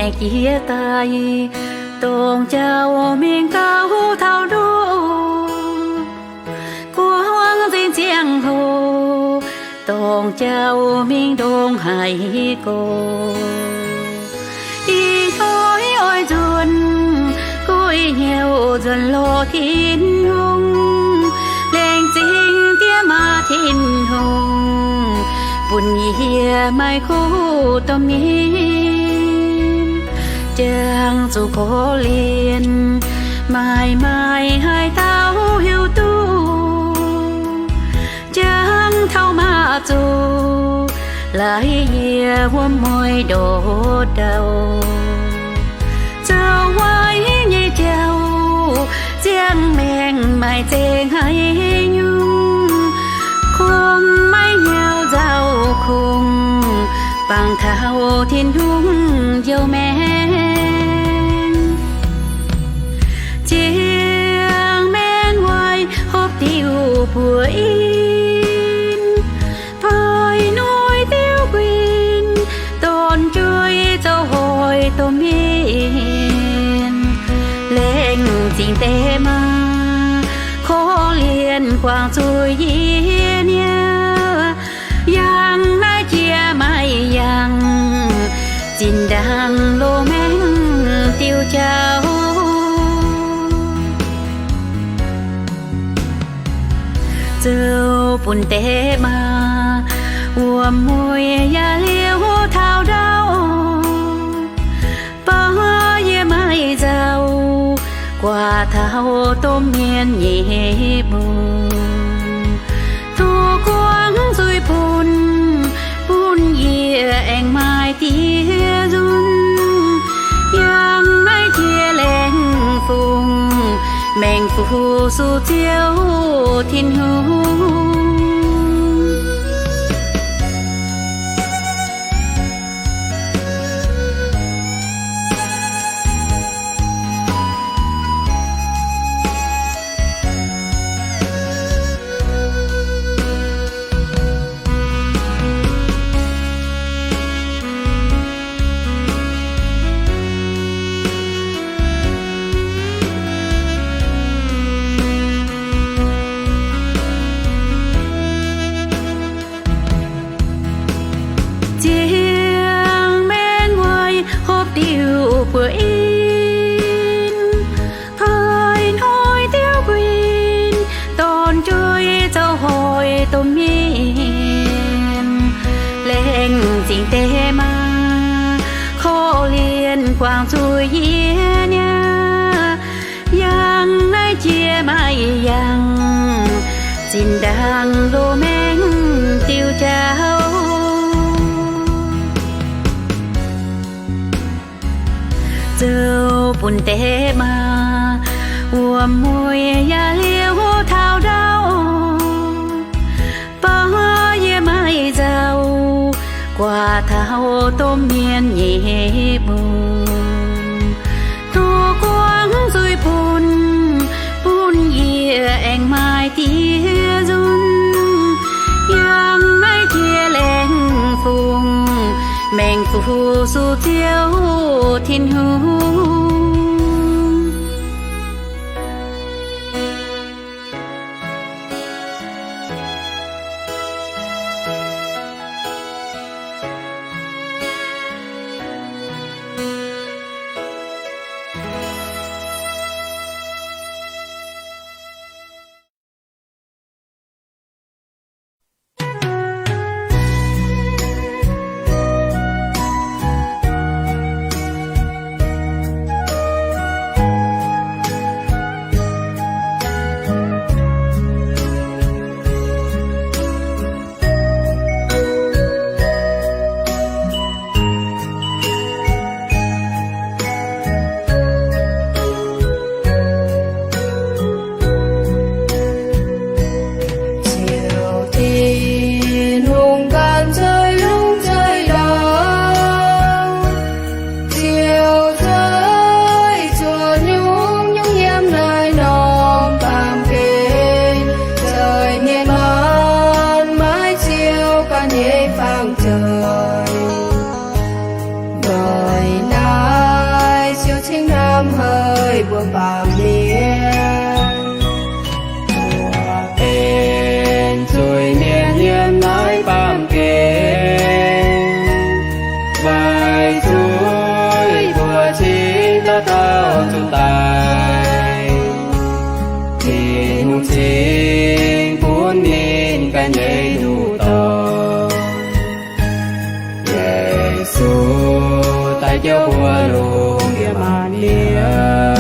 Jiex daaih, dongh jauv mingh gauh taux ndoh, guangc nzengc ziangh hoc, dongh jauv mingh ndongc haaix gorx. Ih hnoi oix nzuonx, gu'nyuoz nzuonx lorz Tin-Hungh, laengz zingh diex maac Tin-Hungh, bun yie maaih kuv domh mienh, jangx zuqc korv-lienh, maaih maaih haaix dauh hiuv duqv, jangx taux maaz zuqc, laaix yie wuom mueiz ndortv ndau. Zoux waaic nyei jauv, ziangh maengc maaih zengc haaix nyungc, kungx maiv nyauv nzauh kungx, bangc taux Tin-Hungh njoux maengc. Ziangh maengc waaic hopv diuh buoz in, poix noic diuv guin, dorn-jueiv zoux hoic domh mienh, laengz zingh deix maaz, korv-lienh guangc zuqc yie niaa. Yangh naaiv jiex maaih yangh, zinh ndaangc loz-maengc diuh jauv, zoux bun deix maaz, wuom mueiz yaac liouh taux ndau. Baac yie maaih nzauh, guaax taux domh mienh nyei mbungh, duqv guangc zuiz bun, bun yie aengx maaih diex nzunc. Yangh naaiv jiex laengz fungc, maengx fu-sux Ziouv Tin-Hungh. Ziangh maengc waaic hopv diuh buoz in, poix noic diuv guin, dorn-jueiv zoux hoic domh mienh, laengz zingh deix maaz, korv-lienh guangc zuiz yie niaa. Yangh naaiv jiex maaih yangh, zinh ndaangc loz-maengc diuh jauv, zoux bun deix maaz, wuom mueiz yaac liouh taux ndau. Baac yie maaih nzauh, guaax taux domh mienh nyei mbungh, duqv guangc zuiz bun, bun yie aengx maaih diex nzunc. Yangh naaiv jiex laengz fungc, maengx fu-sux Ziouv Tin-Hungh. cingx bun ninh ganh nyei nduqc dorngx. Yesu daaih jauv mbuo lungh ndiev maanc liuz,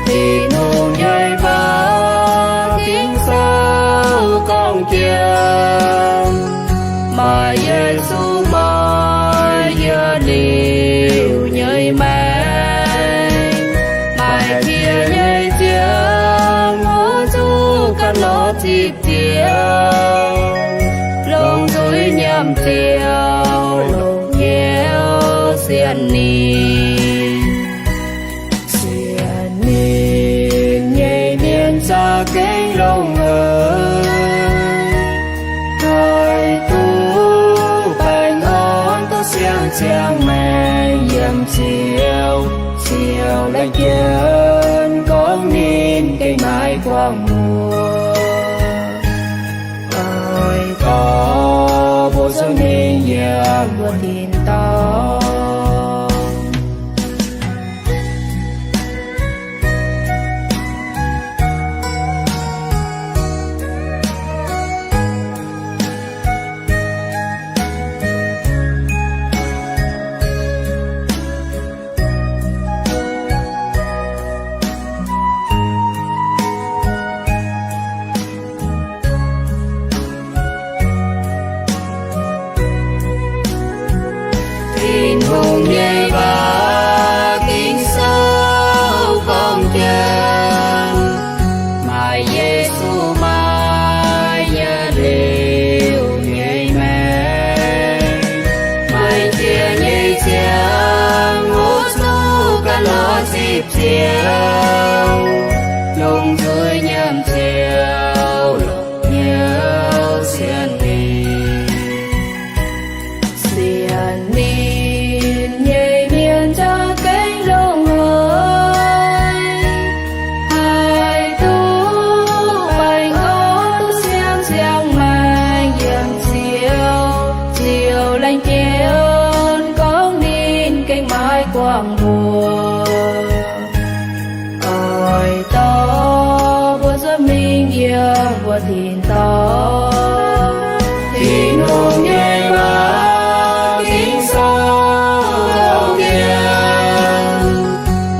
Tin-Hungh nyei waac Ging-Sou gorngv jiex, maaih Yesu maaih yietc liuz nyei maengc, maaih qiex nyei ziangh hoc zuqc ganh lorz zipv ziouc, longc nzuih nyiemc ziouc longc hnyouv sienx ninh. Sienx ninh nyei mienh za'gengh longx haic, haih duqv baengh orn duqv siang-ziangh maengc yiem Ziouv, Ziouv laengz jienv gorngv ninh gengh maaih guangc mbuox. Oix dorh mbuo zuqc mingh yiem mbuo tin-dorngh. Tin-Hungh nyei waac Ging-Sou gorngv jiex, maaih Yesu maaih yietc liuz nyei maengc, maaih qiex nyei ziangh hoc zuqc ganh lorz zipv ziouc, longc nzuih nyiemc ziouc longc hnyouv sienx ninh. Sienx ninh nyei mienh za'gengh longx haic, haih duqv baengh orn duqv siang-ziangh maengc yiem Ziouv, Ziouv laengz jienv gorngv ninh gengh maaih guangc mbuox. Oix dorh mbuo zuqc mingh yiem mbuo tin-dorngh. Tin-Hungh nyei waac Ging-Sou gorngv jiex,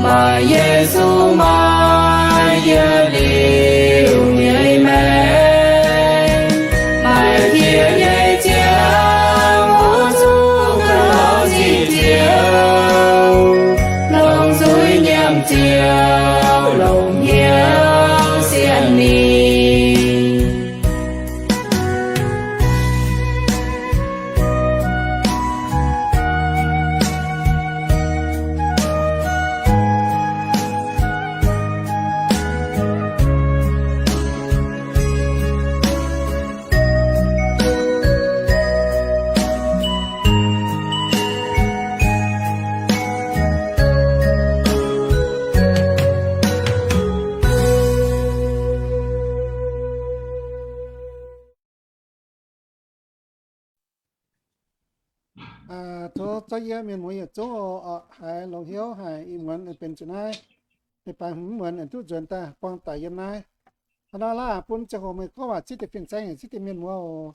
maaih Yesu maaih yietc liuz nyei maengc, maaih qiex nyei ziangh hoc zuqc ganh lorz zipv ziouc, longc nzuih nyiemc ziouc longc hnyouv sienx ninh. Tov zorqv yie mienh muoz yietc zungv oc, haiz longx hnyouv haic, ih muonz aengx benx zuqc naaiv, leiz-baaix hmz muonz aengx duqv nzuonx daaih buangh doic yiem naaiv. Hnangv naaiv laah, bun ziangh hoc meih gorngv waac zipv deix fin-saeng, zipv deix mienh muoz oc.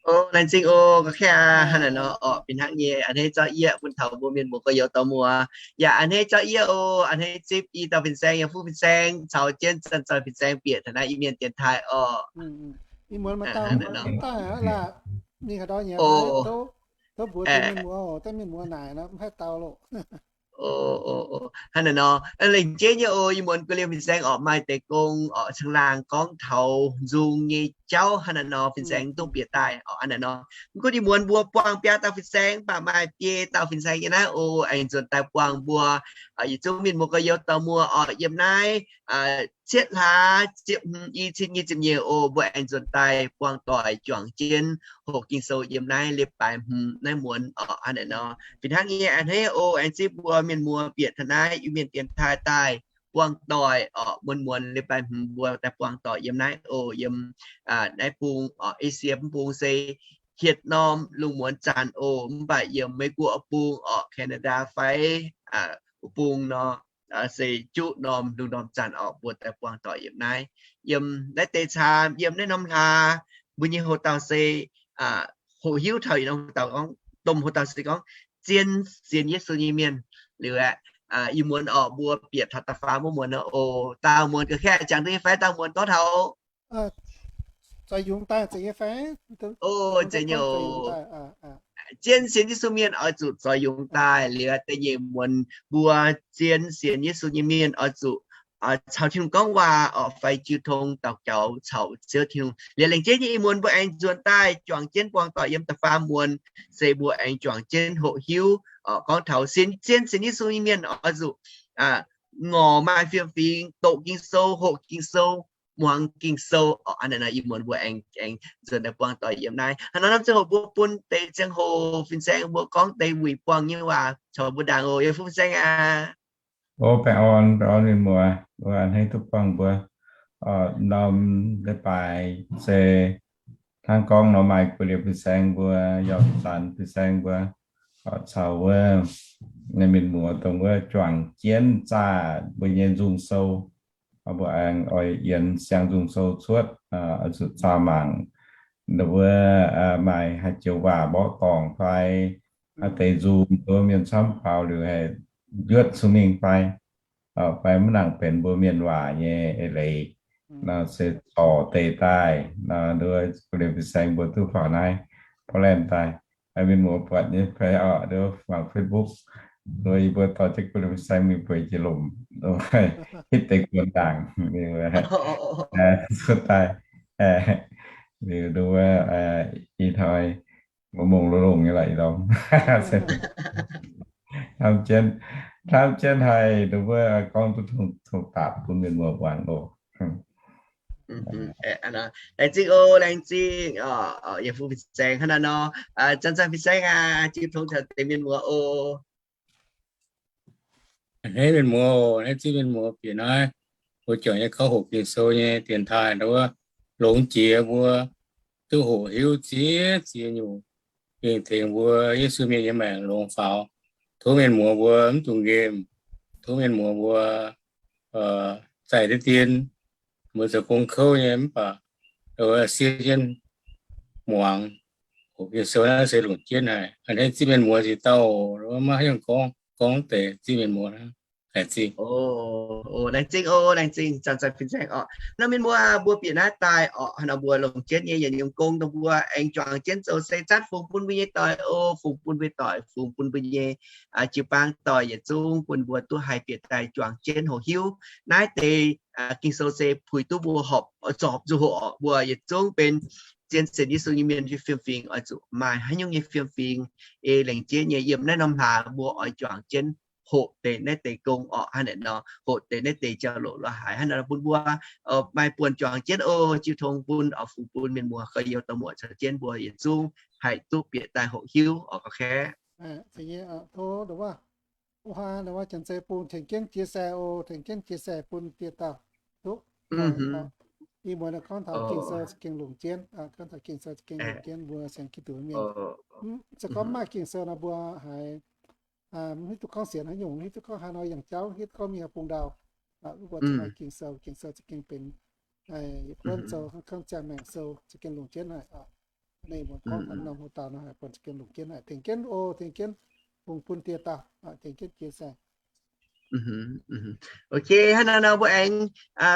O, laengz zingh oc, ga'kaaih hnangv naaic nor orqc, fih hnangv nyei a'hneiv zorqv yie bun taux mbuo mienh muoz gorx-youz dorh muoc. Yaac a'hneiv zorqv yie oc, a'hneiv zipv i dauh fin-saeng, yaac fuqv fin-saeng, caux jienv zanc-zanc fin-saeng bieqc taux naaiv Iu-Mienh dienx taaih orqc. Ih muonz maaih dauh daaih laah, ninh haaix ndau nyei, tov mbuox mienh muoz, dangh mienh muoz naaic nor mv haih dau loh. Hnangv naaic nor, lengc jeiv nyei oc, ih muonz guei liemh fin-saeng orqc, maaih deix gong orqc, caangh laangh gorngv taux nzung nyei jauv hnangv naaic nor, fin-saeng dongh bieqc daaih orqc, hnangv naaic nor. Mv gunv ih muonz mbuo buangh biaa dauh fin-saeng, mv baac maaih biei dauh fin-saeng yiem naaiv oc, aengx nzuonx daaih buangh mbuo yietc zungv mienh muoz gorx-youz dorh muoc orqc, yiem naaiv cietv hlaax ziepc hmz i cin nyic ziepc nyeic oc, mbuo aengx nzuonx daaih buangh doic juangc jienv hoqc Ging-Sou yiem naaiv leiz-baaix hmz naaiv muonz orqc, hnangv naaic nor. Fih hnangv nyei a'hneiv oc, aengx zipv mbuo mienh muoz bieqc taux naaiv Iu-Mienh dienx taaih daaih buangh doic orqc, muonz muonz leiz-baaix hmz mbuo daaih buangh doic yiem naaiv oc, yiem naaiv bung orqc, Esie mv bung se hietc norm lungh muonz zanc oc, mv baac yiem Meiv Guoqv bung orqc, Canada fai wuov bung nor, se juqv norm lungh ndorm zanc orqc, mbuo daaih buangh doic yiem naaiv. Yiem naaiv deix caamv, yiem naaiv norm hlaax, mbuo nyei houx-dauh se hoqc hiuv taux yietc norm houx-dauh gorngv, domh houx-dauh se gorngv, zien sienx Yesu nyei mienh. Liuz aeqv, ih muonz orqc mbuo bieqc taux da'faam wuov muonz nor oc. Dauh muonz ga'qaeqv jangx duqv nyei fai? Dauh muonz gorngv taux zoix yungz daaih zeiz nyei fai? Oc, zeiz nyei oc. Zien sienx Yesu mienh oix zuqc zoix yungz daaih. Liuz da'nyeic muonz mbuo zien sienx Yesu nyei mienh oix zuqc caux Tin-Hungh gorngv waac orqc fai jiu tong daux gaux caux Ziouv Tin-Hungh. Liuz laengz jienv nyei ih muonz mbuo aengx nzuonx daaih juangc jienv buangh doic yiem da'faam muonz, se mbuo aengx juangc jienv hoqc hiuv orqc gorngv taux sienx, zien sienx Yesu nyei mienh oix zuqc ngorc maaih fiem-fingx, doqc Ging-Sou, hoqc Ging-Sou, muangx Ging-Sou orqc. Hnangv naaiv nor ih muonz mbuo aengx, aengx nzuonx daaih buangh doic yiem naaiv. Hnangv nor norm ziangh hoc mbuo bun deix ziangh hoc fin-saeng mbuo gorngv deix wuic buangh nyei waac caux mbuo ndaangc oc. Yie fu fin-saeng aac. O, baengh orn, baengh orn mienh muoz, mbuo a'hneiv duqv buangh mbuo norm leiz-baaix se hnangv gorngv nor maaih guei liuz fin-saeng mbuo, yaac zanc fin-saeng mbuo caux wuov mienh muoz dongh wuov juangc jienv zaah mbuo nyei nzung sou. Mbuo aengx oix yienx siang nzung sou cuotv, oix zuqc zaah mangc wuov maaih haaix joux waac mborqv dorngc fai, haaix deix nzung mbuo mienh camv faaux liuz haih njuotv cun mingh fai, fai maiv nangc benx mbuo mienh waac nyei eix leiz nor se zorc deix daaih nor, nduov guei liuz fin-saeng mbuo duqv faaux naaiv Portland daaih. Mienh muoz buatc nyei fai orqc, nduov mangc Facebook, nduov yie mbuo dorh jienv guei liuz fin-saeng mingh bueix jiex lomc, hitv deix guon ndaangc, cuotv daaih. Liuz nduov ih hnoi mbuo mongh longx-longx nyei lorqc, ih ndorm hnamv jienv, hnamv jienv haih nduov mbuo gorngv duqv tong daapc bun mienh muoz muangx oc. Laengz zingh oc, laengz zingh yie fu fin-saeng hnangv naaiv nor. Zanc-zanc fin-saeng aac, jiu tong caux deix mienh muoz oc. A'hneiv mienh muoz oc, a'hneiv zingh mienh muoz bieqc naaiv mbuo juangc nyei gorngv hoqc Ging-Sou nyei dienx taaih nduov, longx jiex mbuo duqv hoqc hiuv ziex ziex nyungc, gengh tengx mbuo Yesu mienh nyei maengc longx faaux. Tov mienh muoz mbuo mv dungx nqemh. Tov mienh muoz mbuo zaih deix dien, mbuo zoux gong kouv nyei mv baac siev jienv muangx. Hoqc Ging-Sou naaiv se longc jienv haic. A'hneiv zingh mienh muoz ziex dauh, maiv haaix nyungc gorngv, gorngv deix zingh mienh muoz. Laengz zingh oc, laengz zingh, zanc-zanc fin-saeng oc. Nor mienh muoz, mbuo bieqc naaiv daaih orqc, haaix nor mbuo longc jienv nyei yietc nyungc gong dongh mbuo aengx juangc jienv zoux se zatv fungx bun mbuo nyei doic oc, fungx bun mbuo doic, fungx bun mbuo nyei jiu-baang doic yietc zungv, bun mbuo duqv haih bieqc daaih juangc jienv hoqc hiuv naaiv deix Ging-Sou se puix duqv mbuo horpc, zorpc nzuqc hoqc orqc. Mbuo yietc zungv benx zien sienx Yesu nyei mienh nyei fiem-fingx oix zuqc maaih haaix nyungc nyei fiem-fingx ei lengc jeiv nyei yiem naaiv norm hlaax mbuo oix juangc jienv hoqc deix naaiv deix gong orqc. Hnangv naaiv nor hoqc deix naaiv deix jauv-louc lorz haiz hnangv naaiv nor bun mbuo maaih buonc juangc jienv oc, jiu tong bun orqc, fungx bun mienh muoz gorx-youz dorh muoqc caux jienv mbuo yietc zungv haih duqv bieqc daaih hoqc hiuv orqc. Gauh kaeqv. Tov, wuov, janx-zei bung tengx jienv jiex sai oc, tengx jienv jiex sai bun dieh dauh duqv. Ih muonz gorngv taux Ging-Sou za'gengh longc jienv, gorngv taux Ging-Sou za'gengh longc jienv mbuo sienx Giduc mienh. Se gorngv maaih Ging-Sou nor mbuo haiz mv hiuv duqv gorngv sienx haaix nyungc, mv hiuv duqv gorngv haaix nor yangh jauv, mv hiuv duqv gorngv mingh haaix bung ndau. Mv baac maaih Ging-Sou, Ging-Sou za'gengh benx yietc buonv sou, gorngv ziangh maengc sou za'gengh longc jienv haic. Ninh mbuo gorngv taux norm houx-dauh nor haiz buonc za'gengh longc jienv haic, tengx jienv oc, tengx jienv fungx bun dieh dauh, tengx jienv jiex sai. Ok, hnangv naaiv nor mbuo aengx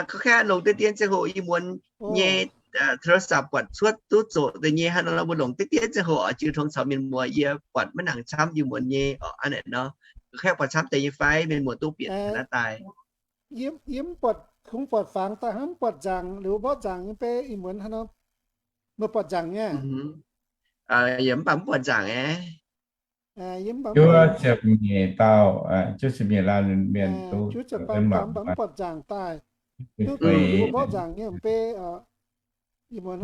gorngv kaeqv longc deix dien ziangh hoc ih muonz nyei โทรศัพท์ buatc cuotv duqv zoqc deix nyei. Hnangv naaiv nor mbuo longc deix dien ziangh hoc oix jiu tong caux mienh muoz yie buatc maiv nangc camv ih muonz nyei orqc. Hnangv naaiv nor gorngv kaeqv buatc camv deix nyei fai mienh muoz duqv bieqc naaiv daaih. Yie mv buatc, kungx buatc fangx daaih hnangv mv buatc nzaangc, liuz mborqv nzaangc nyei beiv ih muonz hnangv nor. Meih buatc nzaangc nyei? Yie mv baac mv buatc nzaangc aqv. Juov ziepc nyeic dauh, juov ziepc nyeic laanh mienh duqv, juov ziepc faam dauh mv baac mv buatc nzaangc daaih. Duqv mborqv nzaangc nyei beiv.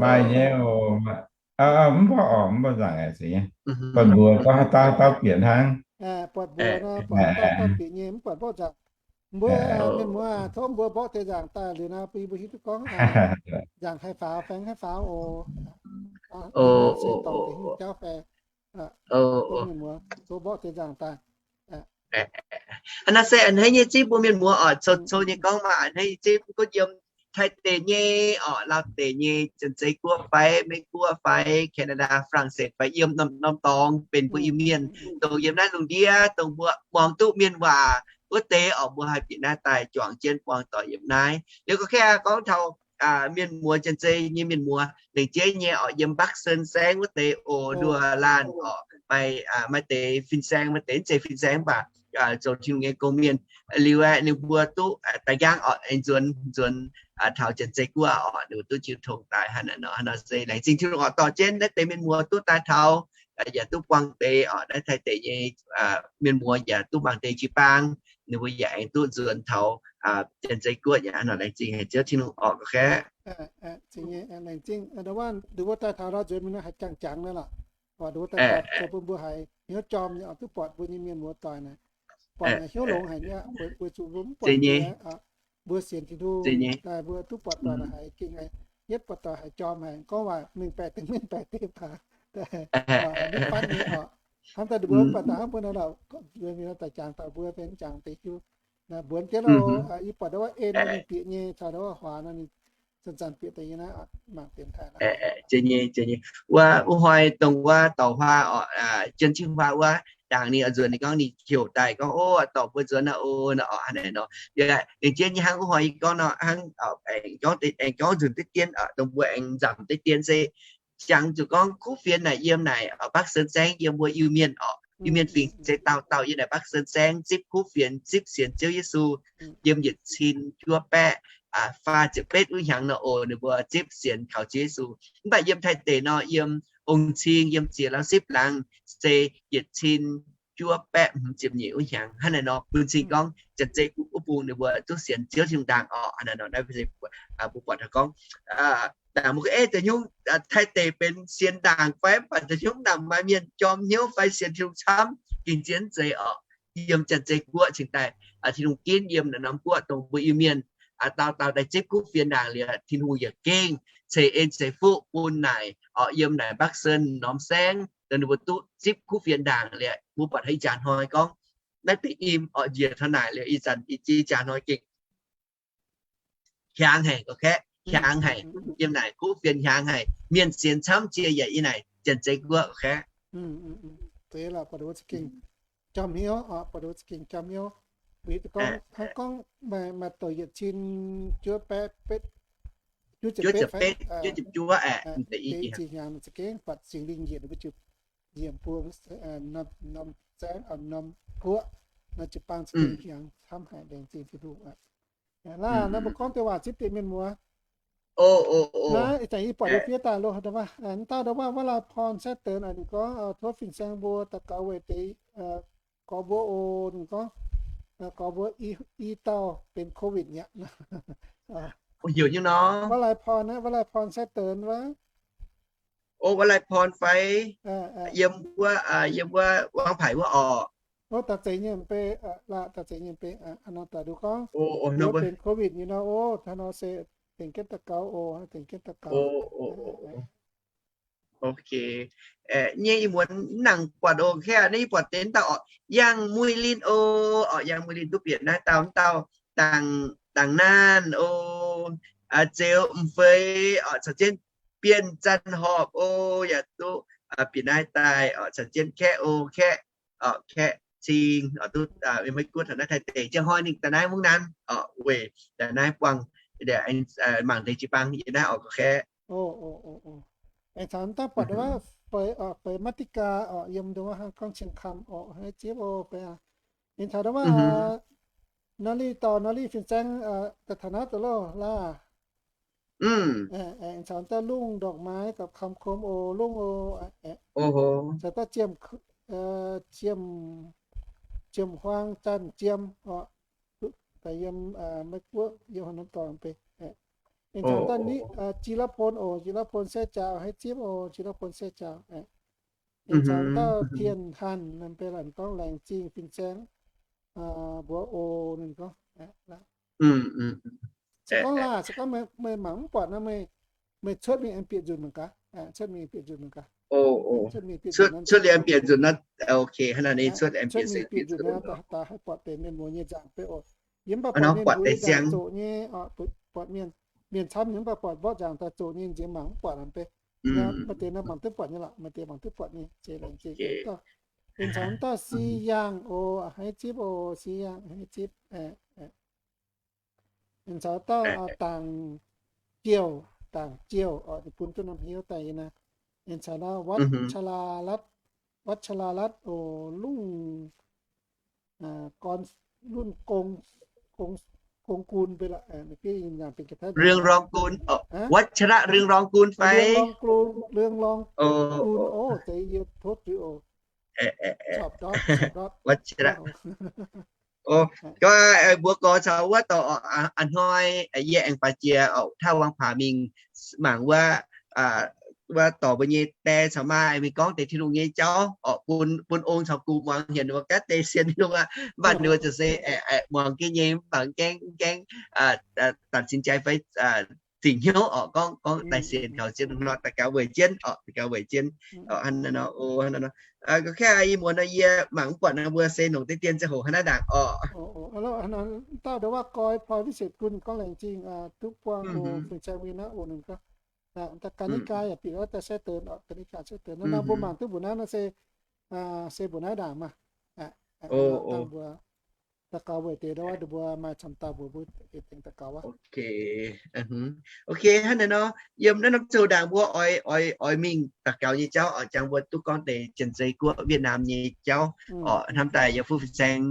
Maaih nyei oc. Mv buatc orqc, mv buatc nzaangc aqv. Buatc mbuox gorngv haaix dauh haaix dauh bieqc hnangv. Buatc mbuox nor, buatc haaix dauh haaix dauh bieqc nyei, mv buatc mborqv nzaangc. Mbuo mienh muoz tov mbuo mborqv deix nzaangc daaih liuz nor, bun yie mbuo hiuv duqv gorngv nzaangc haih faaux fai mv haih faaux oc. Se dorngc deix hungh jauv fai. Tov mienh muoz tov mborqv deix nzaangc daaih. Hnangv naaiv se a'hneiv nyei zipv mbuo mienh muoz oc, cou-cou nyei gorngv maaih a'hneiv nyei zipv gunv yiem Taiv deic nyei oc, Laauv deic nyei, Janx-Zei Guoqv fai, Meiv Guoqv fai, Canada, Faa^lang^setv fai, yiem norm-norm dorngx benx mbuo Iu-Mienh, dongh yiem naaiv lungh ndiev dongh mbuo muangx duqv mienh waac wuov deix oc, mbuo haih bieqc naaiv daaih juangc jienv buangh doic yiem naaiv. Liuz gorngv, gorngv taux mienh muoz, Janx-Zei nyei mienh muoz lengc jeiv nyei oc, yiem Bắc Sơn saengv wuov deix oc, nduoh laanh oc, maaih, maaih deix fin-saeng, maaih deix mv zeiz fin-saeng mv baac zoux Tin-Hungh nyei gong-mienh. Liuz aeqv, ninh mbuo duqv daaih nqaang oc, aengx nzuonx, nzuonx taux Janx-Zei Guoqv oc, ninh mbuo duqv jiu tong daaih hnangv naaiv nor. Hnangv naaiv se laengz zingh Tin-Hungh oc, dorh jienv naaiv deix mienh muoz duqv daaih taux, yaac duqv buangh deix oc, naaiv Taiv deic nyei mienh muoz yaac duqv mangc deix jiu-baang, ninh mbuo yaac aengx duqv nzuonx taux Janx-Zei Guoqv. Yaac hnangv nor laengz zingh haic Ziouv Tin-Hungh oc, ga'kaeqv. Laengz zingh, nduov wuov daaih taux nor nzuonx mingh nor haiz jangx-jangx naaiv lorqc. Nduov wuov daaih taux zoux bun mbuo haiz hnyouv jorm nyei oc, duqv buatc mbuo nyei mienh muoz doic naaic, buatc naaic hnyouv longx haic nyei, weic zuqc mbuo mv buatc nyei, mbuo sienx Tin-Hungh daaih mbuo duqv buatc doic naaic haiz gengh haiz yietv buatc doic haiz jorm haic, gorngv waac mengh baeqc deix mengh baeqc deix baac, haiz mv fatv nyei oc. Hnamv daaih mbuo mv baac daaih hnamv mbuo naaiv lorqc, mbuo mingh daaih jangx taux mbuo benx jangx deix hiuv. Mbuonx jienv oc, yie buatc nduov wuov en mingh bieqc nyei, caux nduov wuov huaax nor ninh zanc-zanc bieqc deix nyei naaiv, mangc dienx taaih naaiv. Wuov, wuov hnoi dongh wuov dorc huaa oc, Janx-Qing huaa wuov, ndaangc ninh oix nzuonx ninh gorngv ninh heuc daaih gorngv, o, dorc mbuo nzuonx naaiv, o, naaiv oc, hnangv naaic nor. Yaac lengc jeiv nyei hnangv wuv hnoi yie gorngv nor, hnangv aengx gorngv nzunc deix dien, dongh mbuo aengx nzamc deix dien se jangx zuqc gorngv kuv fienx naaic yiem naaic Bắc Sơn saengv yiem mbuo Iu-Mienh oc, Iu-Mienh fingx se dauh dauh yiem naaic Bắc Sơn saengv zipv kuv fienx, zipv sienx Ziouv Yesu yiem yietc cin juov baeqv faah ziepc betv wuov hnyangx nor oc, ninh mbuo zipv sienx kaux Ziouv Yesu. Mv baac yiem Taiv deic nor, yiem ong-cing, yiem ziex lauh sipv laangz se yietc cin juov baeqv hmz ziepc nyeic wuov hnyangx. Hnangv naaic nor bun cing gorngv Janx-Zei wuov bung ninh mbuo duqv sienx Ziouv Tin-Hungh ndaangc oc. Hnangv naaic nor naaiv mbuo buatc taux gorngv, ndaangc mbuo gorngv, ei, deix nyungc Taiv deic benx sienx ndaangc fai mv baac deix nyungc ndaangc maaih mienh jorm hnyouv fai sienx Tin-Hungh camv gengh zien zeiz oc. Yiem Janx-Zei Guoqv cingx daaih, Tin-Hungh ginv yiem naaiv norm guoqv dongh mbuo Iu-Mienh dauh dauh daaih zipv kuv fienx ndaangc liuz, Tin-Hungh yaac gengh ceix en ceix fuqv bun naaic oc, yiem naaic Bắc Sơn norm saengv dongh ninh mbuo duqv zipv kuv fienx ndaangc liuz, mbuo buatc haaix ih jaax hnoi gorngv naaiv deix im oc, njiec taux naaic liuz ih zanc ih jaax hnoi gengh hiaangx haic, ga'kaeqv, hiaangx haic. Yiem naaic kuv fienx hiaangx haic, mienh sienx camv jiex yaac yiem naaic Janx-Zei Guoqv, ga'kaeqv. Deix lorqc, buatc wuov za'gengh jomc hnyouv oc, buatc wuov za'gengh jomc hnyouv. Weic zuqc gorngv hnangv gorngv maaih, maaih douc yietc cin juov baeqv betv, juov ziepc betv, juov ziepc juov aeqv, deix i ziex hnyangx za'gengh buatc Singx Lingh njiec ninh mbuo ziouc nyiemc buo norm saengv, norm guoqv, norm jiu-baang za'gengh hiaangx camv haic, laengz zingh Tin-Hungh aqv. Naaiv, naaiv mbuo gorngv deix waac zipv deix mienh muoz. Naaiv ih zanc yie buatc yie fiev daaih loh, wuov, wuov dauh wuov, wuov Lai Porn Saeqv Deix, ninh gorngv tov fin-saeng mbuo daux gaux weic deix gorx mbuo oc. Ninh gorngv gorx mbuo i dauh benx COVID mi'aqv. Wuov Lai Porn, wuov Lai Porn Saeqv Deix wuov. O, wuov Lai Porn fai? Yiem wuov, yiem wuov Wangv Paic wuov orqc? O, daaih zeiz nyei mv bei, daaih zeiz nyei mv bei. Nor daaih nduqc gorngv wuov benx COVID nyei nor, o, hnangv nor se dengc jienv daux gaux oc, dengc jienv daux gaux. Ok. Nyei ih muonz mv nangc buatc oc, ga'kaeqv, naaiv yie buatc deix dauh orqc, Yangh Muih Linh oc, orqc, Yangh Muih Linh duqv bieqc naaiv dauh, mv dauh Dangc Naanh oc, Zeux M'Feix orqc, caux jienv Bienh Zanh Horpc oc, yaac duqv bieqc naaiv daaih orqc, caux jienv Kaeqv oc, Kaeqv, Kaeqv Cing orqc, duqv maiv gunv taux naaiv Taiv deic, ziangh hnoi ninh daaih naaiv mungv naaiv orqc, weic daaih naaiv buangh mangc deix jiu-baang yiem naaiv orqc, ga'kaeqv. Aengx caux dauh buatc wuov Feix, Feix Maiv Dikah orqc, yiem ndongc wuov hnangv gorngv Cien Kam orqc, haiz zipv oc, Feix aac. Aengx caux ndongc wuov Nor Lih dorh Nor Lih fin-saeng daaih taux naaiv zoux loh laah. Aengx caux dauh Lungh Ndorqc Maaiz gapv Kam Kom oc, Lungh oc. Caux dauh Ziemh, Ziemh, Ziemh Huaang Zanh Ziem orqc, daaih yiem Meiv Guoqv yiem haaix norm dorngx beiv. Aengx caux dauh Jih Lapv Pon oc, Jih Lapv Pon Saeqv Jaaux, haiz zipv oc, Jih Lapv Pon Saeqv Jaaux. Aengx caux dauh Tien Hanh, ninh beiv laanh gorngv laengz zingh fin-saeng mbuo oc, ninh gorngv. Se gorngv laah, se gorngv meih mangc mv buatc nor, meih cuotv mingh aengx bieqc nzunc mangc gaax, cuotv mingh bieqc nzunc mangc gaax. Cuotv liuz aengx bieqc nzunc nor, ok, hnangv naaiv ninh cuotv aengx bieqc se bieqc nzunc nor, daaih haih buatc deix mienh muoz nyei nzaangc fai oc. Yie mv baac buatc mienh mbuo nyei nzaangc zoqc nyei, buatc mienh, mienh camv nyei, mv baac buatc mborqv nzaangc daaih zoqc nyei nziex mangc mv buatc nor, maaih deix nor mangc duqv buatc nyei lorqc, maaih deix mangc duqv buatc nyei, zeix laengz zingh. Ih zanc mv dauh Si Yaangh oc, haiz zipv oc, Si Yaangh haiz zipv. Ih zanc dauh Dangc Jiouh, Dangc Jiouh oc, ninh bun duqv norm hnyouv daaih yie naaiv. Ih zanc nor, Watc Caa Laa Latv, Watc Caa Laa Latv oc, lungh, gorn, lunv gong, gong, gong gun bei lorqc, Ring Rong Gun, Watc Caa Laa Ring Rong Gun fai? Ring Rong Gun, Ring Rong Gun oc, deix yie tov zuiz oc. Watc Caa Laa. Gorngv mbuo gorx caux wuov dorh a'hnoi yie aengx faaux jiex oc, taux Wang Paax mingh mangc wuov, wuov dorh mbuo nyei die caux maa mingh gorngv deix Tin-Hungh nyei jauv oc, bun, bun ong caux gux muangx hienx wuov gaatv deix sienx Tin-Hungh aqv. Mv baac ninh mbuo ziouc se muangx gengh nyei, mv baac gaengh, gaengh ตัดสินใจ fai zingc hnyouv oc, gorngv, gorngv daaih sienx kaux Ziouv nor, daux gaux weic jienv oc, daux gaux weic jienv oc, hnangv naaiv nor, o, hnangv naaiv nor. Gorngv kaav ih muonz nor yie mangc mv buatc nor mbuo se longc deix dien ziangh hoc hnangv naaiv ndaangc oc. Dauh nduov waac goi Poi Visetc Gun gorngv laengz zingh duqv buangh oc, fin-saeng win aqv oc, ninh gorngv. Daaih gan niv gaa yaac bieqc daaih sai deix oc, gan niv gaa sai deix. Naaiv nor mbuo mangc duqv mbuoqc naaiv nor se, se mbuoqc naaiv ndaangc maah. Daux gaux weic deix nduov waac mbuo maaih camv dauh mbuox mbuo deix daux gaux wuov. Ok, hnangv naaiv nor, yiem naaiv norm ziouc ndaangc mbuo oix, oix, oix mingh daux gaux nyei jauv oc, jangx mbuo duqv gorngv deix Janx-Zei Guoqv Vietnam nyei jauv oc. Hnamv daaih yiem fuqv fin-saeng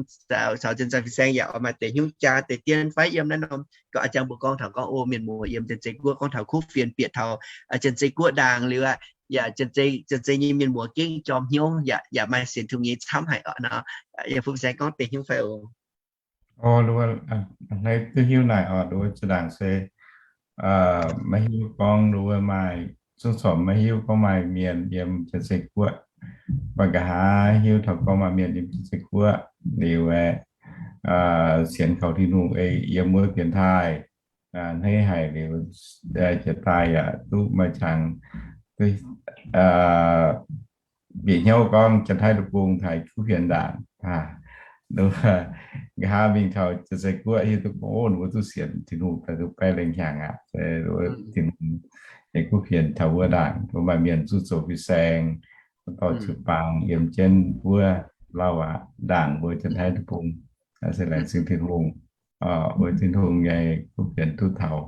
caux Janx-Zei fin-saeng yaac oix maaih deix hnyouv jaa deix dien fai yiem naaiv norm, gorngv jangx mbuo gorngv taux gorngv o mienh muoz yiem Janx-Zei Guoqv gorngv taux kuv fienx bieqc taux Janx-Zei Guoqv ndaangc liuz aqv, yaac Janx-Zei, Janx-Zei nyei mienh muoz gengh jorm hnyouv yaac, yaac maaih sienx Tin-Hungh nyei camv haic oc nor. Yiem fuqv fin-saeng gorngv deix hnyouv fai oc. Hnangv duqv hiuv naaic oc, nduov zinh ndaangc se maiv hiuv gorngv nduov maaih, zungv corc maiv hiuv gorngv maaih mienh yiem Janx-Zei Guoqv. Mv baac nqa'haav hiuv taux gorngv maaih mienh yiem Janx-Zei Guoqv liuz aeqv, sienx kaux Tin-Hungh ei yiem wuov dienx taaih hneiv haic liuz, jiex daaih yaac duqv maaih qangx bieqc hnyouv gorngv Janx-Taiv Deic-Bung taux kuv fienx ndaangc. Nqa'haav mingh taux Janx-Zei Guoqv hiuv duqv gorngv, o, ninh mbuo duqv sienx Tin-Hungh daaih duqv baeqv lengh hnyangx aqv. Tin-Hungh nyei kuv fienx taux wuov ndaangc, mbuo maaih mienh zuqc zoux fin-saeng, dorh jiu-baang yiem jienv wuov lauh aqv, ndaangc mbuo Janx-Taiv Deic-Bung. Se laengz zingh Tin-Hungh, mbuo Tin-Hungh nyei kuv fienx duqv taux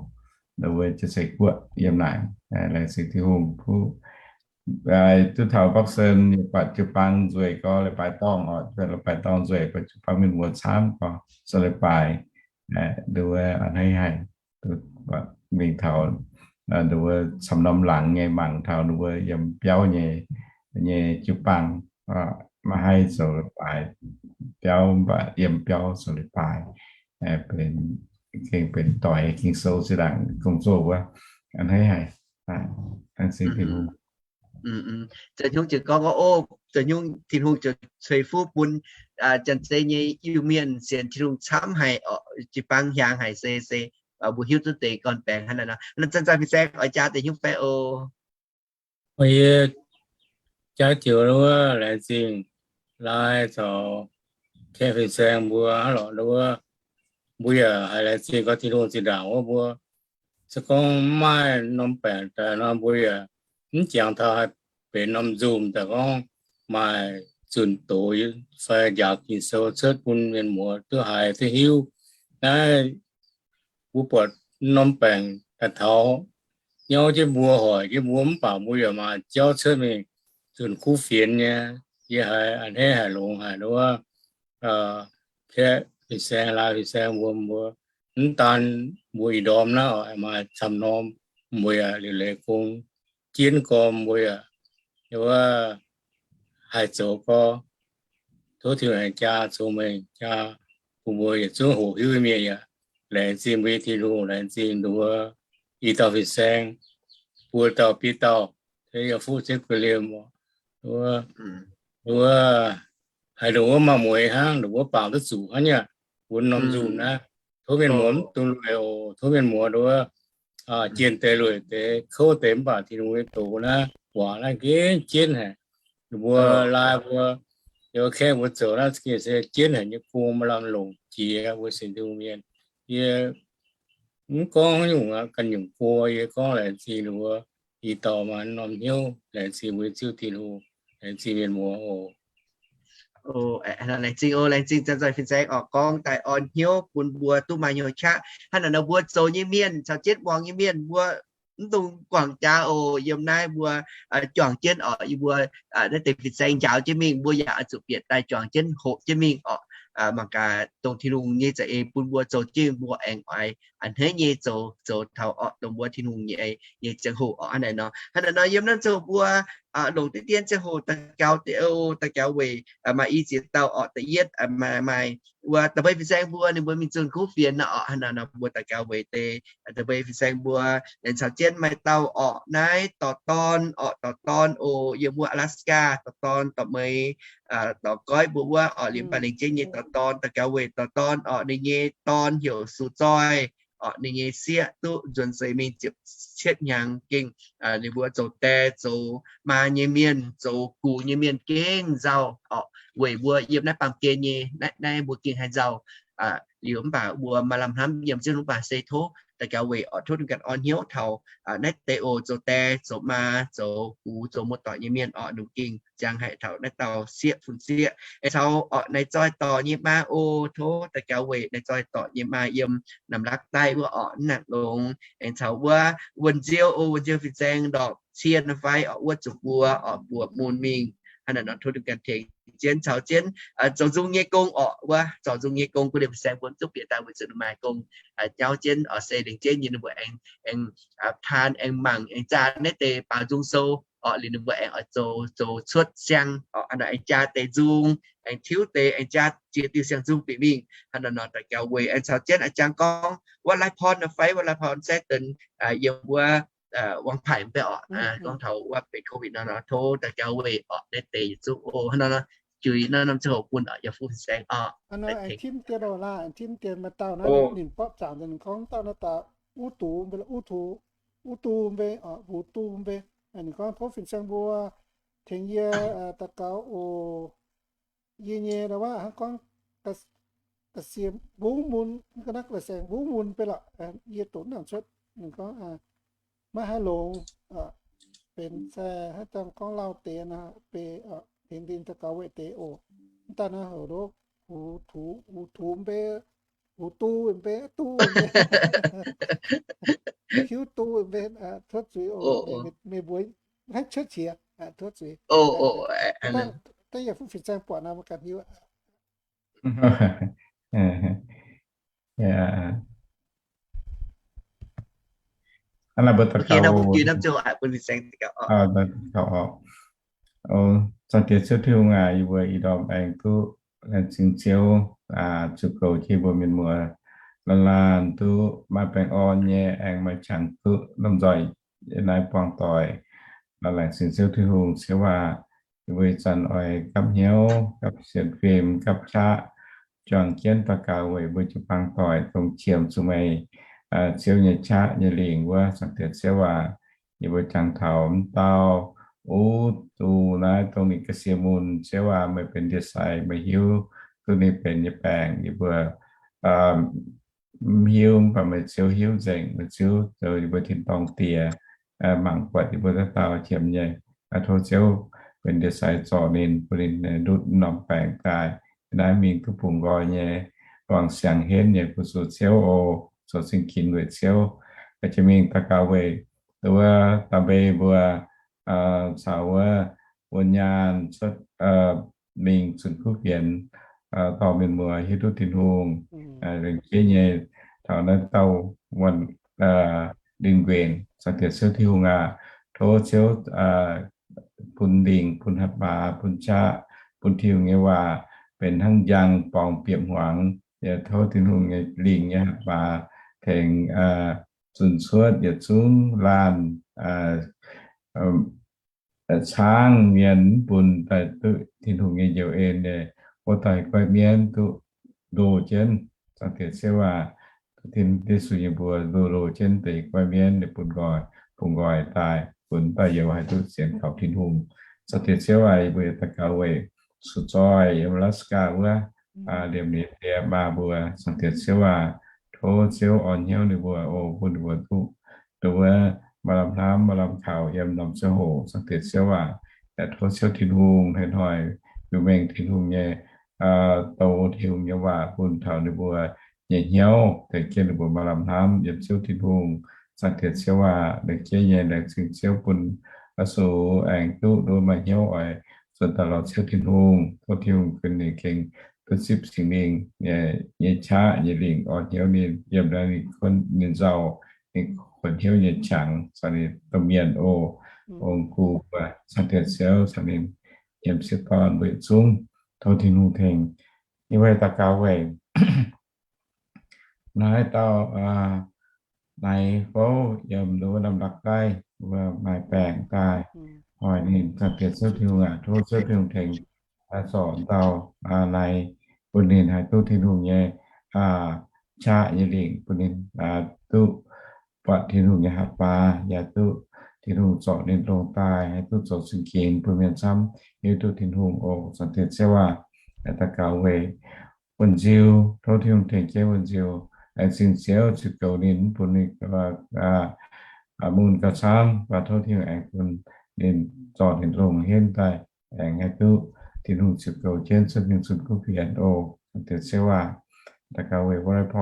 wuov Janx-Zei Guoqv yiem naaic. Laengz zingh Tin-Hungh. Kuv duqv taux Bắc Sơn nyei buatc jiu-baang nzueic gorx, leiz-baaix dorngh oc, leiz-baaix dorngh nzueic, buatc jiu-baang mienh muoz camv gorx, zoux leiz-baaix, nduov a'hneiv haic, mingh taux nduov camv norm laangz nyei mangc taux nduov yiem biauv nyei, nyei jiu-baang, maiv haih zoux leiz-baaix, biauv mv baac yiem biauv zoux leiz-baaix, benx, gengh benx doix Ging-Sou zinh ndaangc gong-zoh wuov, a'hneiv haic. Laengz zingh Tin-Hungh. Zoux nyungc ziouc gorngv, o, zoux nyungc Tin-Hungh ziouc ceix fuqv bun Janx-Zei nyei Iu-Mienh sienx Tin-Hungh camv haic, jiu-baang hiaangx haic se, se mbuo hiuv duqv deix gorn-baengx hnangv naaiv nor. Naaiv zanc-zanc fin-saeng oix jaa deix hnyouv fai o? Yie jaa joux wuov laengz zingh Lai caux Kaeqv fin-saeng mbuo hnangv lorqc wuov. Mbuo yaac haiz laengz zingh gorx Tin-Hungh zinh ndaangc wuov mbuo se gorngv mv maaih norm baengc daaih nor, mbuo yaac mv jangx taux haih benx norm nzunc daaih gorngv maaih zunc doz fai njaaux Ging-Sou cuotv bun mienh muoz duqv haiz duqv hiuv. Naaiv mbuo buatc norm baengc daaih taux nyauv jienv mbuo, hoic jienv mbuo, mv baac mbuo yaac maaih jauv cuotv mingh zunc kuv fienx nyei. Yie haiz a'hneiv haic, longx haic wuov. Kaeqv fin-saeng, Lai fin-saeng mbuo, mbuo mv daan mbuo ih ndorm naaiv oc, maaih camv norm mbuo yaac liuc leiz gong jienv gormx, mbuo yaac wuov haih zoux gorx. Tov Tin-Hungh jaa cong-mengh jaa bun mbuo yietc zungv hoqc hiuv mienh yaac laengz zingh mbuo nyei Tin-Hungh, laengz zingh nduov i dauh fin-saeng, buo dauh biei dauh, yiem fuqv Ziouv ga'liemh oc. Wuov, wuov, haiz ndongc wuov maaih mueiz hnangv, ndongc wuov bangc duqv zuqc hnangv nyei. Bun norm nzunc naaiv, tov mienh muoz mv dungx lueic oc. Tov mienh muoz nduov jienh deix lueic deix, kouv deix mv baac Tin-Hungh nyei doz naaiv, guangc naaiv gengh jienv haic. Ninh mbuo lai mbuo, ninh mbuo kaeqv mbuo zoux naaiv gengh se jienv haic nyei gong, maaih lamh longc jiex mbuo sienx Tin-Hungh mienh. Yie mv gorngv nyungc aqv, ganh nyungc go, yie gorngv laengz zingh ninh mbuo i dauh maaih norm hnyouv, laengz zingh mbuo nyei Ziouv Tin-Hungh, laengz zingh mienh muoz oc. Laengz zingh oc, laengz zingh zanc-zanc fin-saeng oc, gorngv daaih orn hnyouv bun mbuo duqv maaih hnyouv qaqv. Hnangv naaic nor mbuo zoux nyei mienh, caux jienv muangx nyei mienh, mbuo mv dungx guangc jaax oc. Yiem naaiv mbuo juangc jienv oc, yie mbuo naaiv deix fin-saeng njaaux jienv mingh, mbuo yaac oix zuqc bieqc daaih juangc jienv hoqc jienv mingh oc. Mangc gaax dongh Tin-Hungh nyei za'eix bun mbuo zoux jienv, mbuo aengx oix a'hneiv nyei zoux, zoux taux orqc dongh mbuo Tin-Hungh nyei, nyei ziangh hoc orqc. Hnangv naaic nor, hnangv naaic nor yiem naaiv zoux mbuo longc diqv dien ziangh hoc daux gaux deix oc, daux gaux weic maaih i ziex dauh orqc. Da'yietv maaih, maaih wuov da'beiv fin-saeng mbuo ninh mbuo mingh zunh kuv fienx nor orqc. Hnangv naaic nor mbuo daux gaux weic deix da'beiv fin-saeng mbuo, aengx caux jienv maaih dauh orqc naaiv dorh dorn orqc, dorh dorn oc, yiem wuov Alaska dorh dorn, dorh meix dorh goiv mbuo wuov orqc, liemh baac lengc jeiv nyei dorh dorn, daux gaux weic dorh dorn orqc. Ninh nyei dorn heuc Sux Zoih orqc. Ninh nyei sieqv duqv nzuonx seix mingh ziepc cietv hnyangx gengh. Ninh mbuo zoux die zoux maa nyei mienh, zoux gux nyei mienh gengh nzauh orqc. Weic mbuo yiem naaiv baamh gen nyei naaiv, naaiv mbuo gengh haih nzauh liuz, mv baac mbuo maaih lamh hnamv yiem ziouv mv baac se tov daux gaux weic orqc, tov ninh ganh orn hnyouv taux naaiv deix oc, zoux die zoux maa zoux gux zoux muoz-doic nyei mienh orqc, ninh gengh ziangh haic taux naaiv dauh sieqv fun-sieqv. Aengx caux orqc naaiv zoih dorc nyei maa oc, tov daux gaux weic naaiv zoih dorc nyei maa yiem Namlakv daiv wuov orqc, mv nangc longx. Aengx caux wuov wuonh nziou oc, wuonh nziou fin-saeng ndorpc cien fai orqc, wuov zuqc mbuo orqc mbuoqc mun mingh. Hnangv naaic nor tov ninh ganh tengx jienv caux jienv zoux nzung nyei gong orqc. Wuov zoux nzung nyei gong, guv liemh fin-saeng mbuo mv duqv bieqc daaih weic zuqc ninh maaih gong nyauv jienv orqc, se lengc jeiv nyei ninh mbuo aengx, aengx taan aengx mangc aengx jaa naaiv deix baaux nzung sou orqc, liuz ninh mbuo aengx oix zoux, zoux cuotv siang orqc, hnangv naaic aengx jaa deix nzung, aengx tiuv deix, aengx jaa jiex diuh siang-nzung bieqc mingh. Hnangv naaic nor daux gaux weic aengx caux jienv a'jang gorngv wuov lai porn nor fai, wuov lai porn se deix yiem wuov wang paic mv bei orqc, gorngv taux wuov benx COVID nor nor, tov daux gaux weic orqc naaiv deix yietc zungv oc. Hnangv naaic nor juix naaiv norm ziangh hoc bun orqc yaac fu fin-saeng orqc. Tim dien oc, laaix tim dien maaih dauh naaiv ninh borqv zaangc daaih ninh gorngv dauh naaiv daaih uv duqv mv bei, uv duqv, uv duqv mv bei, uv duqv mv bei. Ninh gorngv tov fin-saeng mbuo tengx yie daux gaux oc. Yie nyei ndau wuov hnangv gorngv ga'sie mbungv mun, ga'naaiv ga'saeng mbungv mun bei lorqc. Yie doqc mv nangc cuotv. Ninh gorngv maiv haih longx, benx se haaix zanc gorngv lauh deix nor, beiv tengx ninh daux gaux weic deix oc. Mv daaih naaiv houc ndoqv, uv duqv mv bei, uv duqv mv bei, duqv mv bei, hiuv duqv mv bei, cuotv zuiz oc. Meih mbuo maiv cuotv qiex, cuotv zuiz. Dangh yie fu fin-saeng buatc nor, maiv ganh hiuv. Hnangv naaic mbuo daux gaux, Zaangc Diex Ziouv Tin-Hungh aac, yie mbuo ih ndorm aengx duqv laengz zingh Ziouv, zuqc goux jienv mbuo mienh muoz laanh laanh duqv maaih baengh orn nyei, aengx maaih qangx duqv lomh nzoih naaiv buangh doic. Laengz zingh Ziouv Tin-Hungh, Ziouv aac, yie mbuo ih zanc oix gapv hnyouv, gapv sienx fim, gapv qaqv, juangc jienv daux gaux weic mbuo jiu-baang doic, dongh qiemx zuqc meih, Ziouv nyei qaqv nyei lingc wuov. Zaangc Diex Ziouv aac, yie mbuo jangx taux m'dauh uv duqv naaiv dongh ninh ga'sie mun. Ziouv aac, meih benx ndie-sai, meih hiuv duqv ninh benx nyei baengc. Yie mbuo mv hiuv, mv baac meih Ziouv hiuv nzengc. Meih Ziouv zoux yie mbuo tin-dorngh Diex, mangc buatc yie mbuo dauh dauh qiemx nyei. Tov Ziouv benx ndie-sai zorc ninh, bun ninh ndutv norm baengc daaih, naaiv mingh duqv bungx nqoi nyei, wangc siangx henv nyei fu-sux Ziouv oc. Zoux zingh ginx weic Ziouv. Jiex mingh daux gaux weic wuov da'mbei mbuo caux wuov wuonh nyaanh cuotv mingh zunc kuv fienx, dorh mienh muoz hiuv duqv Tin-Hungh, lengc jeiv nyei taux naaiv dauh wuonh lingh nquenc. Zaangc Diex Ziouv Tin-Hungh aac, tov Ziouv bun lingc, bun hatc maaz, bun qaqv, bun Tin-Hungh nyei waac benx hnangv njang borngz bieqc hmuangx. Yaac tov Tin-Hungh nyei lingc nyei hatc maaz tengx zunc cuotv yietc zungv laanh caangv mienh, mv bun daaih duqv Tin-Hungh nyei njoux en nyei, wuov dauh goiv mienv duqv ndoh jienv. Zaangc Diex Ziouv aac, Tin-Hungh Yesu nyei mbuox ndoh ndoh jienv deix goiv mienv, bun nqoi, bun nqoi daaih. funx daaih youz haih duqv sienx kaux Tin-Hungh. Zaangc Diex Ziouv aac, yie mbuo yaac daux gaux weic suv zoih yiem Alaska wuov, liemh ninh die maa mbuo. Zaangc Diex Ziouv aac, tov Ziouv orn hnyouv ninh mbuo oc, bun ninh mbuo duqv nduov maaih lamh hnamv maaih lamh kaux yiem norm ziangh hoc. Zaangc Diex Ziouv aac, yaac tov Ziouv Tin-Hungh hnoi-hnoi biux mengh Tin-Hungh nyei, douz Tin-Hungh nyei waac bun taux ninh mbuo nyei hnyouv, tengx jienv ninh mbuo maaih lamh hnamv yiem Ziouv Tin-Hungh. Zaangc Diex Ziouv aac, laengz jienv nyei laengz zingh Ziouv bun oix zuqc aengx duqv nduov maaih hnyouv oix zunh daaih lorz Ziouv Tin-Hungh. Tov Tin-Hungh gunv ninh gengh duqv zipv Singx Lingh nyei qaqv nyei lingc orn hnyouv ninh, yiem naaiv ninh kuonx, ninh nzauh, ninh kuonx hnyouv nyei qangx caux ninh domh mienh oc. Ong-gux mbuo, Zaangc Diex Ziouv, caux ninh yiem sieqv dorn mbuo yietc zungv. Tov Tin-Hungh tengx yie mbuo daux gaux weic naaiv dauh Naaiv Fouv yiem nduov wuov Namlak daiv wuov maaih baengc daaih, hoic ninh Zaangc Diex Ziouv Tin-Hungh aac, tov Ziouv Tin-Hungh tengx zorc dauh Naaiv, bun ninh haih duqv Tin-Hungh nyei qaqv nyei lingc, bun ninh duqv buatc Tin-Hungh nyei hatc baac, yaac duqv Tin-Hungh zorc ninh longc daaih haih duqv zoux zingh gengx bun mienh camv hiuv duqv Tin-Hungh oc. Zaangc Diex Ziouv aac, daux gaux weic wuonh nziu, tov Tin-Hungh tengx jienv wuonh nziu, laengz zingh Ziouv ziux goux ninh, mv bun ninh mun gauh camv, mv baac tov Tin-Hungh aengx bun ninh zorc ninh longc henv daaih, aengx haih duqv Tin-Hungh ziux goux jienv cuotv mingh zunh kuv fienx oc. Zaangc Diex Ziouv aac, daux gaux weic วลัยพร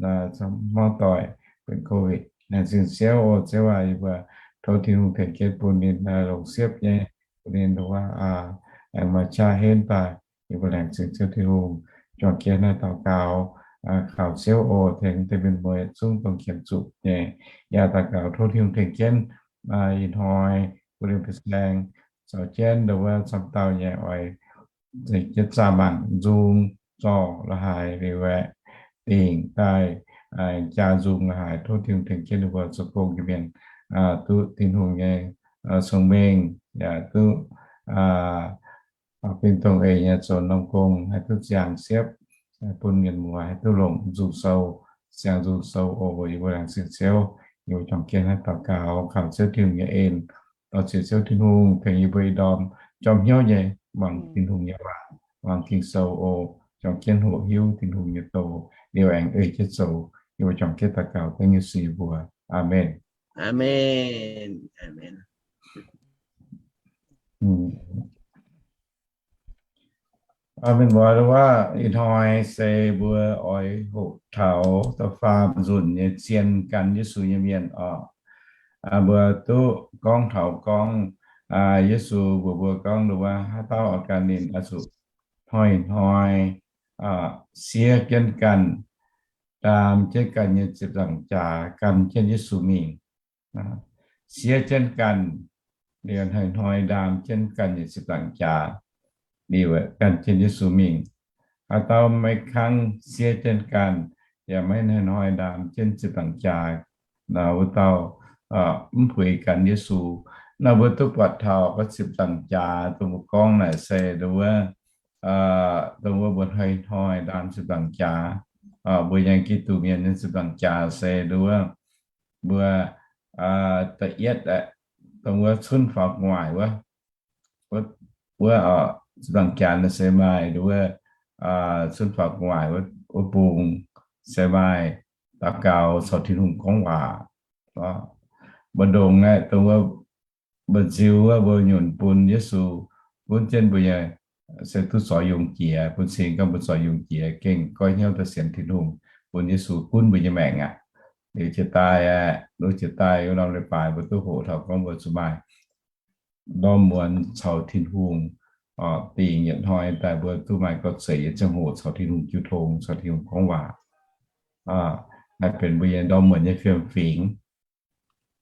hmuangv doic benx โควิด laengz zingh Ziouv oc. Ziouv aac, yie mbuo tov Tin-Hungh tengx jienv bun ninh longc siepv nyei, bun ninh nduov aengx maaih qaqv henv daaih. Yie mbuo laengz zingh Ziouv Tin-Hungh, juangc jienv naaiv daux gaux kaux Ziouv oc, tengx deix mienh muoz yietc zungv dongh qiemx zuqc nyei. Yaac daux gaux tov Tin-Hungh tengx jienv ih hnoi bun ninh fin-saeng caux jienv nduov wuov camv dauh nyei oix jienv zaah mangc nzung zorc la'haaix liuz aeqv, dingc daaih jaa nzung la'haaix, tov Tin-Hungh tengx jienv ninh mbuo zoux gong nyei mienh duqv Tin-Hungh nyei cong-mengh, yaac duqv bun dongh eix nyei zoux norm gong haih duqv ziangh siepv, bun mienh muoz haih duqv longc nzung sou, ziangh nzung sou oc. Yie mbuo laengz zingh Ziouv, yie mbuo juangc jienv naaiv daux gaux kaux Ziouv Tin-Hungh nyei en, dorh ziec Ziouv Tin-Hungh tengx yie mbuo ih ndorm jorm hnyouv nyei muangx Tin-Hungh nyei waac, muangx Ging-Sou oc. Juangc jienv hoqc hiuv Tin-Hungh nyei doz liuz aengx ei jienv zoux. Yie mbuo juangc jienv daux gaux dengv Yesu nyei mbuox. Aamen. Aamen. Aamen. Mienh muoz, wuov ih hnoi se mbuo oix hoqc taux da'faam nzunc nyei zien gan Yesu nyei mienh oc. Mbuo duqv gorngv taux gorngv Yesu mbuox mbuo gorngv nduov wuov, haaix dauh oix gan ninh oix zuqc hnoi-hnoi siev jienv ganh, ndaam jienv ganh nyei ziepc nzaangc jaax gan jienv Yesu mingh. Siev jienv ganh, liuz hnoi-hnoi ndaam jienv ganh nyei ziepc nzaangc jaax, liuz gan jienv Yesu mingh. Haaix dauh maiv kangv siev jienv ganh, yaac maiv hnoi-hnoi ndaam jienv ziepc nzaangc jaax, wuov dauh mv puix gan Yesu. Naaiv mbuo duqv buatc taux gorngv ziepc nzaangc jaax dongh mbuo gorngv naaic se nduov wuov, dongh wuov mbuo hnoi-hnoi ndaam ziepc nzaangc jaax. Mbuo nyei Giduc mienh nyei ziepc nzaangc jaax se nduov wuov, mbuo da'yietv aeqv, dongh wuov cunv faaux gu'nguaaic wuov, wuov ziepc nzaangc jaax naaiv se maaih nduov wuov, cunv faaux gu'nguaaic wuov bung se maaih daux gaux caux Tin-Hungh gorngv waac. Mbuo ndongc naaiv dongh wuov mbu'nziu wuov mbuo nyunc bun Yesu gunv jienv mbuo nyei, se duqv zoux yungz jiex, bun cing gorngv mbuo zoux yungz jiex gengh goiv hnyouv daaih sienx Tin-Hungh, bun Yesu gunv mbuo nyei maengc aqv. Liuz jiex daaih aeqv, liuz jiex daaih wuov norm leiz-baaix mbuo duqv hoqc taux gorngv mbuo zuqc maaih ndorm muonz caux Tin-Hungh, dingc yietc hnoi daaih mbuo duqv maaih gorngv zeic nyei ziangh hoc caux Tin-Hungh jiu tong, caux Tin-Hungh gorngv waac. Naaiv benx mbuo nyei ndorm muonz nyei fiem-fingx.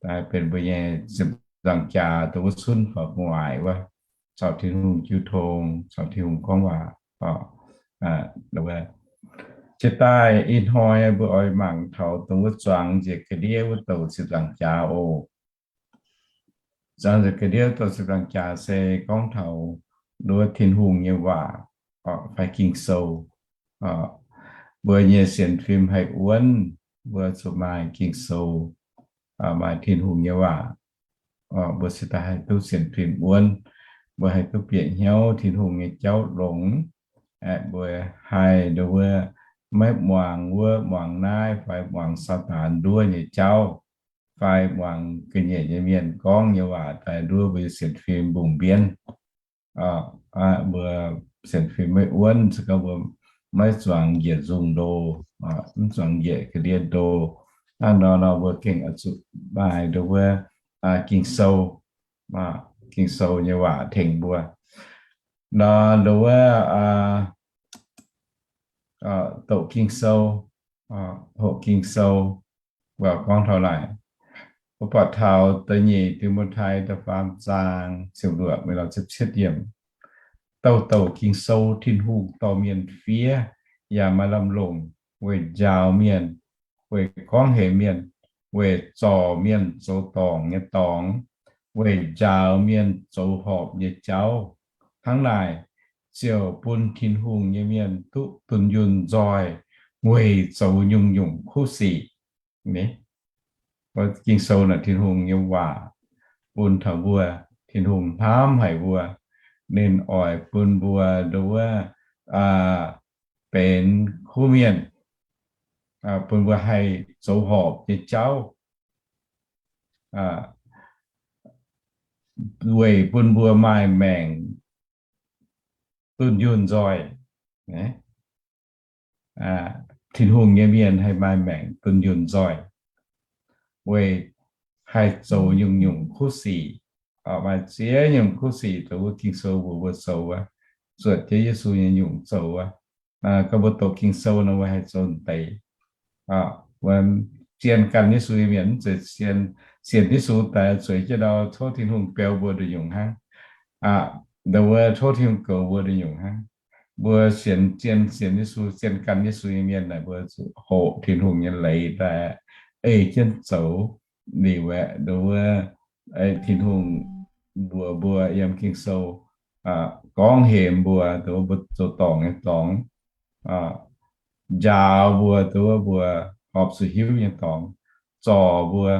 Daaih benx mbuo nyei ziepc nzaangc jaax dongh wuov cunv faaux gu'nguaaic wuov, caux Tin-Hungh jiu tong, caux Tin-Hungh gorngv waac. Jiex daaih ih hnoi mbuo oix mangc taux dongh wuov zuangx njiec ga'ndiev wuov douc ziepc nzaangc jaax oc. Zuangx njiec ga'ndiev douc ziepc nzaangc jaax se gorngv taux nduov Tin-Hungh nyei waac fai Ging-Sou. Mbuo nyei sienx fim haih wuonv, mbuo zuqc maaih Ging-Sou, maaih Tin-Hungh nyei waac. Mbuo se daaih haih duqv sienx fim wuonv, mbuo haih duqv bieqc hnyouv Tin-Hungh nyei jauv longx. Aeqv, mbuo haih nduov wuov, maiv muangx wuov muangx naaiv fai muangx Saadaan nduov nyei jauv, fai muangx ga'nyiec nyei mienh gorngv nyei waac daaih nduov mbuo nyei sienx fim mbungh mbienv. Mbuo sienx fim maiv wuonv, se gorngv mbuo maiv zuangx njiec nzungh ndo, mv zuangx njiec ga'ndiev ndo. Hnangv nor nor mbuo gengh oix zuqc maaih nduov wuov Ging-Sou, Ging-Sou nyei waac tengx mbuo. Nor nduov wuov doqc Ging-Sou, hoqc Ging-Sou, mbuo gorngv taux naaic, mbuo buatc taux da'nyeic Ti^mo^tai da'faam zaang ziepc luoqc mingh lorz ziepc cietv yiemc, Douc douc Ging-Sou Tin-Hungh dorh mienh fiev yaac maaih lamh longc weic njaaux mienh, weic gorngv hemx mienh, weic zorc mienh zoux dorngc nyei dorngx, weic njaaux mienh zoux horpc nyei jauv. Hnangv naaic, ziouc bun Tin-Hungh nyei mienh duqv dunh yunh nzoih weic zoux nyungc-nyungc kuv sic. Ging-Sou naaic Tin-Hungh nyei waac bun taux mbuo, Tin-Hungh hnamv haic mbuo. Ninh oix bun mbuo nduov wuov benx kuv mienh, bun mbuo haih zoux horpc nyei jauv, weic bun mbuo maaih maengc dunh yunh nzoih. Tin-Hungh nyei mienh haih maaih maengc dunh yunh nzoih, weic haih zoux nyungc-nyungc kuv sic. Maaih ziex nyungc kuv sic dongh wuov Ging-Sou mbuox mbuo zoux wuov, zuotc jienv Yesu nyei nyungc zoux wuov. Gorngv mbuo doqc Ging-Sou nor mbuo haih zoux deix. Zien ganh Yesu nyei mienh mv zeiz sienx Yesu daaih zueiz jienv ndau tov Tin-Hungh beu mbuo nduqc nyungc hnangv. Nduov wuov tov Tin-Hungh goux mbuo nduqc nyungc hnangv. Mbuo sienx zien, sienx Yesu, zien ganh Yesu nyei mienh naaic mbuo zuqc hoqc Tin-Hungh nyei leiz daaih ei jienv zoux. Liuz aeqv, nduov wuov Tin-Hungh mbuox mbuo yiem Ging-Sou gorngv hemx mbuo, nduov mbuo zoux dorngc nyei dorngx, njaaux mbuo, nduov mbuo horpc zuqc hiuv nyei dorngx, zorc mbuo,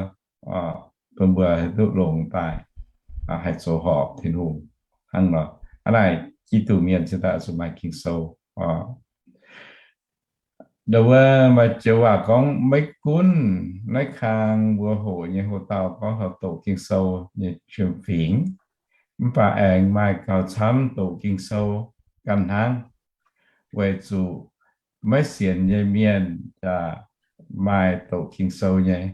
bun mbuo haih duqv longx daaih, haih zoux horpc Tin-Hungh hnangv nor. Hnangv naaic, Giduc mienh cingx daaih zuqc maaih Ging-Sou. Nduov wuov maaih joux waac gorngv maiv gunv naaiv kang mbuo hoqc nyei hoc-dauh gorngv taux doqc Ging-Sou nyei qiemx fingx, mv baac aengx maaih gauh camv doqc Ging-Sou ganh hnangv, weic zuqc maiv sienx nyei mienh yaac maaih doqc Ging-Sou nyei.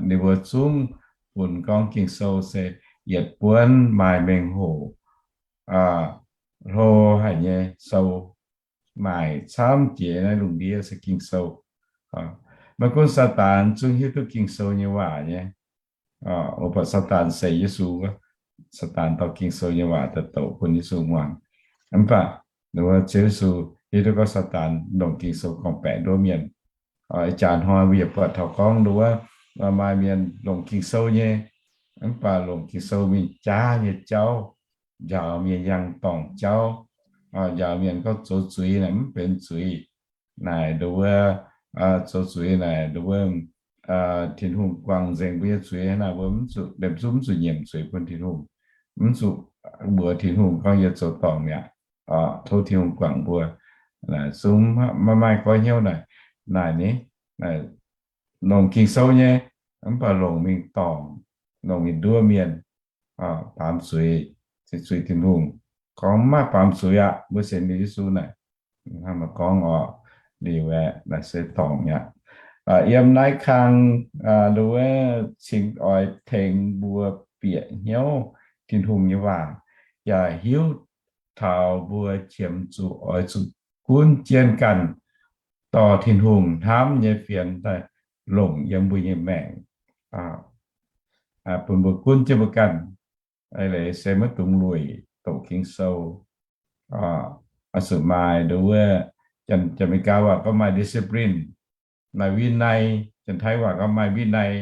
Ninh mbuo zungv funx gorngv Ging-Sou se yietc buonv maaih mengh hoc hlo haic nyei sou, maaic camv jiex naaiv lungh ndiev se Ging-Sou. Maiv gunv Saadaan zungv hiuv duqv Ging-Sou nyei waac nyei. Mbuo buatc Saadaan seix Yesu wuov, Saadaan dorh Ging-Sou nyei waac daaih doqc bun Yesu muangx. Mv baac Ziouv Yesu hiuv duqv gorngv Saadaan longc Ging-Sou gorngv-baeqc nduov mienh. Ih jaax hnoi mbuo yaac buatc taux gorngv nduov maaih mienh longc Ging-Sou nyei, mv baac longc Ging-Sou mingh jaav nyei jauv, njaaux mienh yangh dorngc jauv, njaaux mienh gorngv zoux zuiz naaic mv benx zuiz. Naaic nduov wuov zoux zuiz naaic nduov wuov Tin-Hungh guangc nzengc mbuo nyei zuiz hnangv naaic, mbuo mv zuqc, mv zuqc nyiemc zuiz bun Tin-Hungh, mv zuqc mbuox Tin-Hungh gorngv yie zoux dorngc mi'aqv, tov Tin-Hungh guangc mbuo. Zungv maiv maaih goiv hnyouv naaic, naaic ni, longc Ging-Sou nyei, mv baac longc mingh dorngc, longc mingh nduov mienh, baamz zuiz, zuiz Tin-Hungh. Gorngv mv maaih baamz zuiz aqv, mbuo sienx liuz Yesu naaic, hnangv maaih gorngv oc, liuz aeqv, naaic se dorngc mi'aqv. Yiem naaiv kang nduov cingx oix tengx mbuo bieqc hnyouv Tin-Hungh nyei waac, yaac hiuv taux mbuo qiemx zuqc oix zuqc gunv jienv ganh dorh Tin-Hungh hnamv nyei fienx daaih longc yiem mbuo nyei maengc, bun mbuo gunv jienv mbuo ganh. Leiz se maiv dungx lueic doqc Ging-Sou. Oix zuqc maaih nduov wuov, Janx-Meigaa waac gorngv maaih discipline, maaih วินัย, Janx-Taiv waac gorngv maaih วินัย.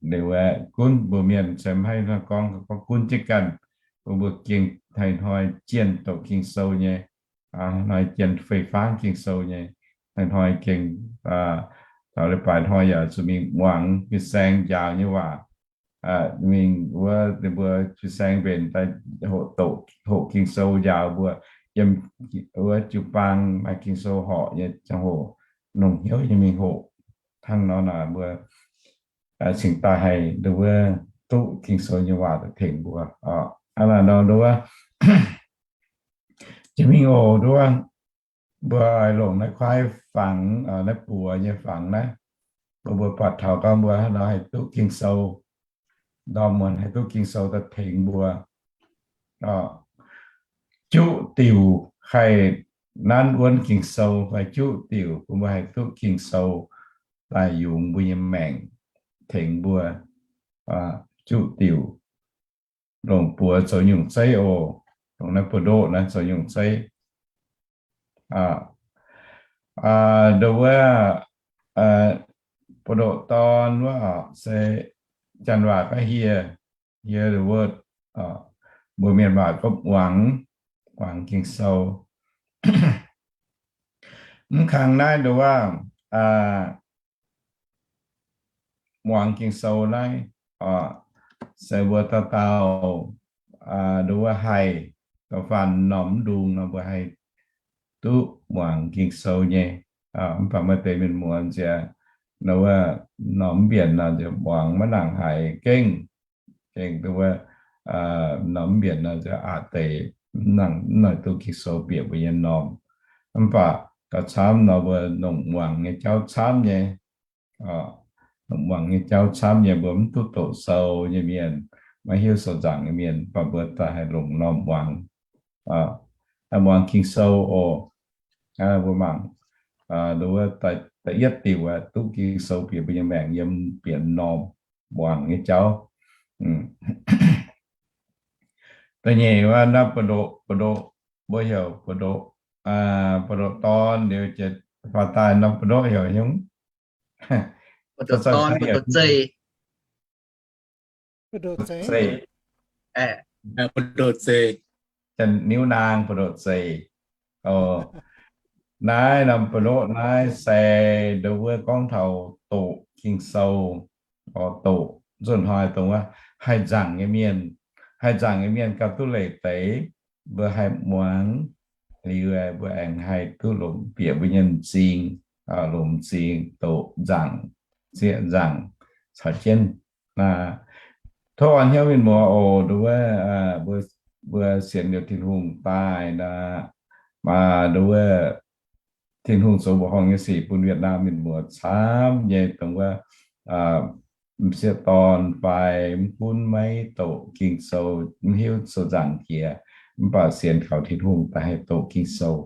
Liuz aeqv, gunv mbuo mienh se maiv haih gorngv, gorngv gunv jienv ganh, bun mbuo gengh hnoi-hnoi jienh doqc Ging-Sou nyei, hnoi jienh fei fangv Ging-Sou nyei, hnoi-hnoi gengh taux leiz-baaix hnoi yaac zuqc mingh muangx fin-saeng njaaux nyei waac. mingh wuov ninh mbuo fin-saeng mbenc daaih hoqc doqc, hoqc Ging-Sou njaaux mbuo yiem wuov jiu-baang maaih Ging-Sou horqc nyei ziangh hoc, longc hnyouv nyei mingh hoqc. Hnangv nor naaic mbuo cingx daaih haih nduov wuov duqv Ging-Sou nyei waac daaih tengx mbuo. Aa, naaic nor nduov wuov jiex mingh oc nduov wuov, mbuo oix longc naaiv kuaaiv fangx, naaiv buoz nyei fangx naaiv, mbuo mbuo buatc taux gorngv mbuo nor haih duqv Ging-Sou, ndorm muonz haih duqv Ging-Sou daaih tengx mbuo. Juqv diuc haih nanv wuonv Ging-Sou fai juqv diuc bun mbuo haih duqv Ging-Sou daaih yungz mbuo nyei maengc, tengx mbuo juqv diuc. Longc buoz zoux nyungc zeiv oc. Longc naaiv buoz-ndoqv naaiv zoux nyungc zeiv. Nduov wuov, buoz-ndoqv dorn wuov se Janx waac gorngv hie, hie the word, mbuo Mienh waac gorngv muangx, muangx Ging-Sou. Mv kang naaiv nduov wuov, muangx Ging-Sou naaiv se mbuo dauh dauh nduov wuov haih, da'faanh norm mv ndung nor mbuo haih duqv muangx Ging-Sou nyei. Mv baac maaih deix mienh muoz nziex nduov wuov norm mv mbienc nor nziex muangx maiv nangc haiz gengh, gengh nduov wuov norm mv mbienc nor nziex aqc deix mv nangc, mv nangc duqv Ging-Sou bieqc mbuo nyei m'normh. Mv baac gauh camv nor mbuo longc muangx nyei jauv camv nyei. Longc muangx nyei jauv camv nyei, mbuo mv duqv doqc sou nyei mienh, maiv hiuv sou nzaangc nyei mienh, mv baac mbuo daaih haih longc norm muangx, haih muangx Ging-Sou oc. Mbuo mangc, nduov wuov da'yietv diuc aeqv, duqv Ging-Sou bieqc mbuo nyei maengc yiem bieqc m'normh muangx nyei jauv. Da'nyeic wuov naaiv buoz-ndoqv, buoz-ndoqv, mbuo heuc buoz-ndoqv, buoz-ndoqv dorn liuz jiex faaux daaih norm buoz-ndoqv heuc nyungc? Buoz-ndoqv dorn, buoz-ndoqv zeih. Buoz-ndoqv zeih. Niuv naang buoz-ndoqv zeih. Naaiv norm buoz-ndoqv naaiv se nduov wuov gorngv taux doqc Ging-Sou, doqc nzunc hnoi dongh wuov haih nzaangc nyei mienh, haih nzaangc nyei mienh gauh duqv leih deix, mbuo haih muangx liuz mbuo aengx haih duqv longc bieqc mbuo nyei m'zing, longc m'zing doqc nzaangc, zieqv nzaangc caux jienv. Tov orn hnyouv mienh muoz oc, nduov wuov mbuo sienx liuz Tin-Hungh daaih nor, nduov wuov Tin-Hungh zoux mbuoqc horngh nyei sic bun Việt Nam mienh muoz camv nyei dongh wuov m'sieqv dorn fai mv gunv maiv doqc Ging-Sou, mv hiuv sou nzaangc jiex, mv baac sienx kaux Tin-Hungh daaih haih doqc Ging-Sou.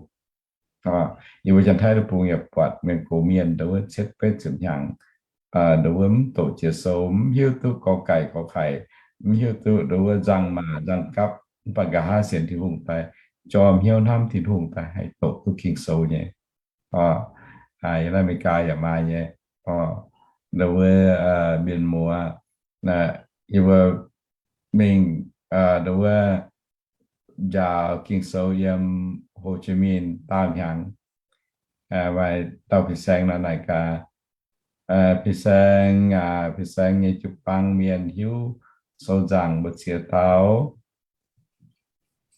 Yie mbuo Janx-Taiv deic-bung yaac buatc mienh gox mienh nduov wuov cietv betv ziepc hnyangx, nduov wuov mv doqc jiex sou, mv hiuv duqv gor gaic gor kaic, mv hiuv duqv nduov wuov nzangc maac nzangc gapv, mv baac nqa'haav sienx Tin-Hungh daaih jorm hnyouv hnamv Tin-Hungh daaih haih doqc duqv Ging-Sou nyei. Yiem naaiv America yaac maaih nyei. Nduov wuov mienh muoz, yie mbuo mingh nduov wuov njaaux Ging-Sou yiem Hồ Chí Minh daauh hnyangx, maaih dauh fin-saeng nor naaic gaax, fin-saeng, fin-saeng nyei jiu-baang mienh hiuv sou nzaangc mbu'ziex dauh?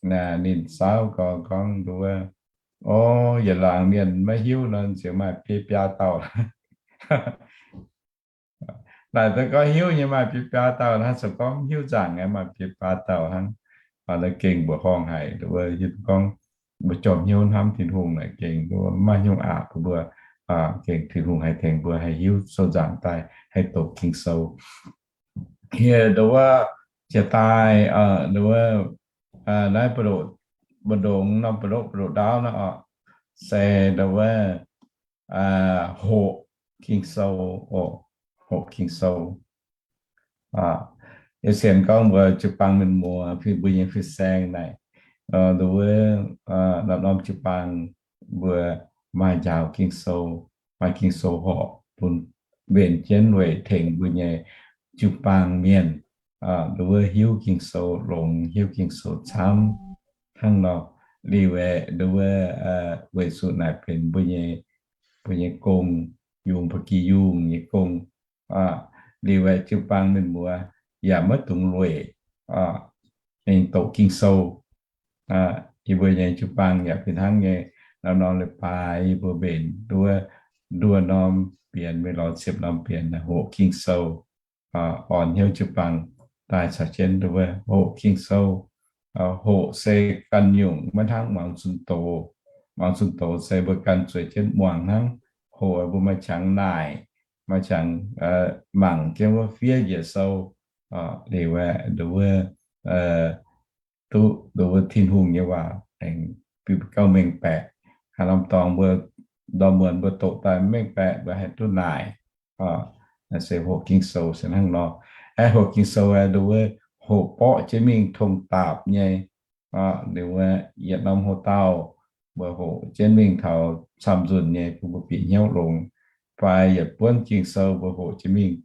Ninh saauv gorngv, gorngv nduov wuov, o, yietc laangz mienh maiv hiuv nor ziouc maaih biei biaa dauh. Naaic deix gorngv hiuv nyei maaih biei biaa dauh hnangv, zoux gorngv mv hiuv nzaangc nyei maaih biei biaa dauh hnangv. Naaiv gengh mbuoqc horngh haic, nduov wuov gorngv mbuo jorm hnyouv hnamv Tin-Hungh naaic gengh mbuo maiv nyungc aqc bun mbuo, gengh Tin-Hungh haih tengx mbuo haih hiuv sou nzaangc daaih haih doqc Ging-Sou. Hieh nduov wuov jiex daaih, nduov wuov naaiv mbu'ndongx nor, mbu'ndoqv, mbu'ndoqv ndaauv nor oc, se nduov wuov hoqc Ging-Sou oc, hoqc Ging-Sou. Yie sienx gorngv mbuo jiu-baang mienh muoz, mbuo nyei fin-saeng naaic, nduov wuov norm-norm jiu-baang mbuo maaih njaaux Ging-Sou, maaih Ging-Sou horqc bun mbenc jienv weic tengx mbuo nyei jiu-baang mienh nduov wuov hiuv Ging-Sou, longx hiuv Ging-Sou camv hnangv nor. Liuz aeqv, nduov wuov weic zuqc naaic benx mbuo nyei, mbuo nyei gong, yungz ba'gi yungh nyei gong. Liuz aeqv, jiu-baang mienh muoz, yaac maiv dungx lueic, aengx doqc Ging-Sou. Yie mbuo nyei jiu-baang yaac fih hnangv nyei. Norm-norm leiz-baaix yie mbuo mbenc nduov, nduov norm bienx, mingh lorz ziepc norm bienx, hoqc Ging-Sou, orn hnyouv jiu-baang daaih caux jienv nduov hoqc Ging-Sou. Hoqc se ganh nyungc, maiv hnangv muangx zunh doz. Muangx zunh doz se mbuo ganh zueiz jienv muangx hnangv. Hoqc mbuo maaih qangx naaic, maaih qangx mangc jienv wuov fiev njiec sou, liuz aeqv, nduov, duqv nduov Tin-Hungh nyei waac aengx gauh mengh baeqc. Haaix norm dorngx mbuo ndorm muonz mbuo doqc daaih mengh baeqc, mbuo haih duqv naaic. Se hoqc Ging-Sou se hnangv nor. Aeqv, hoqc Ging-Sou aeqv, nduov hoqc borqv jienv mingh tong daapc nyei. Liuz aeqv, yietc norm hoc-dauh mbuo hoqc jienv mingh taux camv-nzunc nyei bun mbuo bieqc hnyouv longx, fai yietc buonv Ging-Sou mbuo hoqc jienv mingh,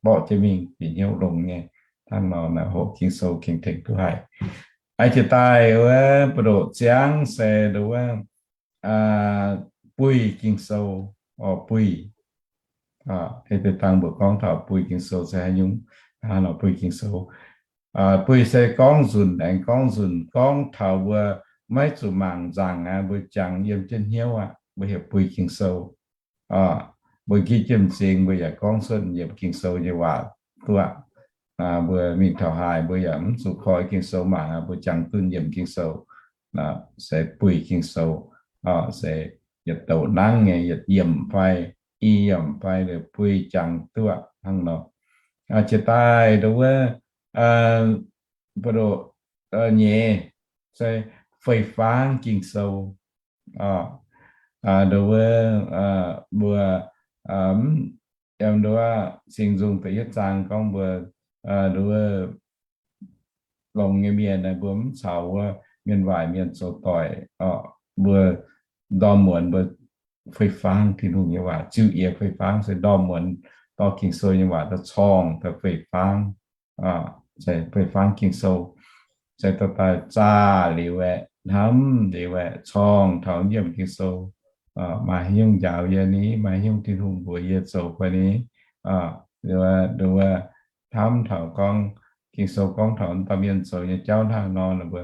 borqv jienv mingh bieqc hnyouv longx nyei. Hnangv nor naaic hoqc Ging-Sou gengh tengx duqv haic. A'jiex daaih wuov buoz-ndoqv ziangv se nduov buih Ging-Sou, oix buih. Ih deix dangh mbuo gorngv taux buih Ging-Sou se haaix nyungc, hnangv nor buih Ging-Sou. Buih se gorngv nzunc, aengx gorngv nzunc gorngv taux mbuo maiv zuqc mangc nzaangc aqv, mbuo jangx yiem jienv hnyouv aqv, mbuo heuc buih Ging-Sou. Mbuo gitv jienv m'zing mbuo yaac gorngv cuotv yiemc Ging-Sou nyei waac duqv. Mbuo mingh taux haaix mbuo yaac mv zuqc koi Ging-Sou mangc aqv, mbuo jangx duqv yiemc Ging-Sou. Se buih Ging-Sou, se yietc douc nangv nyei, yietc yiemc fai i yiemc fai buih jangx duqv hnangv nor. Jiex daaih nduov, buoz-ndoqv nyeiz se fei-fangv Ging-Sou. Nduov, mbuo, yiem nduov Singx Nzung da'yietv zaang gorngv mbuo, nduov, longx nyei mienh mbuo mv caux wuov mienh waaic mienh zoux doic. Mbuo ndorm muonz mbuo fei-fangv Tin-Hungh nyei waac, ziux yie fei-fangv se ndorm muonz dorh Ging-Sou nyei waac daaih corngh daaih fei-fangv, fei-fangv Ging-Sou, se dorh daaih zaah liuz aeqv, hnamv liuz aeqv, corngh taux yiemc Ging-Sou. Maaih haaix nyungc njaaux yie ni? Maaih haaix nyungc Tin-Hungh mbuox yie zoux fai ni? Nduov, hnamv taux gorngv Ging-Sou gorngv taux dauh mienh zoux nyei jauv hnangv nor, mbuo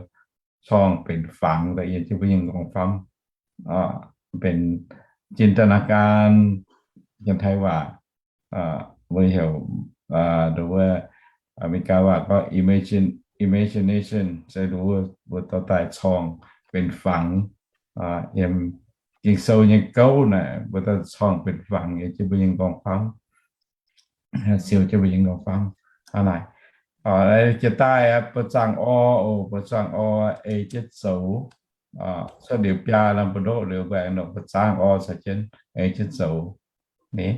corngh benx fangx daaih yiem jienv mbuo nyei nqorngv-famv. Benx จินตนาการ, Janx-Taiv waac mbuo heuc, nduov, America waac gorngv imagination, se nduov mbuo dorh daaih corngh benx fangx. Yiem Ging-Sou nyei gouv naaic mbuo dorh corngh benx fangx yiem jienv mbuo nyei nqorngv-famv, siou jienv mbuo nyei nqorngv-famv. Hnangv naaic, jiex daaih buoz-zaangv orv, buoz-zaangv orv ei jienv zoux. Cuotv liuz biaa norm buoz-ndoqv liuz mbuo aengx longc buoz-zaangv orv caux jienv ei jienv zoux. Ni,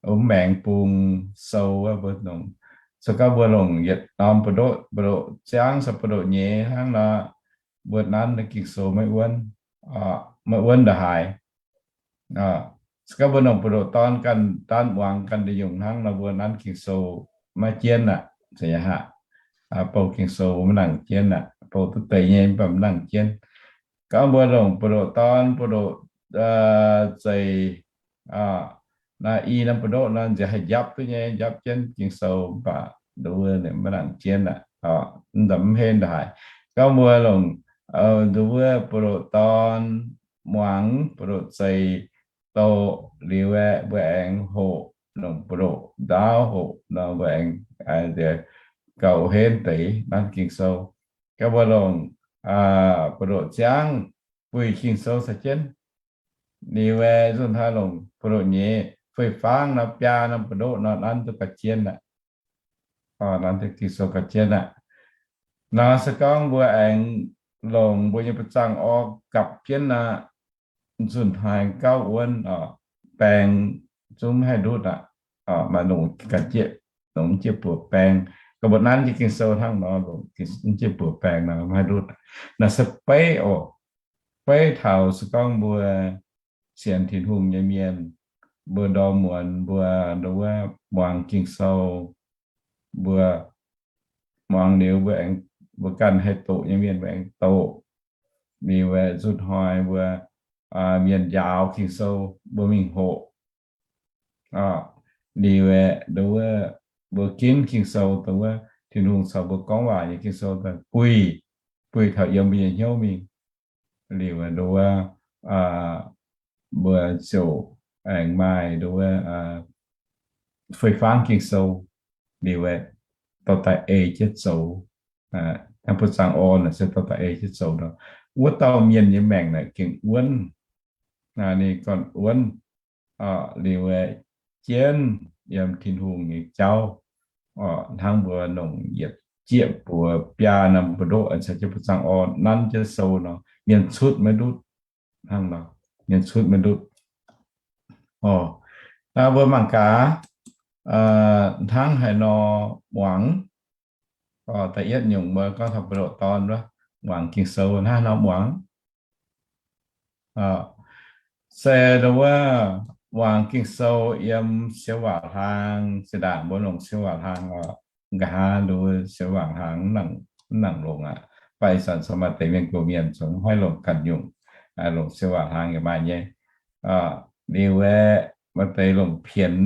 mv maengx bung sou wuov mbuo longc, se gorngv mbuo longc yietc norm buoz-ndoqv, buoz-ndoqv ziangv caux buoz-ndoqv nyeiz hnangv nor, mbuo nanv Ging-Sou maiv wuonv, maiv wuonv ndongc haaix. Se gorngv mbuo longc buoz-ndoqv dorn ganh, daan muangx ganh deix nyungc hnangv nor, mbuo nanv Ging-Sou maiv jienv aqv. Zeiz aqv, bou Ging-Sou maiv nangc jienv aqv, bou duqv deix nyei mv baac mv nangc jienv. Gorngv mbuo longc buoz-ndoqv dorn, buoz-ndoqv zeix, naaiv i norm buoz-ndoqv nor nziex haih njapv duqv nyei, njapv jienv Ging-Sou mv baac nduov maiv nangc jienv aqv, mv henv ndongc haaix. Gorngv mbuo longc nduov buoz-ndoqv dorn muangx, buoz-ndoqv zeix doqc liuz aeqv, mbuo aengx hoqc, longc buoz-ndoqv ndaauv hoqc nor mbuo aengx goux henv deix nanv Ging-Sou. Gorngv mbuo longc buoz-ndoqv ziangv buih Ging-Sou caux jienv. Liuz aeqv, nzunc haaix longc buoz-ndoqv nyeiz fei-fangv nor, biaa norm buoz-ndoqv nor nanv duqv ga'jienv aqv. Nanv duqv Ging-Sou ga'jienv aqv. Nor se gorngv mbuo aengx longc mbuo nyei buoz-zaangv orv gapv jienv aqv, nzunc haaix gauh wuonv, baeng zungv haih ndutv aqv. Maaih longc ga'jienv, longc mv jiez buoz baeng. Gorngv mbuo nanv jienv Ging-Sou hnangv nor, longc mv jiez buoz baeng nor mv haih ndutv. Naaiv se beiv oc. Beiv taux se gorngv mbuo sienx Tin-Hungh nyei mienh, mbuo ndorm muonz mbuo nduov muangx Ging-Sou, mbuo muangx liuz mbuo aengx, mbuo ganh haih doqc nyei mienh mbuo aengx doqc. Liuz aeqv, nzunc hnoi mbuo mienh njaaux Ging-Sou mbuo mingh hoqc. Liuz aeqv, nduov mbuo ginv Ging-Sou dongh wuov Tin-Hungh caux mbuo gorngv waac nyei Ging-Sou daaih buih, buih taux yiem mbuo nyei hnyouv mingh. Liuz nduov, mbuo ziouc aengx maaih nduov, fei-fangv Ging-Sou, liuz dorh daaih ei jienv zoux. Hnangv buoz-zaangc orn se dorh daaih ei jienv zoux nor. Wuov dauh mienh nyei maengc naaic gengh wuonv, ninh gorn-wuonv, liuz jienv yiem Tin-Hungh nyei jauv, hnangv mbuo nongc yietc jieqv buoz biaa norm mbu'ndoqv caux jienv buoz-zaangc orn nanv jienv sou nor, mienh cutv maiv ndutv. Hnangv nor, mienh cutv maiv ndutv. Mbuo mangc gaax, hnangv haaix nor muangx. Da'yietv nyungc mbuo gorngv taux mbu'ndoqv dorn wuov, muangx Ging-Sou hnangv haaix nor muangx. Se nduov, muangx Ging-Sou yiem siou waac hlang, zinh ndaangc mbuo longc siou waac hlang oc, nqa'haav nduov siou waac hlang mv nangc longc aqv. Baac ih zanc maaih deix mienh gox mienh zungv haih longc ganh nyungc, longc siou waac hlang yaac maaih nyei. Liuz aeqv, maaih deix longc pienx,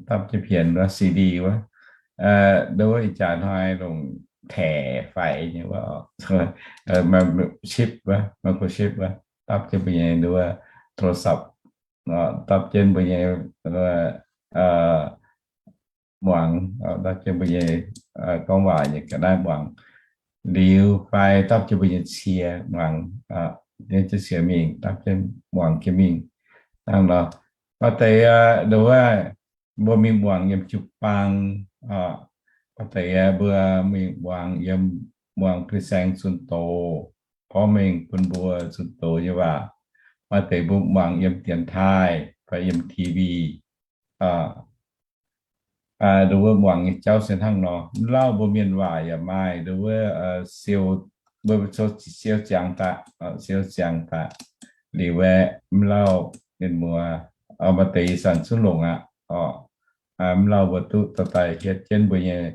dapv jienv pienx wuov, C D wuov, nduov ih jaax hnoi longc taeqv faix nyei wuov, chip wuov, microchip wuov, dapv jienv mbuo nyei nduov โทรศัพท์, dapv jienv mbuo nyei muangx, dapv jienv mbuo nyei gorngv waac nyei ga'naaiv muangx. Liuz fai dapv jienv mbuo nyei cie muangx, jienv cie mingh, dapv jienv muangx jienv mingh. Hnangv nor, maaih deix nduov, mbuo mingh muangx yiem jiu-baang, maaih deix mbuo mingh muangx yiem, muangx fin-saeng zunh doz, porv mengh bun mbuo zunh doz nyei waac. Maaih deix mbuo muangx yiem dienx taaih fai yiem T V. Nduov muangx nyei jauv se hnangv nor. Mv lauh mbuo mienh waac yaac maaih nduov, siou, mbuo siou ziangx daaih, siou ziangx daaih. Liuz aeqv, mv lauh mienh muoz, maaih deix ih zanc zungv longc aqv. Mv lauh mbuo duqv dorh daaih hietv jienv mbuo nyei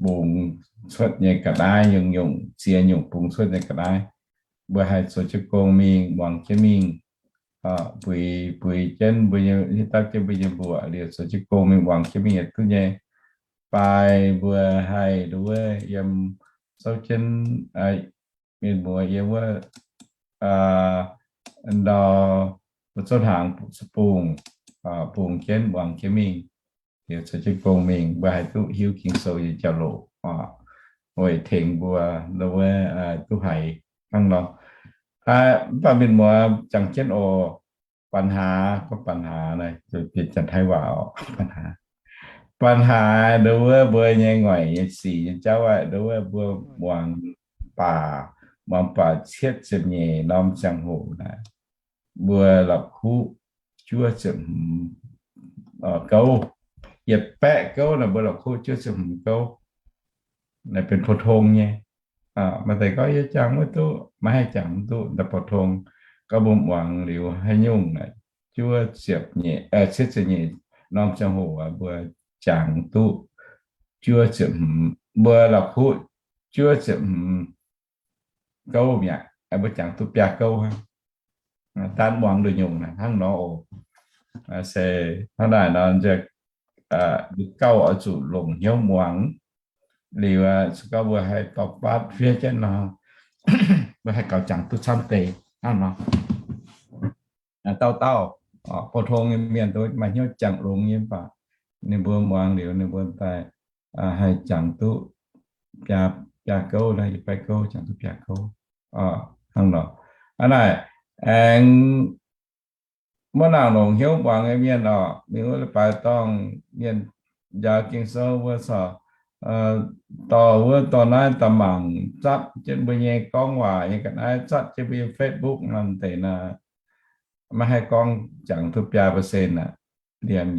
bungx cuotv nyei ga'naaiv, nyungc-nyungc ziex nyungc bungx cuotv nyei ga'naaiv. Mbuo haih zoux jienv gong mingh, muangx jienv mingh, buix, buix jienv mbuo nyei, dapv jienv mbuo nyei mbuoqc liuz zoux jienv gong mingh, muangx jienv mingh yaac duqv nyei. Baac mbuo haih nduov yiem souv jienv mienh muoz yiem wuov ndau, mbuo zouv hnaangx bungx, bungx jienv muangx jienv mingh, liuz zoux jienv gong mingh, mbuo haih duqv hiuv Ging-Sou nyei jauv-louc, weic tengx mbuo nduov duqv haiz hnangv nor. Mv baac mienh muoz jangx jienv oc. ปัญหา, gorngv ปัญหา naaic, bieqc janx-taiv waac oc, ปัญหา. ปัญหา nduov wuov mbuo nyei ngoic nyei sic nyei jauv aqv, nduov wuov mbuo muangx baac, muangx baac cietv ziepc nyeic norm ziangh hoc naaic, mbuo la'kuqv juov ziepc hmz gouv. Yietc baeqv gouv naaic mbuo la'kuqv juov ziepc hmz gouv. Naaic benx pou-tong nyei. Maaih deix gorngv yie jangx maiv duqv, maiv haih jangx mv duqv, daaih pou-tong. Gorngv mbuo muangx liuz haaix nyungc naaic, juov ziepc nyeic, cietv ziepc nyeic norm ziangh hoc mbuo jangx duqv juov ziepc hmz, mbuo la'kuqv juov ziepc hmz gouv mi'aqv, mbuo jangx duqv biaa gouv hnangv. Daan muangx nduqc nyungc naaic hnangv nor oc. Se hnangv naaic nor, gauh oix zuqc longc hnyouv muangx. Liuz se gorngv mbuo haih dorh baatv fiev jienv nor, mbuo haih gaux jangx duqv camv deix hnangv nor. Dauh dauh, pou-tong nyei mienh maaih hnyouv jangx longx nyei mv baac ninh mbuo muangx liuz ninh mbuo daaih haih jangx duqv biaa gouv, naaiv yietc baeqv gouv jangx duqv biaa gouv hnangv nor. Aa naaic, aengx maiv nangc longc hnyouv muangx nyei mienh oc, mingh wuov leiz-baaix dorngh mienh njaaux Ging-Sou mbuo corc dorh wuov dorh naaiv daaih mangc, zatv jienv mbuo nyei gorngv waac nyei ga'naaiv, zatv jienv mbuo nyei Facebook norm deix naaic, maiv haih gorngv jangx duqv biaa percent aqv. Liemh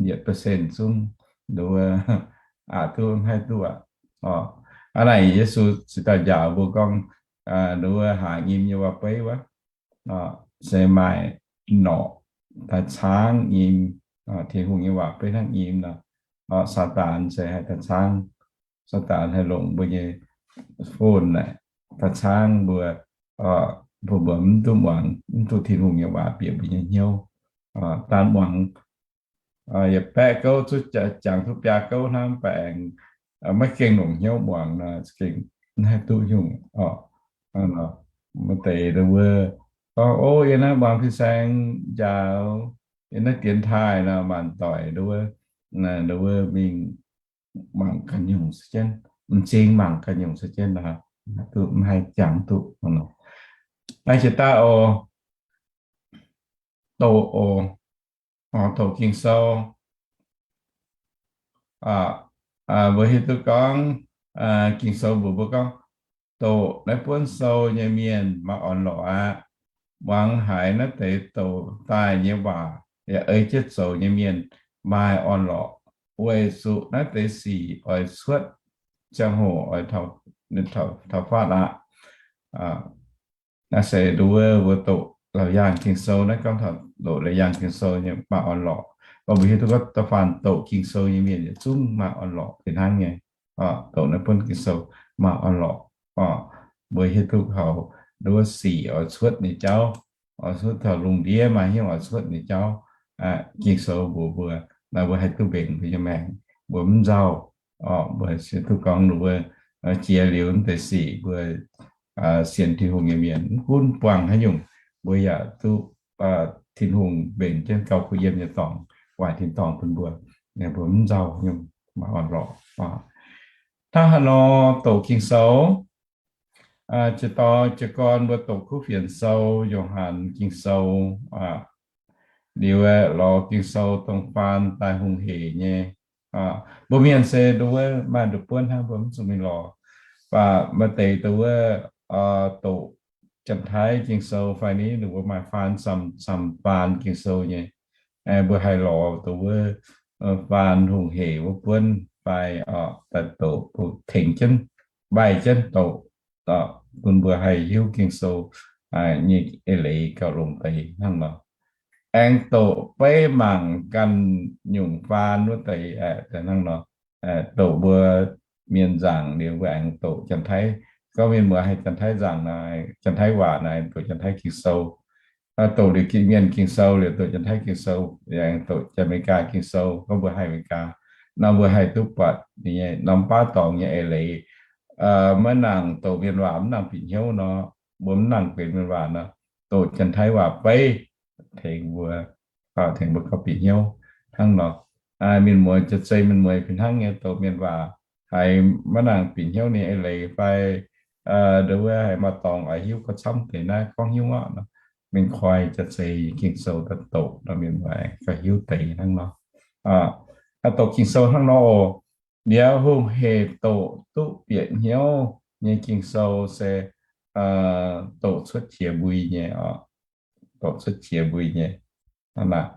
yietc percent zungv nduov aqc duqv maiv haih duqv aqv. Aa naaic Yesu cingx daaih njaaux mbuo gorngv, nduov haaix nyim nyei waac-beiv wuov, se maaih norqc daaih caangv nyim, Tin-Hungh nyei waac-beiv hnangv nyim nor. Saadaan se haih daaih caangv, Saadaan haih longc mbuo nyei phone naaic daaih caangv mbuo, bun mbuo mv duqv muangx, mv duqv Tin-Hungh nyei waac bieqc mbuo nyei hnyouv. Daan muangx yietc baeqv gouv zuqc jangx duqv biaa gouv hnangv, mv baac aengx maiv gengh longc hnyouv muangx nor, gengh maiv haih duqv nyungc oc. Maaih deix wuov gorngv, o, yie naaiv muangx fin-saeng njaaux, yie naaiv dienx taaih nor, maanc doic nduov, nduov mingh mangc ganh nyungc se jienv, m'zing mangc ganh nyungc se jienv nor, duqv maiv haih jangx duqv. Naaiv jiex daaih oc, doqc oc, doqc Ging-Sou. Mbuo hiuv duqv gorngv, Ging-Sou mbuox mbuo gorngv, doqc naaiv buonv sou nyei mienh maaih orn-lorqc aqv. Muangx haiz naaiv deix doqc daaih nyei waac yaac ei jienv zoux nyei mienh maaih orn-lorqc, weic zuqc naaiv deix sic oix cuotv ziangh hoc oix taux faatv aqv. Naaiv se nduov mbuo doqc Laauc Yaangh Ging-Sou, naaiv gorngv taux doqc Laauc Yaangh Ging-Sou nyei maaih orn-lorqc. Mbuo hiuv duqv gorngv da'faanh doqc Ging-Sou nyei mienh yietc zungv maaih orn-lorqc fih hnangv nyei. Doqc naaiv buonv Ging-Sou maaih orn-lorqc. Mbuo hiuv duqv kaux nduov sic oix cuotv nyei jauv, oix cuotv taux lungh ndiev maaih hnyouv oix cuotv nyei jauv, Ging-Sou mbuox mbuo, naaiv mbuo haih duqv mbenc mbuo nyei maengc, mbuo mv nzauh. Mbuo se duqv gorngv nduov jiex liuz naaiv deix sic mbuo sienx Tin-Hungh nyei mienh mv gunv buangh haaix nyungc, mbuo yaac duqv Tin-Hungh mbenc jienv gauh kuh yiem nyei dorngx, waaic tin-dorngh bun mbuo, mbuo mv nzauh nyungc, maaih orn-lorqc. Hnangv haaix nor doqc Ging-Sou? Jiez gorn mbuo doqc Kuv Fienx Sou, Yo^han Ging-Sou, liuz lorz Ging-Sou dongh faan daaih hungh hec nyei. Mbuo mienh se nduov maaih nduqc buonv hnangv, mbuo mv zuqc mingh lorz. Mv baac maaih deix nduov doqc Janx-Taiv Ging-Sou fai ni, ninh mbuo maaih faan camv-camv faan Ging-Sou nyei. Mbuo haih lorz nduov faan hungh hec wuov buonv fai daaih doqc tengx jienv, mbaih jienv doqc, bun mbuo haih hiuv Ging-Sou nyei eix leiz gauh longx deix hnangv nor. Aengx doqc beiv mangc ganh nyungc faan wuov deix hnangv nor. Doqc mbuo mienh nzaangc liuz mbuo aengx doqc Janx-Taiv. Gorngv mienh muoz haih Janx-Taiv nzaangc naaic, Janx-Taiv waac naaic, doqc Janx-Taiv Ging-Sou. Doqc liuz mienh Ging-Sou liuz doqc Janx-Taiv Ging-Sou, aengx doqc Janx-Meigaa Ging-Sou, gorngv mbuo haih Meigaa nor, mbuo haih duqv buatc ninh nyei norm baav dorngx nyei eix leiz. Maiv nangc doqc mienh waac mv nangc bieqc hnyouv nor, mbuo mv nangc benx mienh waac nor, doqc Janx-Taiv waac beiv tengx mbuo, tengx mbuo gauh bieqc hnyouv hnangv nor. Mienh muoz jaax-zei mienh muoz fih hnangv nyei, doqc mienh waac haiz maiv nangc bieqc hnyouv ninh eix leiz fai nduov haiz maaih dorngx oix hiuv gauh camv deix naaiv gorngv hnyouv orqc nor, mingh koi jaax-zei Ging-Sou daaih doqc nor, mienh muoz gauh hiuv deix hnangv nor. Doqc Ging-Sou hnangv nor oc. Liuz hungh hec doqc duqv bieqc hnyouv nyei Ging-Sou se doqc cuotv qiex mbui nyei oc. Doqc cuotv qiex mbui nyei. Hnangv naaic,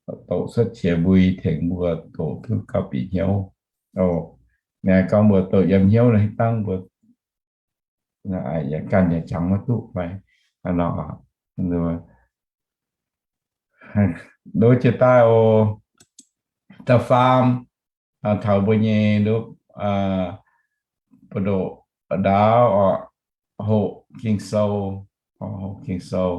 doqc cuotv qiex mbui tengx mbuo doqc duqv gauh bieqc hnyouv. Naaiv gorngv mbuo doqc yiem hnyouv naaiv dangh mbuo yaac ganh yaac jangx maiv duqv fai nor. Nduov jiex daaih oc, da'faam, taux mbuo nyei nduov, buoz-ndoqv ndaauv oc, hoqc Ging-Sou, hoqc Ging-Sou.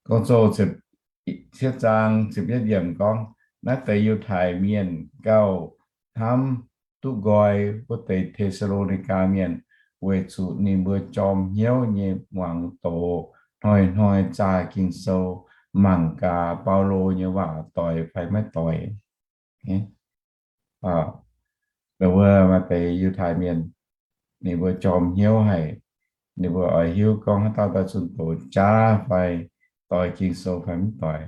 Gong-Zoh cietv zaang ziepc yietv yiemc gorngv, naaiv deix Yiutai Mienh gauh hnamv duqv nqoi wuov deix Te^saa^lo^ni^gaa Mienh, weic zuqc ninh mbuo jorm hnyouv nyei muangx doz, hnoi-hnoi zaah Ging-Sou, mangc gaax Baulo nyei waac doix fai maiv doix. Wuov maaih deix Yiutai Mienh, ninh mbuo jorm hnyouv haic. Ninh mbuo oix hiuv gorngv haaix dauh daaih zunh doz jaav fai doix Ging-Sou fai mv doix.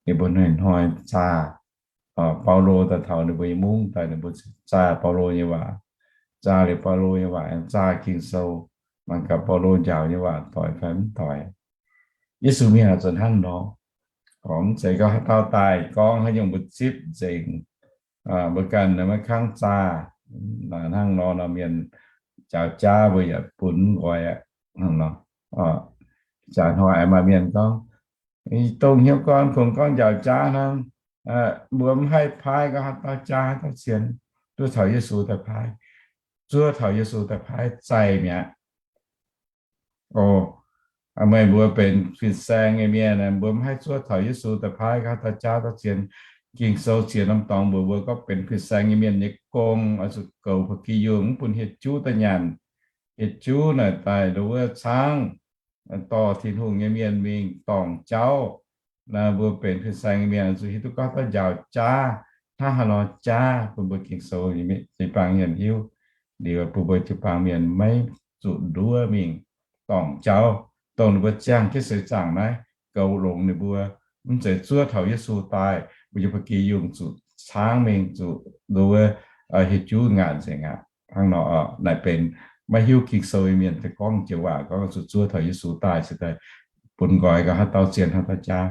Ninh mbuo hnoi-hnoi zaah Baulo daaih taux ninh mbuo nyei mungv daaih, ninh mbuo zaah Baulo nyei waac, zaah liuz Baulo nyei waac, zaah Ging-Sou, mangc gaax Baulo njaaux nyei waac doix fai mv doix. Yesu mienh oix zuqc hnangv nor. Gorngv mv zeiz gorngv haaix dauh daaih gorngv haaix nyungc mbuo zipv nzengc, mbuo ganh maiv kangv zaah. Hnangv nor nor mienh njaaux jaav mbuo yaac bun mv nqoi aqv. Hnangv nor, jaax hnoi maaih mienh gorngv, dongh hnyouv gorn kungx gorngv njaaux jaav hnangv. Mbuo mv haih paaiv gorngv haaix dauh jaav haaix dauh cien, zuov taux Yesu daaih paaiv. Zuov taux Yesu daaih paaiv zaih mi'aqv. O, Meih mbuo benx fin-saeng nyei mienh, mbuo maiv haih zuov taux Yesu daaih paaiv gaax dauh jaav dauh zien Ging-Sou ziex norm dorngx mbuox mbuo gorngv benx fin-saeng nyei mienh nyei gong oix zuqc goux ba'gi yungh, mv bun hieh juv daaih nyanc. Hieh juv naaic daaih nduov wuov caangv dorh Tin-Hungh nyei mienh mingh dorngc jauv. Naaiv mbuo benx fin-saeng nyei mienh oix zuqc hiuv duqv gorngv dauh njaaux jaav hnangv haaix nor jaav bun mbuo Ging-Sou jiu-baang mienh hiuv. Liuz bun mbuo jiu-baang mienh maiv zuqc nduov mingh dorngc jauv, dongh ninh mbuo ziangh jienv seix zaangc naaiv goux longx ninh mbuo, mv zeiz zuov taux Yesu daaih mbuo nyei ba'gi yungh zuqc caangv mingh zuqc nduov wuov hieh juv ngaanc nzengc aqv. Hnangv nor naaic benx maiv hiuv Ging-Sou nyei mienh daaih gorngv joux waac gorngv zuqc zuov taux Yesu daaih se daaih bun nqoi gaax haaix dauh zien haaix dauh jaav.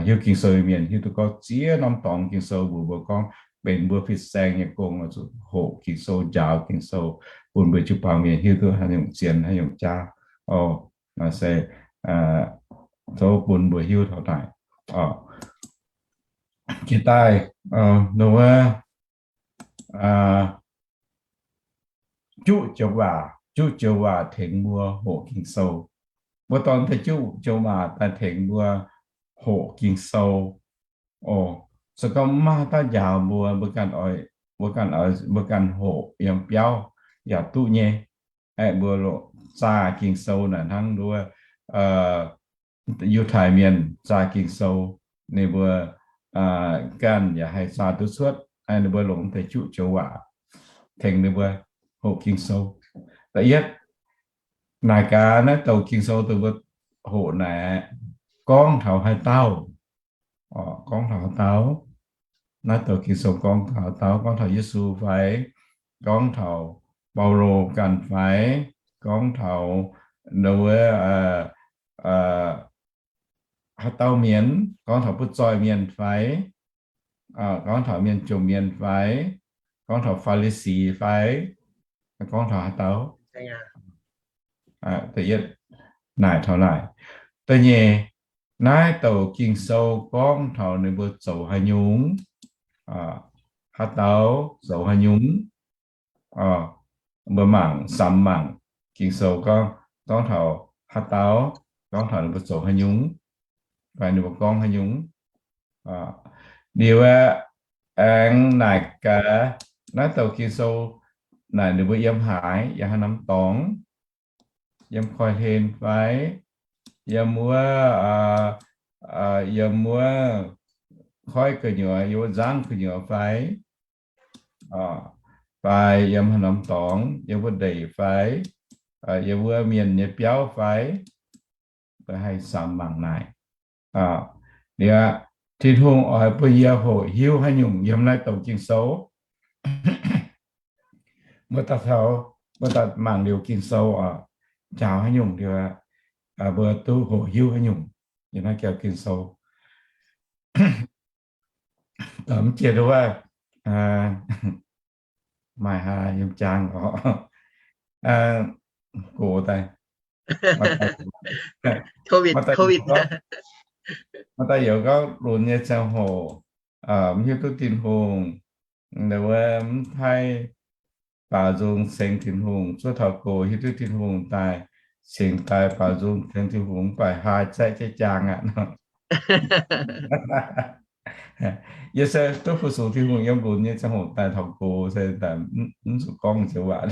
Hiuv Ging-Sou nyei mienh hiuv duqv gorngv ziex norm dorngx Ging-Sou mbuox mbuo gorngv benx mbuo fin-saeng nyei gong oix zuqc hoqc Ging-Sou, njaaux Ging-Sou, bun mbuo jiu-baang mienh hiuv duqv haaix nyungc zien haaix nyungc jaav. O, se tov bun mbuo hiuv taux naaic. Jiex daaih nduov wuov juqv joux waac, juqv joux waac tengx mbuo hoqc Ging-Sou. Mbuo dorh deix juqv joux waac daaih tengx mbuo hoqc Ging-Sou. O, se gorngv mv maaih haaix dauh njaaux mbuo, mbuo ganh oix, mbuo ganh oix, mbuo ganh hoqc yiem biauv yaac duqv nyei. Aeqv, mbuo loc zaah Ging-Sou naaic hnangv nduov Yiutai mienh zaah Ging-Sou, ninh mbuo ganh yaac haih zaah duqv cuotv. Ninh mbuo longc deix juqv joux waac tengx ninh mbuo hoqc Ging-Sou. Da'yietv, naaic gaax naaiv douc Ging-Sou dongh mbuo hoqc naaic gorngv taux haaix dauh? Gorngv taux haaix dauh? Naaiv douc Ging-Sou gorngv taux haaix dauh? Gorngv taux Yesu fai? Gorngv taux Baulo ganh fai? Gorngv taux nduov haaix dauh mienh? Gorngv taux butv zoih mienh fai? Gorngv taux mienh jomc mienh fai? Gorngv taux Faa^li^si fai? Gorngv taux haaix dauh? Da'yietv, naaic taux naaic. Da'nyeic, naaiv douc Ging-Sou gorngv taux ninh mbuo zoux haaix nyungc, haaix dauh zoux haaix nyungc. Mbuo mangc, samx mangc, Ging-Sou gorngv, gorngv taux haaix dauh, gorngv taux ninh mbuo zoux haaix nyungc, fai ninh mbuo gorngv haaix nyungc. Liuz aeqv, aengx naaic gaax naaiv douc Ging-Sou naaic ninh mbuo yiem haaix, yiem haaix norm dorngx, yiem koiv-hlen fai, yiem wuov, yiem wuov koiv gu'nyuoz, yiem wuov nzangv gu'nyuoz fai, fai yiem haaix norm dorngx, yiem wuov ndeic fai, yiem wuov mienh nyei biauv fai, mbuo haih samx mangc naaic. Liuz, Tin-Hungh oix bun yie hoqc hiuv haaix nyungc yiem naaiv douc Ging-Sou. Mbuo daaih taux, mbuo daaih mangc liuz Ging-Sou oc, njaaux haaix nyungc liuz, mbuo duqv hoqc hiuv haaix nyungc yiem naaiv gau Ging-Sou. Mv jiex wuov, maaih haaix yiem jaang oc, gox daaih. Maaih daaih youz gorngv lunx nyei ziangh hoc, mv hiuv duqv Tin-Hungh, wuov mv haih baaux nzung cengx Tin-Hungh, zuov taux gox hiuv duqv Tin-Hungh daaih, cingx daaih baaux nzung cengx Tin-Hungh, mv baac haaix zaeqv jaiv jaang aqv. Yie se duqv fu-sux Tin-Hungh yiem lunx nyei ziangh hoc daaih taux gox se mv zuqc gorngv joux waac,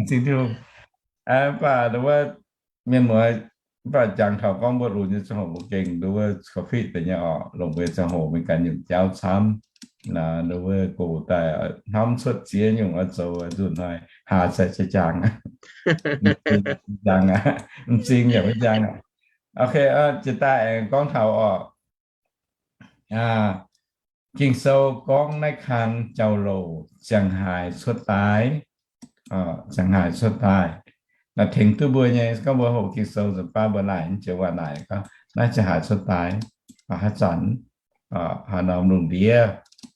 cingx Tin-Hungh. Mv baac wuov mienh muoz, mv baac jangx taux gorngv mbuo lunx nyei ziangh hoc mbuo gengh nduov wuov corona deix nyei oc, longc mbuo nyei ziangh hoc mingh ganh nyungc jauv camv. Nduov wuov gox daaih hnamv cuotv ziex nyungc oix zoux, nzunc hnoi haaix zaeqv jaiv jaang, jaang aqv, m'zing yaac maiv jaang aqv. Ok, jiex daaih aengx gorngv taux oc, Ging-Sou gorngv naaiv kang jauv-louc ziangh haaix cuotv daaih, ziangh haaix cuotv daaih. Naaiv tengx duqv mbuo nyei, gorngv mbuo hoqc Ging-Sou nzunc baav mbuo naaic, mv jiex waac naaic gorngv naaiv ziangh haaix cuotv daaih, haaix zanc, haaix norm lungh ndiev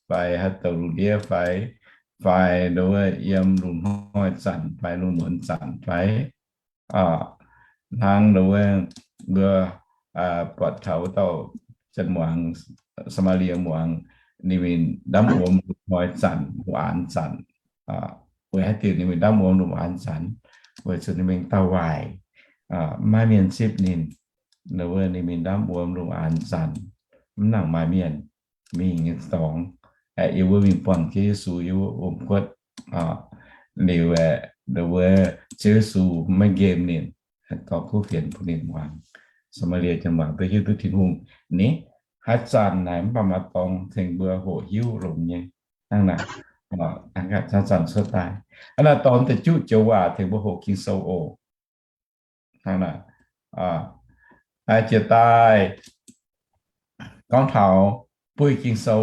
fai, haaix douc lungh ndiev fai, fai nduov yiem lungh hnoi zanc fai lungh muonz zanc fai. Hnangv nduov mbuo buatc taux wuov dauh janx muangx, Saa^maa^lie muangx, ninh mingh ndamv wuom lungh hnoi zanc, lungh aanx zanc. Weic haaix diuc ninh mingh ndamv wuom lungh aanx zanc? Weic zuqc ninh mingh dauh waaic. maiv maaih mienh zipv ninh. Ninh mbuo ninh mingh ndamv wuom lungh aanx zanc, mv nangc maaih mienh mingh nyei dorngx. Aeqv, yie mbuo mingh buangh jienv Yesu yie mbuo wuom-kuotv. Liuz aeqv, ninh mbuo Ziouv Yesu maiv nqemh ninh, dorh kuv fienx bun ninh muangx. Saa^maa^lie Janx-muangz duqv hiuv duqv Tin-Hungh ni, haaix zanc naaic mv baac maaih dorngx tengx mbuo hoqc hiuv longx nyei. Hnangv naaic, haaix zanc cuotv daaih. Hnangv naaic dorh deix juqv joux waac tengx mbuo hoqc Ging-Sou oc. Hnangv naaic, jiex daaih gorngv taux buih Ging-Sou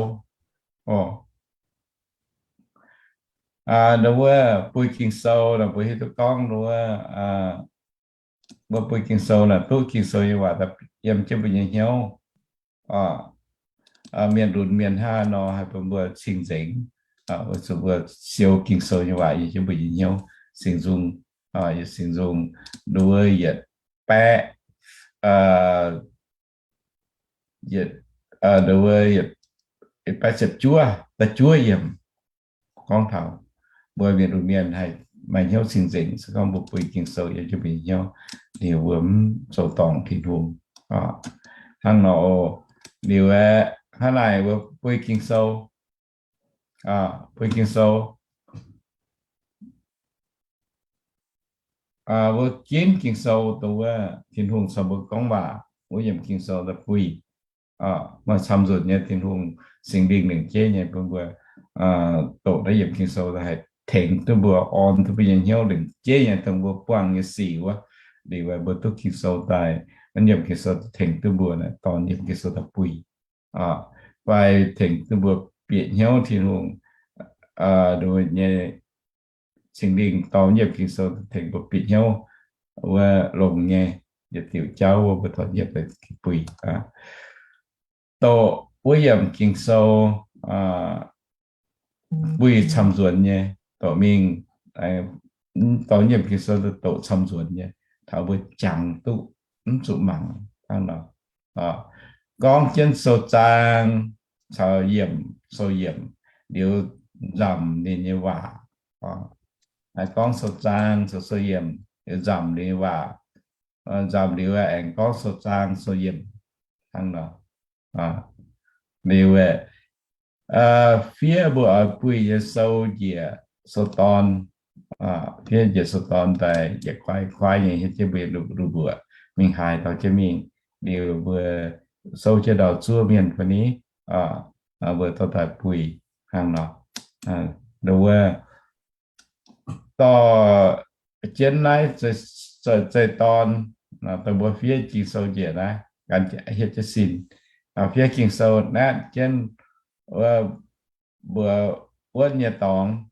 oc. Ndau wuov buih Ging-Sou naaic mbuo hiuv duqv gorngv ndau wuov, mbuo buih Ging-Sou naaic duqv Ging-Sou nyei waac yiem jienv mbuo nyei hnyouv. Mienh lunx mienh hnangv nor haih bun mbuo cing-nzengc, weic zuqc mbuo siou Ging-Sou nyei waac yiem jienv mbuo nyei hnyouv. Singx Nzung, yiem Singx Nzung ndau wuov yietc baeqv, yietc, ndau wuov yietc baeqv ziepc juov, da'juov yiemc gorngv taux mbuo mienh lunx mienh haih maaih hnyouv cing-nzengc se gorngv mbuo buih Ging-Sou yiem jienv mbuo nyei hnyouv, liuz mbuo mv zoux dorngc Tin-Hungh. Hnangv nor oc. Liuz aeqv, hnangv naaic mbuo buih Ging-Sou, buih Ging-Sou, mbuo ginv Ging-Sou dongh wuov Tin-Hungh caux mbuo gorngv waac wuov yiemc Ging-Sou daaih buih. Maaih camv nzunc nyei Tin-Hungh Singx Lingh lengc jeiv nyei bun mbuo doqc naaiv yiemc Ging-Sou daaih haih tengx duqv mbuo, orn duqv mbuo nyei hnyouv lengc jeiv nyei dongh mbuo buangh nyei sic wuov. Liuz mbuo duqv Ging-Sou daaih, naaiv yiemc Ging-Sou tengx duqv mbuo naaic, dorh yiemc Ging-Sou daaih buih. Fai tengx duqv mbuo bieqc hnyouv Tin-Hungh nyei Singx Lingh dorh yiemc Ging-Sou tengx mbuo bieqc hnyouv wuov longx nyei yietc diuc jauv wuov mbuo dorh yiemc buih. Doqc wuov yiemc Ging-Sou buih camv nzuonx nyei, doqc mingh dorh yiemc Ging-Sou doqc camv nzuonx nyei, taux mbuo jangx duqv mv zuqc mangc hnangv nor. Gorngv jienv sou zaang caux yiemc, sou yiemc, liuz nzamc ninh nyei waac. Gorngv sou zaang caux sou yiemc, liuz nzamc ninh nyei waac. Nzamc liuz aengx gorngv sou zaang sou yiemc hnangv nor. Liuz fiev mbuo oix buih nyei sou njiec sou dorn, fiev njiec sou dorn daaih njiec kuaaiv kuaaiv nyei hietv jienv mbuo nyei lu mbuoqc mingh haaix dorh jienv mingh. Liuz mbuo souv jienv ndau zuov mienh fai ni, mbuo dorh daaih buih hnangv nor. Nduov wuov dorh jienv naaiv zeiv-dorn, dongh mbuo fiev Ging-Sou njiec naaiv, gan hietv jienv sin, fiev Ging-Sou naetv jienv mbuo wuonv nyei dorngx,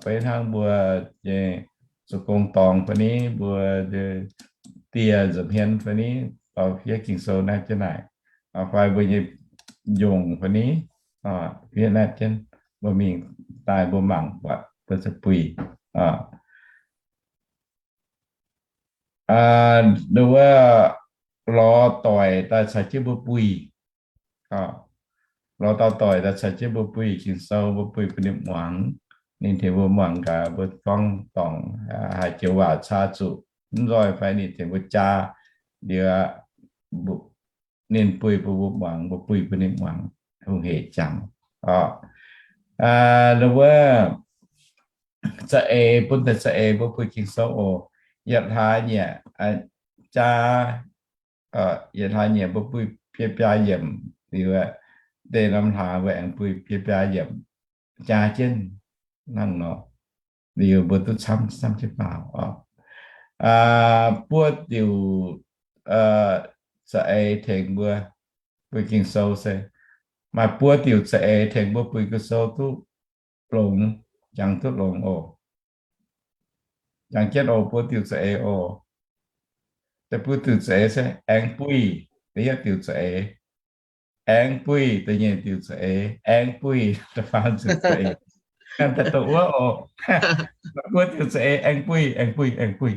beiv hnangv mbuo nyei zoux gong dorngx fai ni, mbuo dieh nza'hmien fai ni, dorh fiev Ging-Sou naetv jienv naaic, fai mbuo nyei njongc fai ni, fiev naetv jienv, mbuo mingh daaih mbuo mangc buatc mbuo ziouc buih. Nduov wuov lorz doic daaih caux jienv mbuo buih. Lorz dauh doic daaih caux jienv mbuo buih Ging-Sou, mbuo buih bun ninh muangx. Ninh tengx mbuo muangx gaax, mbuo gorngv dorngc haaix joux waac caa zuqc mv nzoih fai ninh tengx mbuo jaa, liuz ninh buih bun mbuo muangx, mbuo buih bun ninh muangx, hungh heic jangx. Nduov wuov za'eix, bun deix za'eix mbuo buih Ging-Sou oc. Yietc hlaax nyieqc jaa, yietc hlaax nyieqc mbuo buih biei biaa yiemc, liuz deix norm hlaax mbuo aengx buih biei biaa yiemc, jaa jienv hnangv nor. Liuz mbuo duqv camv, camv jienv faaux oc. Buo diuc za'eix tengx mbuo buih Ging-Sou se, maaih buo diuc za'eix tengx mbuo buih Ging-Sou duqv longx, jangx duqv longx oc. Jangx jienv oc, buo diuc za'eix oc. Da'buo diuc za'eix se aengx buih, da'yietv diuc za'eix aengx buih, da'nyeic diuc za'eix aengx buih, da'faam diuc za'eix aengx daaih dongh wuov oc. Buo diuc za'eix aengx buih, aengx buih, aengx buih.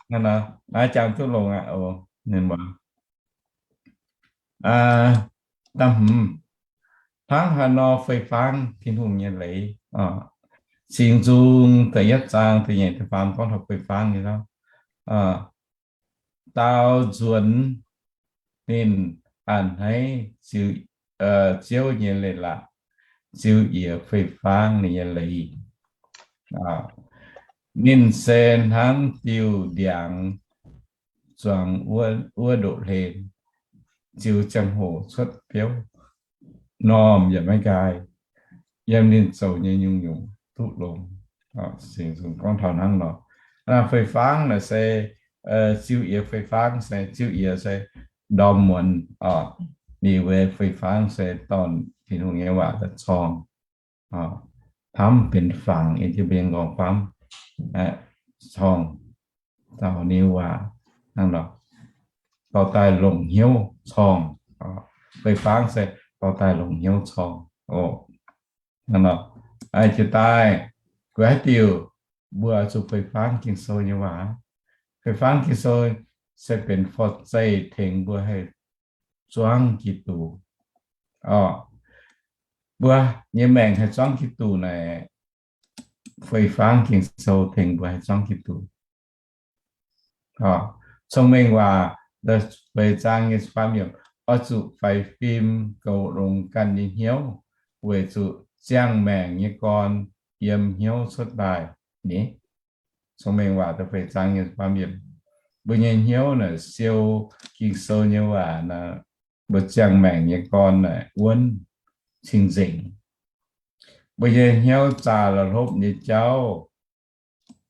Naaiv jangx duqv longx aqv oc, ninh mbuo. Da'hmz, hnangv haaix nor fei fangv Tin-Hungh nyei leiz. Singx Nzung da'yietv zaang da'nyeic da'faam gorngv taux fei fangv nyei hnangv. dau nzuonx ninh a'hneiv Ziouv nyei leiz-latc, ziux yie fei-fangv ninh nyei leiz. Ninh se hnangv diuh ndiangx zuangx wuov ndoqv hlen, ziux ziangh hoc cuotv biouv, normh yaac maiv nqaai, yiem ninh zoux nyei nyungc-nyungc duqv longx. Gorngv taux hnangv nor, fei-fangv naaic se, ziux yie fei-fangv se, ziux yie se ndorm muonz, liuz fei-fangv se dorn Tin-Hungh nyei waac daaih corng, hnamv benx fangx, yiem jienv mbuo nyei nqorngv-famv, corng, zaux ninh waac, hnangv nor, dorh daaih longc hnyouv corng. Fei-fangv se dorh daaih longc hnyouv corng. Hnangv nor, jiex daaih, guaix haaix diuc mbuo oix zuqc fei-fangv Ging-Sou nyei waac. Fei-fangv Ging-Sou se benx forv-zeih tengx mbuo haih zuangv Giduc. Mbuo nyei maengc haih zuangv Giduc naaic, fei-fangv Ging-Sou tengx mbuo haih zuangv Giduc. Cong-Mengh Waac da'feix zaang nyei faam yiemc, oix zuqc faix fim goux longx ganh nyei hnyouv, weic zuqc ziangh maengc nyei gorn yiem hnyouv cuotv daaih. Ni, Cong-Mengh Waac da'feix zaang nyei faam yiemc. Mbuo nyei hnyouv naaic siou Ging-Sou nyei waac naaic, mbuo ziangh maengc nyei gorn naaic wuonv cing-nzengc. Mbuo nyei hnyouv zaah la'hlopv nyei jauv,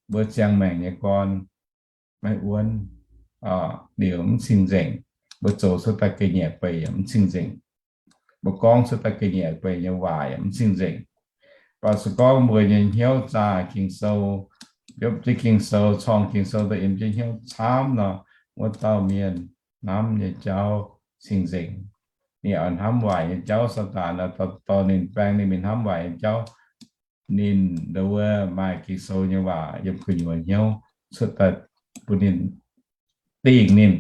mbuo ziangh maengc nyei gorn maiv wuonv, liuz mv cing-nzengc. Mbuo zoux cuotv daaih ga'nyiec beic yaac mv cing-nzengc. Mbuo gorngv cuotv daaih ga'nyiec beic nyei waac yaac mv cing-nzengc. Mv baac se gorngv mbuo nyei hnyouv zaah Ging-Sou, yopv jienv Ging-Sou, corng Ging-Sou daaih yiem jienv hnyouv camv nor, wuov dauh mienh hnamv nyei jauv cing-nzengc. Ninh oix hnamv waaic nyei jauv, Saadaan oix dorh ninh, baeng ninh mingh hnamv waaic nyei jauv. Ninh ndo wuov maaih Ging-Sou nyei waac yiem gu'nyuoz hnyouv cuotv daaih bun ninh, dingh ninh,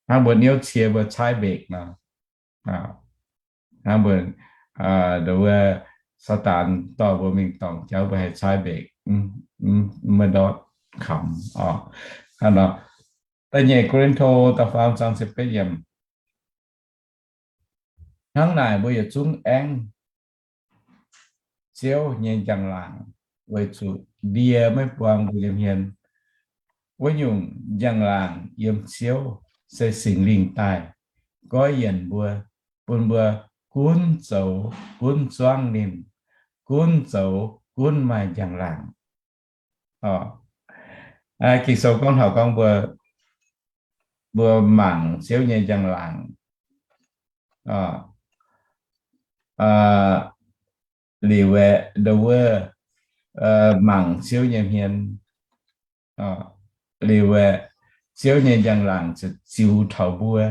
hnangv mbuo niouv cie mbuo caaiv mbekc nor. Hnangv mbuo ndo wuov Saadaan dorh mbuo mingh dorngc jauv mbuo haih caaiv mbekc, maiv ndortv kamx oc. Hnangv nor, da'nyeic Ko^lin^to da'faam zaang ziepc betv yiemc. Hnangv naaic mbuo yietc zungv aengv Ziouv nyei njang-laangc, weic zuqc ndie maiv buang mbuo nyei hmien. Wuov nyungc njang-laangc yiem Ziouv se Singx Lingh daaih goiv yienc mbuo, bun mbuo gunv zoux gunv zuangv ninh, gunv zoux gunv maaih njang-laangc. Ging-Sou gorngv taux gorngv mbuo, mbuo mangc Ziouv nyei njang-laangc, liuz aeqv, ndo wuov, mangc Ziouv nyei hmien, liuz aeqv, Ziouv nyei njang-laangc ziouc ziux taux mbuo.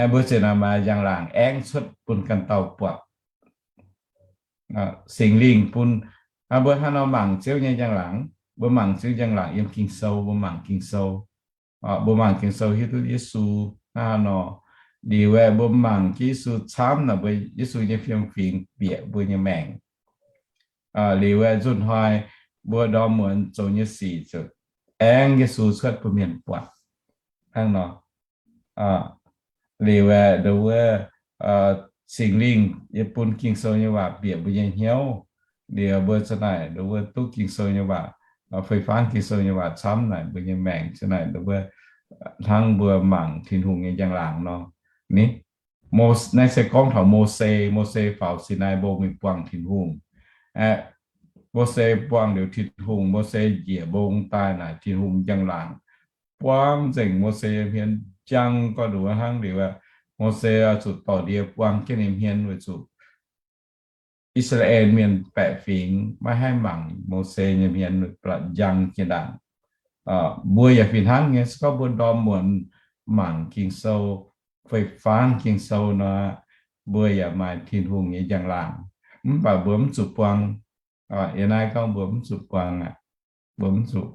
Mbuo ziouc maaih njang-laangc aengv cuotv bun ganh dauh buatc. Singx Lingh bun mbuo hnangv nor mangc Ziouv nyei njang-laangc. Mbuo mangc Ziouv njang-laangc yiem Ging-Sou, mbuo mangc Ging-Sou. Mbuo mangc Ging-Sou hiuv duqv Yesu hnangv haaix nor. Liuz aeqv, mbuo mangc Yesu camv naaic, mbuo Yesu nyei fiem-fingx bieqc mbuo nyei maengc. Liuz aeqv, nzunc hnoi mbuo ndorm muonz zoux nyei sic ziouc aengv Yesu cuotv bun mienh buatc hnangv nor. Liuz aeqv, ndo wuov, Singx Lingh yie bun Ging-Sou nyei waac bieqc mbuo nyei hnyouv. Liuz mbuo za'naaic ndo wuov duqv Ging-Sou nyei waac, fei-fangv Ging-Sou nyei waac camv naaic, mbuo nyei maengc za'naaic ndo wuov hnangv mbuo mangc Tin-Hungh nyei njang-laangc nor. Ni, naaiv se gorngv taux Mose. Mose faaux Sinaai Mbong mingh buangh Tin-Hungh. Mose buangh liuz Tin-Hungh, Mose njiec mbong daaih naaic, Tin-Hungh njang-laangc buang nzengc Mose nyei hmien, njang gauh nduov hnangv. Liuz aeqv, Mose oix zuqc dorh ndie buang jienv ninh hmien weic zuqc I^saa^laa^en Mienh baeqc fingx maiv haih mangc Mose nyei hmien, blatc njang jiex ndaangc. Mbuo yaac fih hnangv nyei, se gorngv mbuo ndorm muonz mangc Ging-Sou, fei-fangv Ging-Sou nor, mbuo yaac maaih Tin-Hungh nyei njang-laangc. Mv baac mbuo mv zuqc buang, yie naaiv gorngv mbuo mv zuqc buang aqv. Mbuo mv zuqc,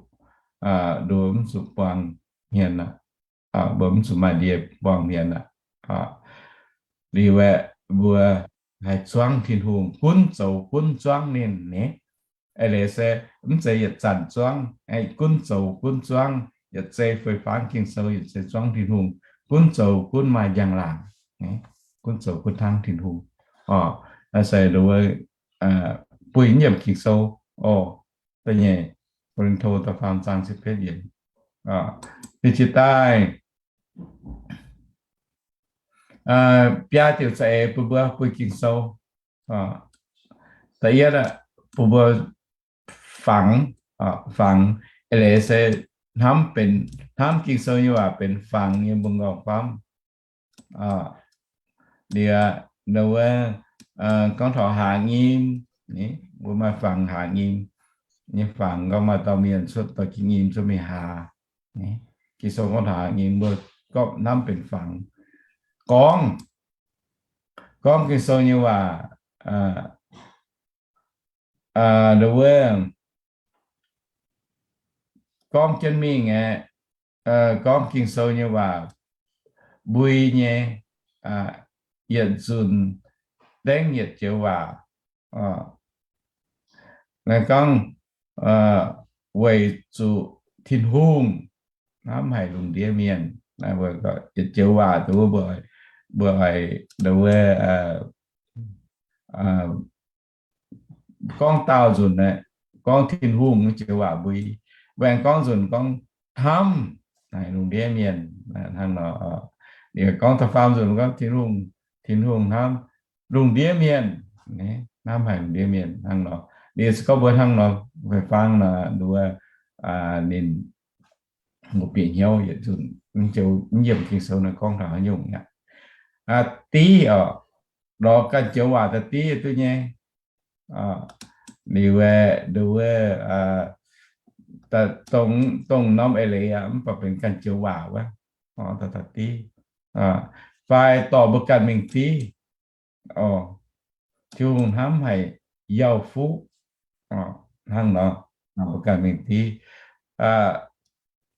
mbuo mv zuqc buang hmien aqv. Mbuo mv zuqc maaih ndie buang hmien aqv. Liuz aeqv, mbuo haih zuangv Tin-Hungh, gunv zoux gunv zuangv ninh ni. Eix leiz se mv zeiz yietc zanc zuangv, gunv zoux gunv zuangv. yietc zei fei fangv Ging-Sou, yietc zei zuangv Tin-Hungh, gunv zoux gunv maaih njang-laangc, gunv zoux gunv hnangv Tin-Hungh. Oc, se nduov, buih nyiemc Ging-Sou. Oc, da'nyeic Ko^lin^to da'faam zaang ziepc betv yiemc. Ninh jiex daaih biaa diuc za'eix bun mbuo buih Ging-Sou. Da'yietv, bun mbuo fangx, fangx eix leiz se hnamv benx, hnamv Ging-Sou nyei waac benx fangx nyei mbuo m'nqorngv famv. Liuz, wuov, gorngv taux haaz nyim, mbuo maaih fangx haaz nyim. Nyei fangx gorngv maaih dauh mienh cuotv, dauh jiex nyim cuotv mingh haaz. Ging-Sou gorngv taux haaz nyim, mbuo gorngv hnamv benx fangx. Gorngv, gorngv Ging-Sou nyei waac, wuov, gorngv jienv mingh aeqv, gorngv Ging-Sou nyei waac mbui nyei, yietc nzunc dengv yietc joux waac. Naaiv gorngv weic zuqc Tin-Hungh hnamv haic lungh ndiev mienh. Yietc joux waac duqv mbuo, mbuo wuov, gorngv daauh nzunc aeqv, gorngv Tin-Hungh joux waac mbui. Aengx gorngv nzunc gorngv hnamv haic lungh ndiev mienh hnangv nor. Liuz gorngv da'faam nzunc gorngv Tin-Hungh, Tin-Hungh hnamv lungh ndiev mienh, hnamv haic lungh ndiev mienh hnangv nor. Liuz se gorngv mbuo hnangv nor fei fangv nor, nduov, ninh mbuo bieqc hnyouv yietc nzunc, mv yiemc Ging-Sou naaiv gorngv taux haaix nyungc aqv. Div oc, lorz ganh joux waac da'div duqv nyei. Liuz aeqv, nduov, dongh norm eix leiz aqv, mv baac benx ganh joux waac wuov, da'div, fai dorh mbuo ganh mingh div. Oc, Tin-Hungh hnamv haic yauh fuqv hnangv nor, mbuo ganh mingh div.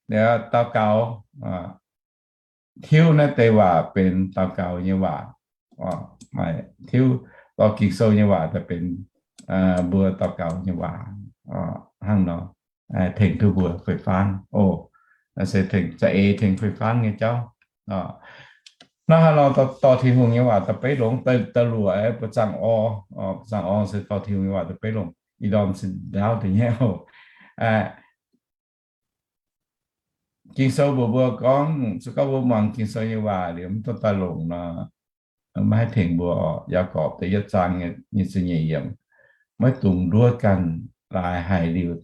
Daux gaux, tiuv naaiv deix waac benx daux gaux nyei waac. Maaih tiuv dorh Ging-Sou nyei waac daaih benx mbuo daux gaux nyei waac hnangv nor, tengx duqv mbuo fei fangv. Oc, se tengx za'eix tengx fei fangv nyei jauv. Hnangv haaix nor dorh Tin-Hungh nyei waac daaih beiv longx? Da'luoqc, buoz-zaangc orn, buoz-zaangc orn se dorh Tin-Hungh nyei waac daaih beiv longx. Ih ndorm se ndaauv deix nyei oc. Ging-Sou mbuox mbuo gorngv, se gorngv mbuo muangx Ging-Sou nyei waac liuz mv dorh daaih longc nor, maiv haih tengx mbuo oc. Yaagorpc da'yietv zaang nyei ziepc nyeic yiemc, maiv dungx nduov ganh laaix haiz liuz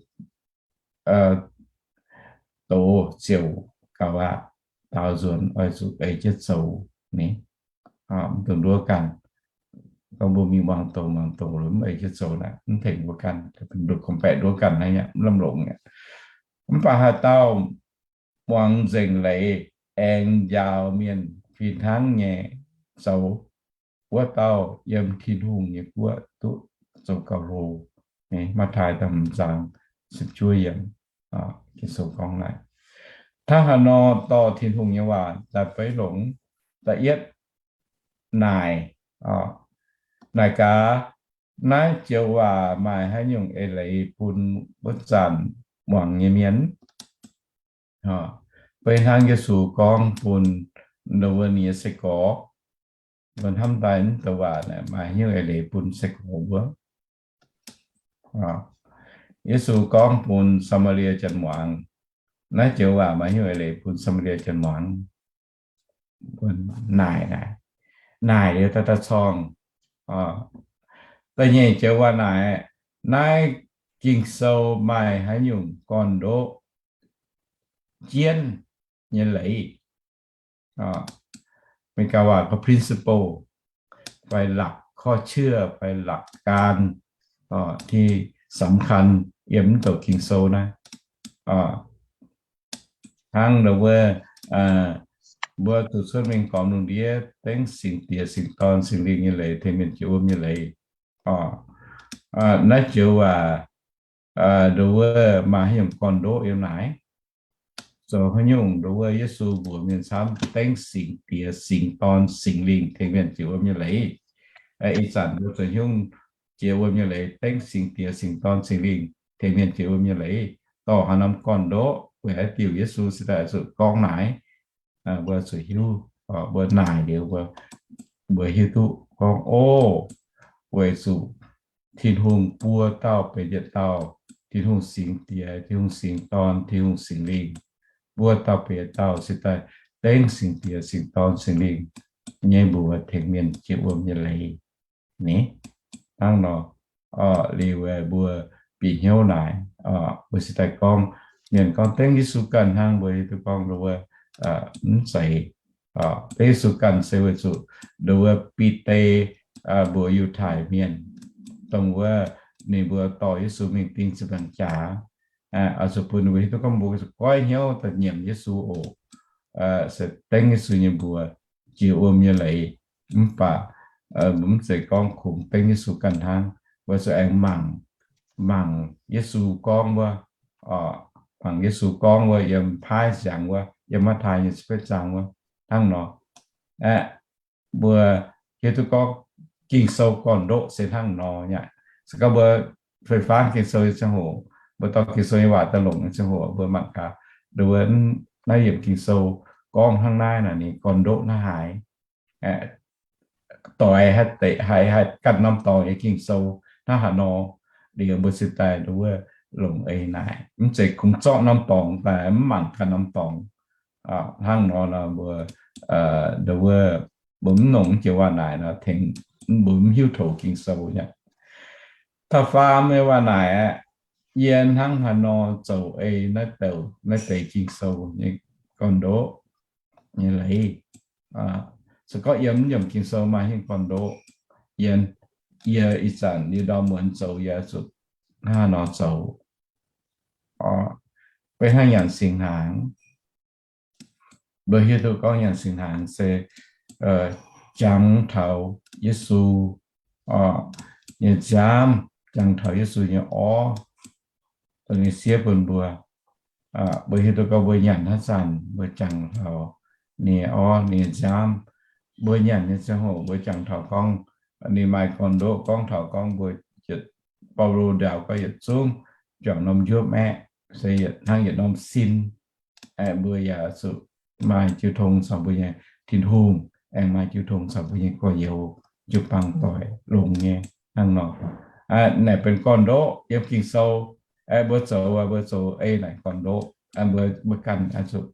doz ziouc gaux aqv. Daaux nzuonx oix zuqc ei jienv zoux ni. Mv dungx nduov ganh. Gorngv mbuo mingh muangx doz muangx doz mv ei jienv zoux naaic, mv tengx mbuo ganh, mv dungx gorngv-baeqc nduov ganh naaiv, mv lamh longc aqv. Mv baac haaix dauh muangx nzengc leiz aengx njaaux mienh fih hnangv nyei zoux, wuov dauh yiem Tin-Hungh nyei guoqv duqv zoux gauh hlo. Matv^taai da'hmz zaang ziepc juov yiemc, Ging-Sou gorngv naaic. Hnangv haaix nor dorh Tin-Hungh nyei waac daaih beiv longx? Da'yietv, naaic, naaic gaax, naaiv joux waac maaih haaix nyungc eix leiz bun wuov zanc muangx nyei mienh? Beiv hnangv Yesu gorngv bun ninh nyei sai-gorx, mbuo hnamv daaih mv douc waac maaih haaix nyungc eix leiz bun sai-gorx mbuo? Yesu gorngv bun Saa^maa^lie Janx-muangz, naaiv joux waac maaih haaix nyungc eix leiz bun Saa^maa^lie Janx-muangz? Naaic, naaic liuz daaih daaih corngh. Da'nyeic joux waac naaic, naaiv Ging-Sou maaih haaix nyungc gorn-ndoqv jienv nyei leiz? Meigaa waac gorngv principle fai หลักข้อเชื่อ fai หลักการ ที่สำคัญ yiem mv douc Ging-Sou naaiv. Hnangv nor wuov, mbuo zuqc cuotv mingh gormx lungh ndiev, dengv Singx Diex, Singx Dorn, Singx Lingh nyei leiz, tengx mienh jiex wuom nyei leiz. Naaiv joux waac nduov wuov maaih haaix nyungc gorn-ndoqv yiem naaic? Zoux haaix nyungc nduov wuov Yesu mbuox mienh camv dengv Singx Diex, Singx Dorn, Singx Lingh tengx mienh jiex wuom nyei leiz? Ih zanc mbuo zoux haaix nyungc jiex wuom nyei leiz? Dengv Singx Diex, Singx Dorn, Singx Lingh tengx mienh jiex wuom nyei leiz. Dorh haaix norm gorn-ndoqv weic haaix diuc Yesu se daaih zuqc gorngv naaic, mbuo zuqc hiuv, mbuo naaic liuz mbuo, mbuo hiuv duqv gorngv, o, weic zuqc Tin-Hungh buo dauh benx yietc dauh, Tin-Hungh Singx Diex, Tin-Hungh Singx Dorn, Tin-Hungh Singx Lingh, buo dauh benx yietc dauh se daaih dengv Singx Diex, Singx Dorn, Singx Lingh nyei mbuox tengx mienh jiex wuom nyei leiz. Ni, hnangv nor, liuz mbuo bieqc hnyouv naaic, mbuo se daaih gorngv, mienh gorngv dengv Yesu ganh hnangv, mbuo hiuv duqv gorngv nduov, mv zeiz, dengv Yesu ganh se weic zuqc nduov Bide mbuox Yiutai mienh, dongh wuov ninh mbuo dorh Yesu mingh ding ziepc nzaangc jaax, oix zuqc bun ninh mbuo hiuv duqv gorngv mbuo zuqc goiv hnyouv daaih nyiemc Yesu oc, se dengv Yesu nyei mbuox jiex wuom nyei leiz. Mv baac mbuo mv zeiz gorngv kungx dengv Yesu ganh hnangv, weic zuqc aengx mangc, mangc Yesu gorngv wuov, mangc Yesu gorngv wuov yiem paaiv ziangx wuov, yiem Matv^taai nyei ziepc betv zaang wuov hnangv nor. Aeqv, mbuo hiuv duqv gorngv Ging-Sou gorn-ndoqv se hnangv nor nyei. Se gorngv mbuo fei-fangv Ging-Sou nyei ziangh hoc, mbuo dorh Ging-Sou nyei waac daaih longc nyei ziangh hoc, mbuo mangc gaax, nduov, naaiv yiemc Ging-Sou gorngv hnangv naaiv naaic, ninh gorn-ndoqv naaiv haaix, doix haih, haih ganh norm dorngx nyei Ging-Sou hnangv haaix nor, liuz mbuo cingx daaih nduov longc ei naaic. Mv zeiz kungx zorqv norm dorngx daaih mv mangc ganh norm dorngx. Hnangv nor nor mbuo, nduov, mbuo mv nongc jiex waac naaic nor tengx mbuo mv hiuv tov Ging-Sou nyei. Da'faam nyei waac naaic aeqv, yie hnangv haaix nor zoux ei naaiv douc, naaiv deix Ging-Sou nyei gorn-ndoqv nyei leiz. Se gorngv yie mv yiemc Ging-Sou maaih hingh gorn-ndoqv, yie, yie ih zanc yie ndorm muonz zoux yie zuqc hnangv haaix nor zoux. Beiv hnangv nyanc singx hnaangx, mbuo hiuv duqv gorngv nyanc singx hnaangx se jangx taux Yesu nyei nziaamv, jangx taux Yesu nyei orv, dongh ninh siev bun mbuo. Mbuo hiuv duqv gorngv mbuo nyanc haaix zanc mbuo jangx taux ninh nyei orv, ninh nyei nziaamv. Mbuo nyanc nyei ziangh hoc mbuo jangx taux gorngv ninh maaih gorn-ndoqv gorngv taux gorngv mbuo yietc, Baulo ndaaux gorngv yietc zungv juangc norm njuopv aeqv, se yietc hnangv yietc norm sin, aeqv, mbuo yaac zuqc maaih jiu tong caux mbuo nyei Tin-Hungh, aengx maaih jiu tong caux mbuo nyei gorx-youz, jiu-baang doic longx nyei hnangv nor. Naaic benx gorn-ndoqv yiem Ging-Sou. Aeqv, mbuo zoux, mbuo zoux ei naaic gorn-ndoqv, mbuo, mbuo ganh zuqc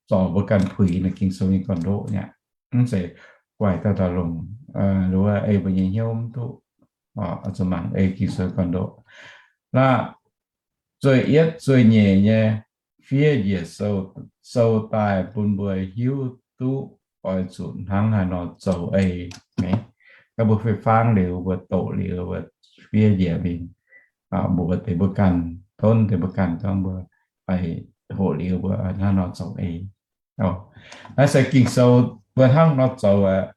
zorc mbuo ganh puix naaic Ging-Sou nyei gorn-ndoqv nyei aqv. Mv zeiz guaix dauh dauh longc, nduov, ei mbuo nyei hnyouv mv duqv, zuqc mangc ei Ging-Sou gorn-ndoqv. Naaiv zueih yietv zueih nyeic nyei fiev njiec sou, sou daaih bun mbuo hiuv duqv oix zuqc hnangv haaix nor zoux ei. Gorngv mbuo fei-fangv liuz, mbuo doqc liuz, mbuo fiev njiec mingh, mbuox deix mbuo ganh, donv deix mbuo ganh, gorngv mbuo hoqc liuz mbuo hnangv nor zoux ei. Naaiv se Ging-Sou mbuo hnangv nor zoux aeqv,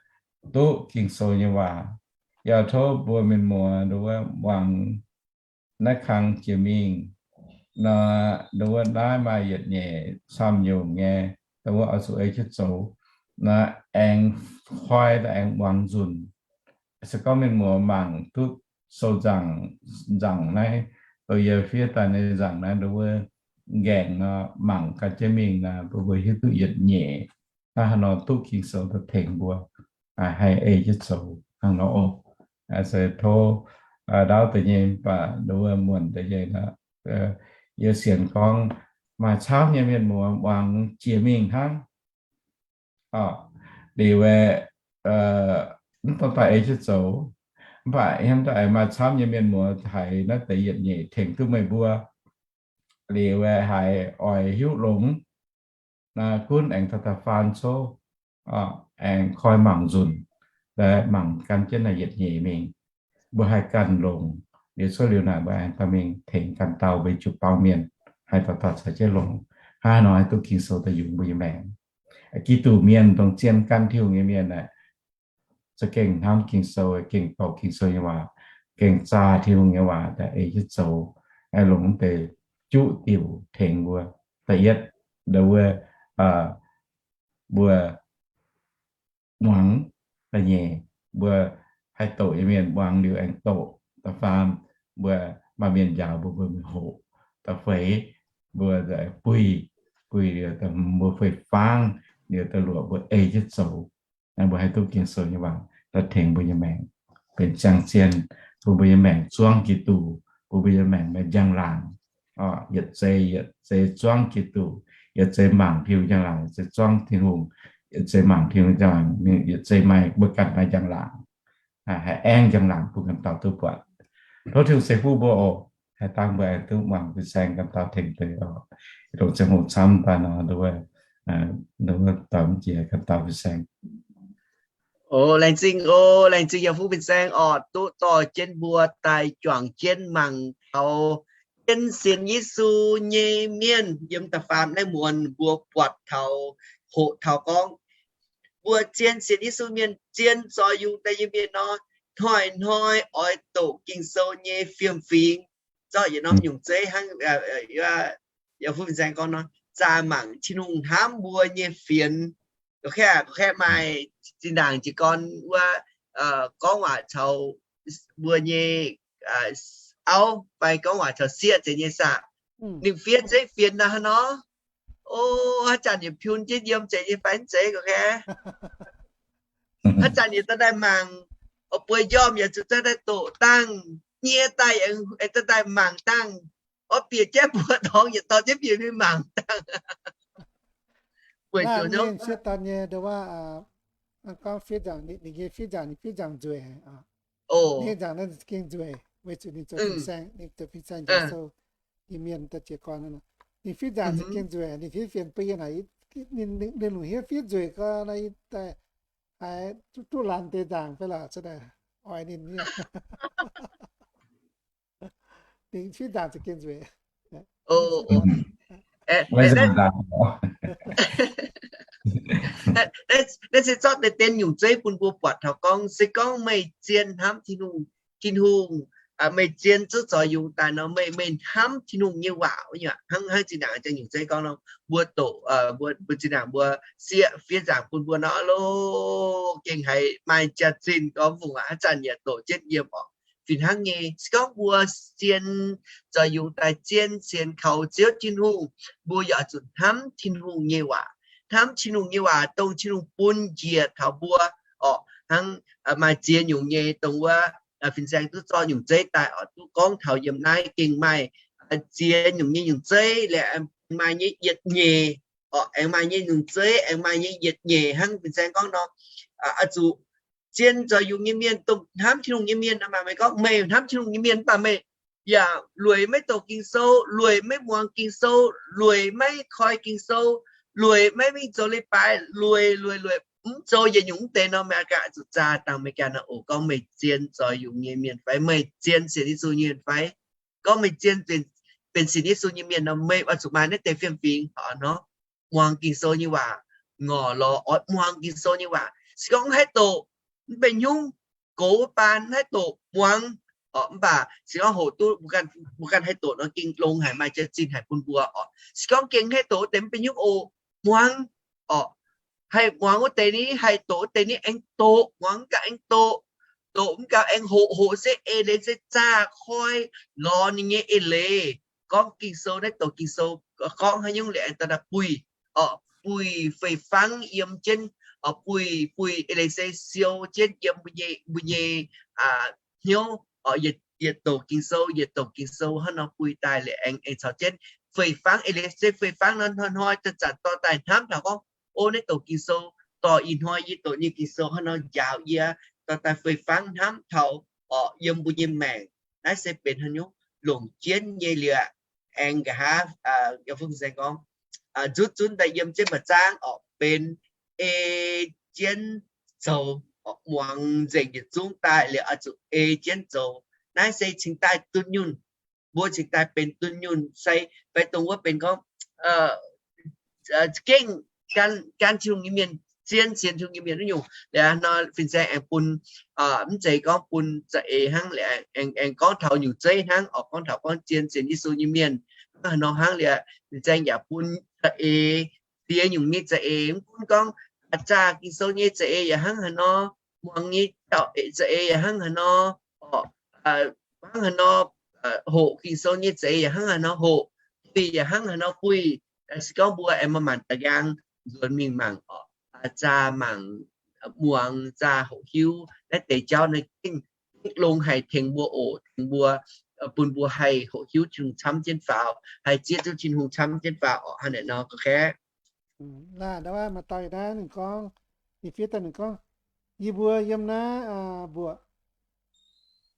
duqv Ging-Sou nyei waac. Yaac tov mbuo mienh muoz nduov muangx naaiv kang jiex mingh nor, nduov naaiv maaih yietc nyeic camv nyungc nyei, nduov oix zuqc ei jienv zoux. Naaiv aengx koi daaih aengx muangx nzunc. Se gorngv mienh muoz mangc duqv sou nzaangc, nzaangc naaiv, douz yie fiev daaih nyei nzaangc naaiv, nduov nqaengc nor mangc gan jienv mingh nor, mbuo mbuo hiuv duqv yietc nyeic hnangv haaix nor duqv Ging-Sou daaih tengx mbuo haih ei jienv zoux hnangv nor oc. Se tov ndaauv deix nyei, mv baac nduov muonc deix nyei nor, yie sienx gorngv maaih camv nyei mienh muoz muangx jiex mingh hnangv. Liuz aeqv, mv dungx daaih ei jienv zoux. Mv baac hnangv daaih maaih camv nyei mienh muoz haiz naaiv deix yietc nyeic tengx duqv meih mbuo. Liuz aeqv, haiz oix hiuv longx, naaiv gunv aengx daaih da'faam cov, aengx koi mangc nzunc, mangc gan jienv naaiv yietc nyeic mingh. Mbuo haih ganh longc, liuz cuotv liuz naaic mbuo aengx daaih mingh tengx ganh dauh mbuo nyei jiu-baang mienh haih dauh dauh caux jienv longc. Hnangv nor haih duqv Ging-Sou daaih yungz mbuo nyei maengc. Giduc mienh dongh zien gan Tin-Hungh nyei mienh aeqv, za'gengh hnamv Ging-Sou, gengh dorh Ging-Sou nyei waac, gengh zaah Tin-Hungh nyei waac daaih ei jienv zoux, longc deix juqv diuc tengx mbuo. Da'yietv, nduov, mbuo muangx. Da'nyeic, mbuo haih doqc nyei mienh muangx liuz aengx doqc. Da'faam, mbuo maaih mienh njaaux mbuo, mbuo mingh hoqc. Da'feix, mbuo buih, buih liuz mbuo fei-fangv liuz daaih luoqc mbuo ei jienv zoux. Mbuo haih duqv Ging-Sou nyei waac daaih tengx mbuo nyei maengc benx ziangh zien, bun mbuo nyei maengc zuangv Giduc, bun mbuo nyei maengc maaih njang-laangc. Yietc zei yietc zei zuangv Giduc, yietc zei mangc Tin-Hungh njang-laangc, yietc zei zuangv Tin-Hungh, yietc zei mangc Tin-Hungh njang-laangc, yietc zei maaih mbuo ganh maaih njang-laangc, haih aengv njang-laangc bun ganh dauh duqv buatc. Tov Tin-Hungh ceix fuqv mbuo oc. Haih dangh mbuo aengx duqv muangx fin-saeng ganh dauh tengx deix oc. Dongh ziangh hoc camv daaih nor, nduov, nduov doix mv jiex ganh dauh fin-saeng. O, laengz zingh, o, laengz zingh yiem fuqv fin-saeng oc, duqv dorh jienv mbuo daaih juangc jienv mangc taux jienv sienx Yesu nyei mienh yiem da'faam naaiv muonz mbuo buatc taux, hoqc taux gorngv mbuo zien sienx Yesu mienh, zien zoux yungz daaih nyei mienh nor, hnoi-hnoi oix doqc Ging-Sou nyei fiem-fingx, zorqv yietc norm nyungc zeiv hnangv yiem fuqv fin-saeng gorngv nor, zaah mangc Tin-Hungh hnamv mbuo nyei fienx. Gorqv-kaeqv, gorqv-kaeqv maaih zinh ndaangc jiez gorn wuov gorngv waac caux mbuo nyei auv fai gorngv waac caux sieqv zeiz nyei saah. Ninh fiev zeiv fienx naaiv hnangv nor. O, haaix zanc yietc piun jienv yiem zeiz nyei fai mv zeiz gorqv-kaeqv. Haaix zanc yietc dorh daaih mangc, oix bueix njormh yaac zuqc dorh daaih doqc dangh, nyie daaih aengx dorh daaih mangc dangh. Oix bieqc jienv mbuo dorngx yietc dorh jienv bieqc mingh mangc dangh. Weic zuqc ninh sieqv daan nyei ndo wuov, gorngv fiev nzaangc, ninh nyei fiev nzaangc, ninh fiev nzaangc nzueic. Ninh nzaangc naaiv za'gengh nzueic, weic zuqc ninh zoux fin-saeng, ninh zoux fin-saeng njaaux sou nyei mienh daaih jiez gorn. Ninh fiev nzaangc za'gengh nzueic, ninh fiev fienx bun yie naaic, ninh lungh hniev fiev nzueic gorn, haiz duqv laanh deix nzaangc fai lorqc, oix ninh nyei. Ninh fiev nzaangc za'gengh nzueic. Naaiv se zorqv deix den nyungc zeiv bun mbuo buatc taux gorngv, se gorngv meih zien hnamv Tin-Hungh, Tin-Hungh, meih zien zuqc zoux yungz daaih nor, meih, meih hnamv Tin-Hungh nyei waac, hnangv, hnangv zinh ndaangc nyungc zeiv gorngv nor, mbuo doqc, mbuo, mbuo zinh ndaangc mbuo sieqv fiev nzaangc bun mbuo nor, lo, gengh haiz maaih jaax-zinh gorngv fungc aqv, haaix zanc yaac doqc jienv yiem orqc. Fih hnangv nyei, se gorngv mbuo zien zoux yungz daaih zien sienx kaux Ziouv Tin-Hungh, mbuo yaac zuqc hnamv Tin-Hungh nyei waac. Hnamv Tin-Hungh nyei waac, dongh Tin-Hungh bun njiec taux mbuo orqc. Hnangv maaih ziex nyungc nyei dongh wuov fin-saeng duqv zorqv nyungc zeiv daaih orqc, duqv gorngv taux yiem naaiv gengh maaih ziex nyungc nyei nyungc zeiv, liuz maaih nyei yietc nyeic orqc, aengx maaih nyei nyungc zeiv aengx maaih nyei yietc nyeic hnangv fin-saeng gorngv nor, oix zuqc zien zoux yungz nyei mienh, dongh hnamv Tin-Hungh nyei mienh. Maaih meih gorngv meih hnamv Tin-Hungh nyei mienh mv baac meih yaac lueic maiv doqc Ging-Sou, lueic maiv muangx Ging-Sou, lueic maiv koi Ging-Sou, lueic maiv mingh zoux leiz-baaix, lueic, lueic, lueic, mv zoux yietc nyungc mv deix nor, meih ganh zuqc zaah dangh meih ganh nor oc. Gorngv meih zien zoux yungz nyei mienh fai, meih zien sienx Yesu nyei mienh fai? Gorngv meih zien benx sienx Yesu nyei mienh nor, meih oix zuqc maaih naaiv deix fiem-fingx nor, muangx Ging-Sou nyei waac, ngorc lorz oix muangx Ging-Sou nyei waac. Se gorngv mv haih doqc, mv benx nyungc, gox wuov baan mv haih doqc muangx orqc, mv baac se gorngv hoqc duqv mbuo ganh haih doqc nor, gengh longx haic, maaih jaax-zinh haic bun mbuo orqc. Se gorngv gengh mv haih doqc wuov deix mv benx nyungc oc, muangx orqc. Haih muangx wuov deix ni, haih doqc wuov deix ni, aengx doqc, muangx mv gaax aengx doqc, doqc mv gaax aengx hoqc, hoqc se eix leiz se zaah koi lorz ninh nyei eix leiz. Gorngv Ging-Sou naaiv doqc Ging-Sou gorngv haaix nyungc liuz aengx daaih buih orqc, buih fei-fangv yiem jienv orqc, buih, buih eix leiz se siou jienv yiem mbuo nyei, mbuo nyei hnyouv orqc. Yietc doqc Ging-Sou, yietc doqc Ging-Sou hnangv nor buih daaih liuz aengx, aengx caux jienv fei-fangv eix leiz se fei-fangv nor hnoi-hnoi zanc-zanc dorh daaih hnamv taux gorngv, o, naaiv doqc Ging-Sou dorh ih hnoi yie doqc nyei Ging-Sou hnangv nor njaaux yie, dorh daaih fei-fangv hnamv taux orqc yiem mbuo nyei maengc. Naaiv se benx haaix nyungc longc jienv nyei liuz, aengx nqa'haav yie fun saeng gorngv, nzutv zunv daaih yiem jienv mba'zangv orqc benx ei jienv zoux, muangx nzengc yietc zungv daaih liuz oix zuqc ei jienv zoux. Naaiv se cingx daaih dunh yunh, mbuo cingx daaih benx dunh yunh se fai dongh wuov benx gorngv za'gengh gan, gan Tin-Hungh nyei mienh, zien sienx Tin-Hungh nyei mienh wuov nyungc. Liuz nor fin-saeng aengx bun, mv zeiz gorngv bun za'eix hnangv, aengx, aengx gorngv taux nyungc zeiv hnangv orqc, gorngv taux gorngv zien sienx Yesu nyei mienh hnangv haaix nor hnangv liuz, fin-saeng yaac bun za'eix, ziex nyungc nyei za'eix, mv gunv gorngv zaah Ging-Sou nyei za'eix yaac hnangv haaix nor, muangx nyei za'eix yaac hnangv haaix nor orqc, hnangv haaix nor, hoqc Ging-Sou nyei za'eix yaac hnangv haaix nor hoqc. buih yaac hnangv haaix nor buih. Se gorngv mbuo aengx maaih maanc da'nqaang nzuonx mingh mangc oc, zaah mangc, muangx zaah hoqc hiuv naaiv deix jauv naaiv gengh longx haic tengx mbuo oc, tengx mbuo, bun mbuo haih hoqc hiuv Tin-Hungh camv jienv faaux, haih zieqv duqv Tin-Hungh camv jienv faaux oc. Hnangv naaic nor ga'kaeqv. Laanh ndau maaih dauh naaiv ninh gorngv, ninh fiev daaih ninh gorngv, yie mbuo yiem naaiv mbuoqc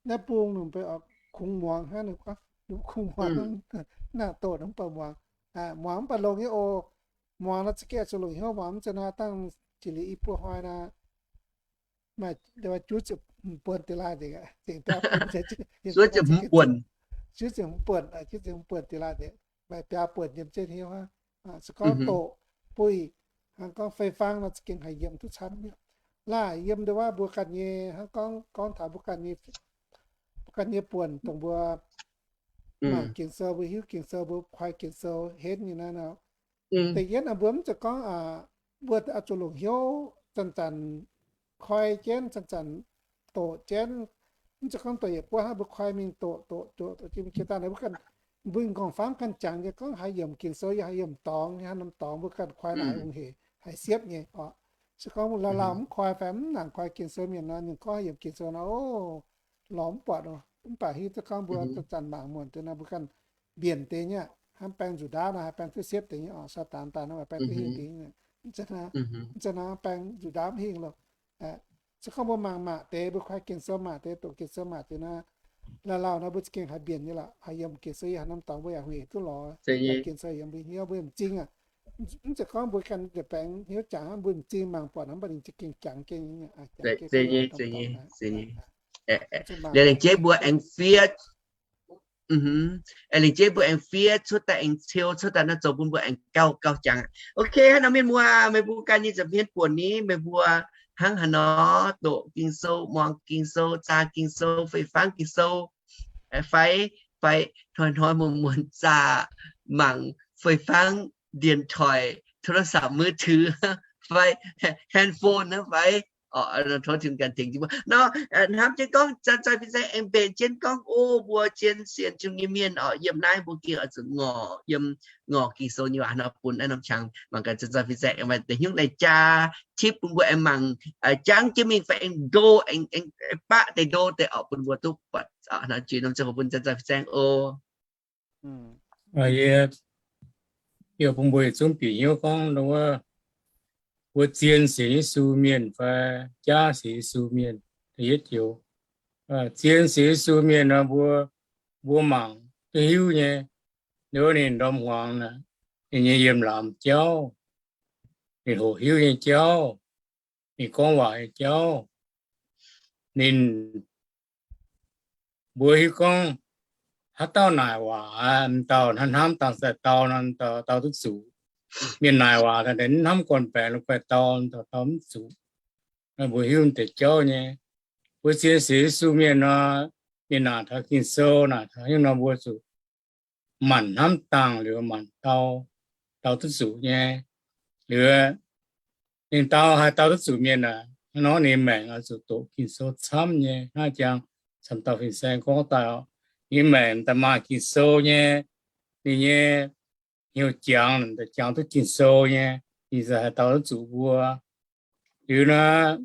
naaiv bung ninh mbuo kungx muangx hnangv, ninh gorngv kungx muangx, naaic doqc mv baac muangx, muangx mv baac longx nyei oc. Muangx nor za'gengh zuqc longc hnyouv muangx, mv zeiz naaiv dangh jiex liuz i buo hnoi naaic, maaih juov ziepc hmz buonc deix laaih nzengc, juov ziepc hmz buonc, juov ziepc hmz buonc deix laaih nzengc, maaih biaa buonc yiem jienv hnyouv aqv. Se gorngv doqc buih, hnangv gorngv fei fang nor za'gengh haih yiem duqv camv nyei. Laanh yiem ndau wuov mbuo ganh nyei, hnangv gorngv, gorngv taux mbuo ganh nyei, mbuo ganh nyei buonc dongh mbuo mangc Ging-Sou, mbuo hiuv Ging-Sou, mbuo koi Ging-Sou henv nyei naaiv nor, da'yietv naaiv mbuo mv zeiz gorngv, mbuo oix zuqc longc hnyouv zanc-zanc koi jienv, zanc-zanc doqc jienv, mv zeiz gorngv doqc yietc buov hnangv, mbuo koi mingh doqc doqc doqc doqc jiex mingh jiex daaih naaiv, mbuo ganh, mbuo m'nqorngv famv ganh jangx nyei gorngv haaix yiemc Ging-Sou yaac haaix yiemc dorngx, haaix norm dorngx mbuo ganh koi naaic ong-hec haih siepv nyei oc. Se gorngv mbuo lauh lauh mv koi fai mv nangc koi Ging-Sou mienh nor, ninh gorngv haaix yiemc Ging-Sou nor, o, lorz mv buatc oc. Mv baac hiuv duqv gorngv mbuo zanc-zanc mangc muonc deix nor, mbuo ganh mbienc deix nyei, hnamv baeng nzuqc ndaauv nor haih baeng duqv siepv deix nyei oc. Saadaan daaih nor haih baeng duqv hingh deix nyei. Mv zeiz hnamv baeng nzuqc ndaauv mv hingh loh. Se gorngv mbuo mangc maac deix, mbuo koi Ging-Sou maac deix, doqc Ging-Sou maac deix nor, lauh lauh nor mbuo za'gengh haih mbienc nyei lorqc. Haih yiem Ging-Sou yaac haaix norm dorngx mbuo yaac hungh hec duqv lorz. Ging-Sou yiem mbuo hnyouv, mbuo m'zing aqv. Mv zeiz gorngv mbuo ganh deix baengx hnyouv jangx hnangv, mbuo m'zing mangc buatc hnangv, mv baac ninh za'gengh jangx jienv nyei. Liuz lengc jeiv mbuo aengx fiev, aengx fiev cuotv daaih aengx ceu cuotv daaih nor zoux bun mbuo aengx gauh gauh jangx. Ok, haaix nor mienh muoz, meih mbuo ganh nyei nza'hmien buonc ni, meih mbuo hnangv haaix nor doqc Ging-Sou, muangx Ging-Sou, zaah Ging-Sou, fei fangv Ging-Sou, fai, fai hnoi-hnoi muonz-muonz zaah mangc fei fangv điện thoại, โทรศัพท์มือถือ fai handphone naaiv fai. Tov Tin-Hungh ganh tengx jienv mbuo nor, hnamv jienv gorngv zanc-zanc fin-saeng aengx mbenc jienv gorngv, o, mbuo zien sienx Tin-Hungh nyei mienh oc, yiem naaiv mbuo gengh oix zuqc ngorc, yiem ngorc Ging-Sou nyei waac nor bun naaiv norm qangx mangc gaax zanc-zanc fin-saeng aengx maaih deix hnyouv naaic jaa tipv bun mbuo aengx mangc jangv jienv mingh fai aengx ndo, aengx, aengx baqv deix ndo deix oc bun mbuo duqv buatc. Jiex norm ziangh hoc bun zanc-zanc fin-saeng oc. Yie, yie bun mbuo yietc zungv bieqc hnyouv gorngv wuov, mbuo zien sienx Yesu mienh fai jaav sienx Yesu mienh. Da'yietv joux, zien sienx Yesu mienh nor mbuo, mbuo mangc duqv hiuv nyei, wuov ninh ndorm hmuangx naaic, ninh nyei yiem laamz jauv, ninh hoqc hiuv nyei jauv, ninh gorngv waac nyei jauv, ninh, mbuo hiuv gorngv haaix dauh naaic waac, m'dauh hnamv hnamv dangh sai dau nor, dau duqv zuqc. Mienh naaic waac daaih hnamv gorn-baengx la'guaih dau, dau mv zuqc. Mbuo hiuv deix jauv nyei, mbuo zien sienx Yesu mienh nor, mienh naaic taux Ging-Sou naaic taux haaix nyungc nor mbuo zuqc manc hnamv dangh liuz manc dau, dau duqv zuqc nyei. Liuz ninh dau haih dau duqv zuqc mienh aac, hnangv nor ninh maengc oix zuqc doqc Ging-Sou camv nyei. Hnangv jangx camv dauh fin-saeng gorngv daaih, ninh maengc daaih maaih Ging-Sou nyei, ninh nyei hnyouv jangx, jangx duqv Ging-Sou nyei, ninh haih dau duqv zuqc mbuo. Liuz nor,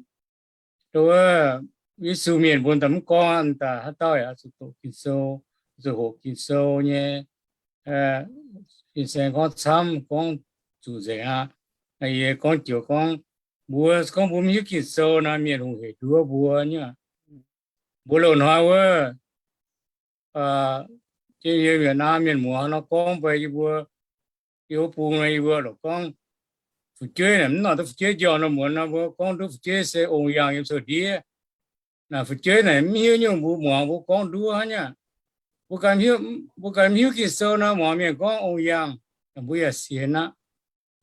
wuov Yesu mienh mbuo daaih mv gorngv daaih haaix dauh yaac zuqc doqc Ging-Sou, zuqc hoqc Ging-Sou nyei. Fin-saeng gorngv camv, gorngv zuqc nzengc aqv. Yie gorngv joux gorngv, mbuo gorngv mbuo mv hiuv Ging-Sou nor, mienh hungh hec nduov mbuo nyei. Mbuo loz-hnoi wuov, yie mienh naaiv mienh muoz nor gorngv mbuo, yie mbuo, yie mbuo bung nor yie mbuo lorqc gorngv fu'jueiv naaic mv nor duqv fu'jueiv njormh nor muonz nor mbuo gorngv nduov fu'jueiv se ong-yangh yiem sou-ndiev. Naaic fu'jueiv naaic mv hiuv nyungc mbuo muangx mbuo gorngv nduov hnangv nyei. Mbuo ganh mv hiuv Ging-Sou nor muangx mienh gorngv ong-yangh, mbuo yaac sienx aqv.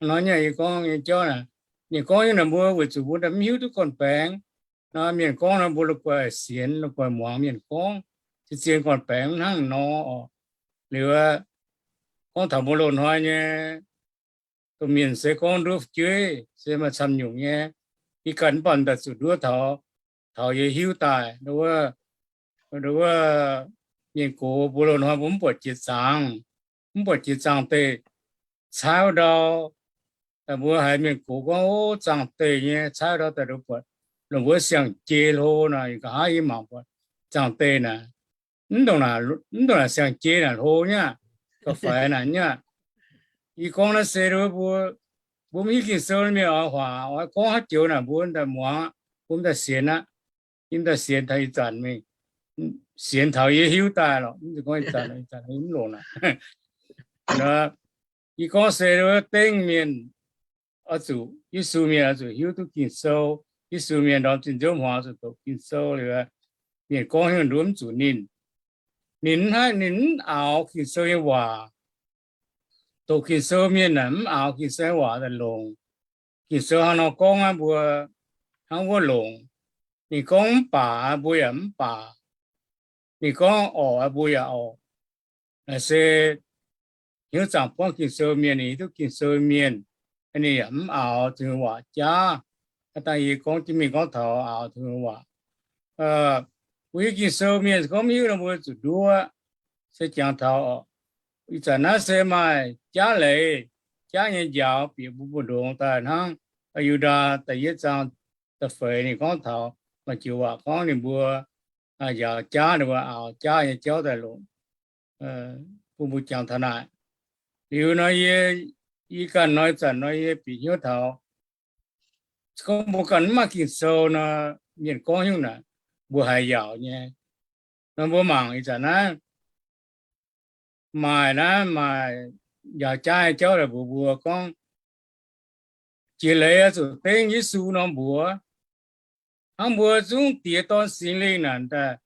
Nor nyei yie gorngv nyei jauv naaic, ninh gorngv nyei naaic mbuo weic zuqc mbuo mv hiuv duqv gorn-baengx nor, mienh gorngv nor mbuo la'guaih sienx, la'guaih muangx mienh gorngv, se zien gorn-baengx hnangv nor oc. Liuz gorngv taux mbuo loz-hnoi nyei domh mienh se gorngv nduov fu'jueiv se maaih camv nyungc nyei. Yie ganh mv baac daaih zuqc nduov taux, taux yie hiuv daaih, wuov, mienh gox mbuo loz-hnoi mbuo mv buatc jiex zaangc. mv buatc jiex zaangh deic, caaiv ndau. Daaih mbuo haiz mienh gox gorngv, o, zaangh deic nyei, caaiv ndau daaih buatc, longc mbuo siang-jeix hlo nor, nqa'haav yie mangc buatc zaangh deic naaic, mv dongh naaic siang-jeix naaic hlo nyei aqv, gauh faix naaic nyei aqv. Yie gorngv naaiv se mbuo, mbuo mv hiuv Ging-Sou mienh oix huaac, oix gorngv haaix joux naaic mbuo daaih muangx, mbuo daaih sienx aqv. Yie daaih sienx taux ih zanc mingh, sienx taux yie hiuv daaih lorqc, mv zeiz gorngv ih zanc, ih zanc mv longc aqv. Yie gorngv se dengv mienh oix zuqc, Yesu mienh oix zuqc hiuv duqv Ging-Sou. Yesu mienh ndorm zinh nziouv hmuangx zuqc doqc Ging-Sou liuz, mienh gorngv haaix nyungc nduov mv zuqc ninh. Ninh, ninh mv aaux Ging-Sou nyei waac. Doqc Ging-Sou mienh naaic mv aaux Ging-Sou nyei waac daaih longc. Ging-Sou hnangv nor gorngv aqv, mbuo hnangv wuov longc. Ninh gorngv mv baac, mbuo yaac mv baac. Ninh gorngv orqc, mbuo yaac orqc. Naaic se hnyouv zaangc buangv Ging-Sou mienh, ninh hiuv duqv Ging-Sou mienh, ninh yaac mv aaux Tin-Hungh waac jaav. Aav dangh yie gorngv jienv mingh gorngv taux aaux Tin-Hungh waac, mbuo hiuv Ging-Sou mienh gorngv mv hiuv nor mbuo zuqc nduov. Se jangx taux ih zanc naaiv se maaih jaav leiz, jaav nyei njaaux bieqc mbuo mbu'ndongx daaih hnangv Yu^ndaa da'yietv zaang da'feix ninh gorngv taux maaih joux waac gorngv ninh mbuo njaaux jaav, ninh mbuo aaux jaav nyei jauv daaih longc. Bun mbuo jangx taux naaic. Liuz nor yie, yie ganh nor ih zanc nor yie bieqc hnyouv taux, se gorngv mbuo ganh mv maaih Ging-Sou nor, mienh gorngv nyungc naaic mbuo haiz yaauc nyei. Nor mbuo mangc ih zanc naaiv maaih, naaiv maaih njaaux jaav nyei jauv daaih mbuox mbuo gorngv, jiex leiz oix zuqc dengv Yesu nor mbuox. Hnangv mbuo zungv Diex, Dorn, Singx Lingh naaic daaih,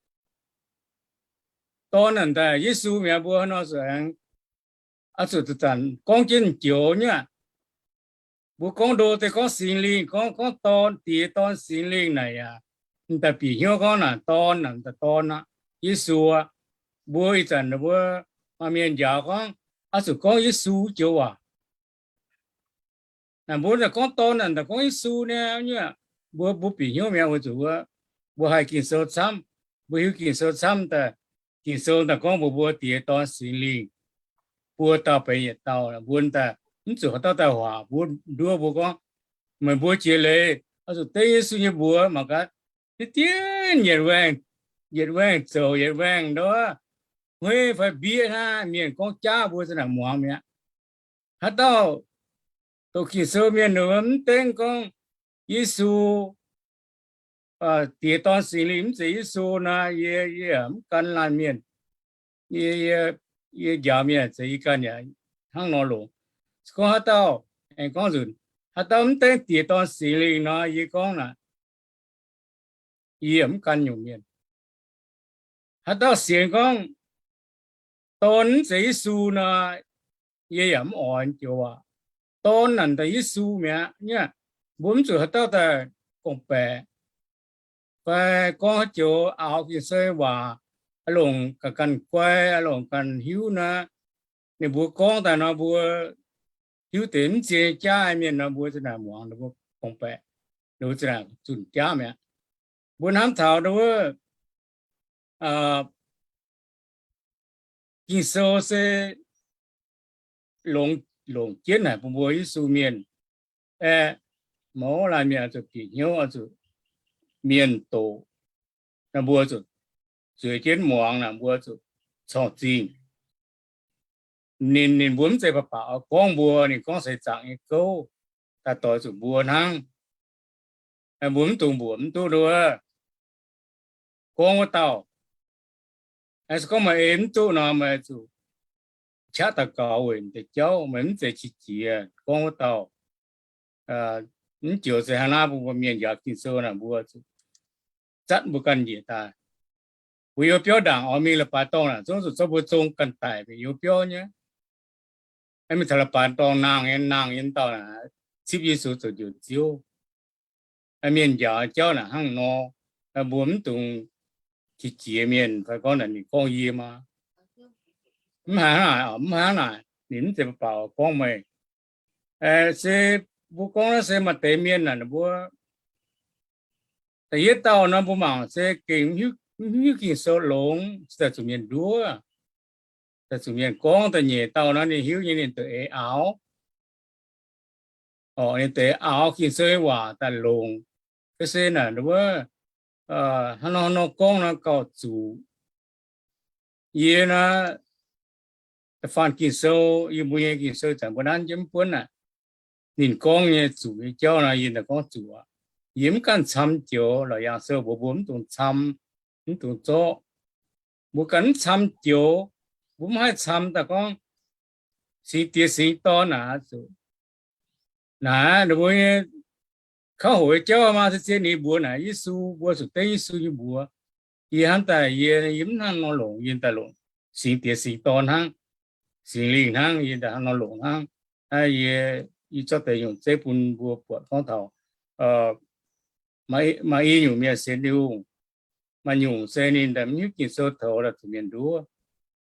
Dorn naaic daaih Yesu mi'aqv. Mbuo hnangv nor zuqc aengx oix zuqc zanc-zanc gorngv jienv joux nyei aqv. Mbuo gorngv ndo deix gorngv Singx Lingh, gorngv, gorngv Dorn, Diex, Dorn, Singx Lingh naaic yaac m'daaih bieqc hnyouv gorngv naaic Dorn naaic m'daaih Dorn aqv, Yesu aqv. Mbuo ih zanc mbuo maaih mienh njaaux gorngv oix zuqc gorngv Yesu joux waac. Naaic mbuo m'daaih gorngv Dorn naaic m'daaih gorngv Yesu nyei, mbuo, mbuo bieqc hnyouv mi'aqv. Weic zuqc mbuo haih Ging-Sou camv, mbuo hiuv Ging-Sou camv daaih, Ging-Sou daaih gorngv mbuox mbuo Diex, Dorn, Singx Lingh buo dauh benx yietc dauh. Mbuo daaih mv zuqc haaix dauh daaih huaac mbuo, nduov mbuo gorngv, meih mbuo jiex leiz oix zuqc dengv Yesu nyei mbuox mangc gaax, diqv dienv yietc waengh, yietc waengh zoux yietc waengh nduov, hueiv fai mbieqv hnangv. Mienh gorngv jaav mbuo za'naaic muangx mi'aqv. Haaix dauh doqc Ging-Sou mienh mv dengv gorngv Yesu, Diex, Dorn, Singx Lingh mv zeiz Yesu nor, yie, yie mv gan laanh mienh. Yie, yie njaaux mienh zeiz yie ganh yaac hnangv nor longc. Se gorngv haaix dauh, aengx gorngv nzunc, haaix dauh mv dengv Diex, Dorn, Singx Lingh nor, yie gorngv naaic, yie mv gan nyungc mienh. Haaix dauh sienx gorngv Dorn mv zeiz Yesu nor, yie yaac mv oix joux waac. Dorn naaic daaih Yesu mi'aqv. Mbuo mv zuqc haaix dauh daaih gorngv-baeqc fai gorngv haaix joux aaux Ging-Sou waac, longc ganh ganh guai, longc ganh hiuv nor, ninh mbuo gorngv daaih nor, mbuo hiuv deix mv zien nyei jaav mienh nor, mbuo za'naaic muangx, mbuo gorngv-baeqc, mbuo za'naaic zunh jaav mi'aqv. Mbuo hnamv taux wuov Ging-Sou se longc, longc jienv haic bun mbuo Yesu mienh aeqv, mouz laanh mienh oix zuqc bieqc hnyouv, oix zuqc mienh doqc, mbuo zuqc zueiz jienv muangx naaic, mbuo zuqc corng zingh. Ninh, ninh mbuo mv zeiz baac baac oix gorngv mbuo, ninh gorngv seix zaangc nyei gouv daaih doix zuqc mbuo hnangv. Mbuo mv dungx mbuoqc mv duqv wuov gorngv wuov dauh. Se gorngv meih ei mv duqv nor, meih zuqc qaqv daux gaux weic deix jauv, meih mv zeiz qiex jiez gorngv wuov dauh. Mv joux se hnangv naaiv mbuo mienh njaaux Ging-Sou naaic, mbuo zuqc zatv mbuo ganh njiec daaih. Mbuo yiem biauv ndaangc oix mingh leiz-baaix dorngh naaic, zungv zuqc zorqv mbuo zong ganh daic mingh yiem biauv nyei. Mingh taux leiz-baaix dorngh nangh nyei, nangh nyei dauh naaic, zipv Yesu zoux Njoux Ziouv. Mienh njaaux jauv naaic hnangv nor, mbuo mv dungx qiex jiez mienh fai gorngv naaic ninh gorngv yie maa. Mv hnangv naaic, mv hnangv naaic, ninh mv zeiz baac baac gorngv meih. Se mbuo gorngv naaiv se maaih deix mienh naaic, mbuo da'yietv dauh nor mbuo mangc se gengh mv hiuv Ging-Sou longx, se daaih zuqc mienh nduov. daaih zuqc mienh gorngv da'nyeic dauh nor, ninh hiuv nyei ninh deix eix aaux. Orqc, ninh deix eix aaux Ging-Sou nyei waac daaih longc. Ga'sie naaic wuov, hnangv nor, hnangv nor gorngv nor gauh zuqc. Yie naaiv da'faanh Ging-Sou, yie mbuo nyei Ging-Sou zanc mbuo nanv jienv mv buonv naaic, ninh gorngv nyei zuqc nyei jauv nor, yie daaih gorngv zuqc aqv. Yie mv ganh camv joux. Laauc Yaangh Sou mbuox mbuo mv dungx camv, mv dungx zorqv. Mbuo ganh mv camv joux, mbuo mv haih camv daaih gorngv Singx Diex Singx Dorn naaic zuqc. Naaic ninh mbuo nyei kauv hoqc nyei jauv maa se zien ninh mbuox naaic Yesu, mbuo zuqc dengv Yesu nyei mbuox. Yie hnamv daaih yie, yie mv hnangv nor longc, yie daaih longc Singx Diex Singx Dorn hnangv, Singx Lingh hnangv, yie daaih hnangv nor longc hnangv. Yie, yie zorqv deix nyungc zeiv bun mbuo buatc gorngv taux maaih i nyungc mienh sienx Tin-Hungh, maaih nyungc se ninh daaih mv hiuv Ging-Sou toux daaih zuqc mienh nduov.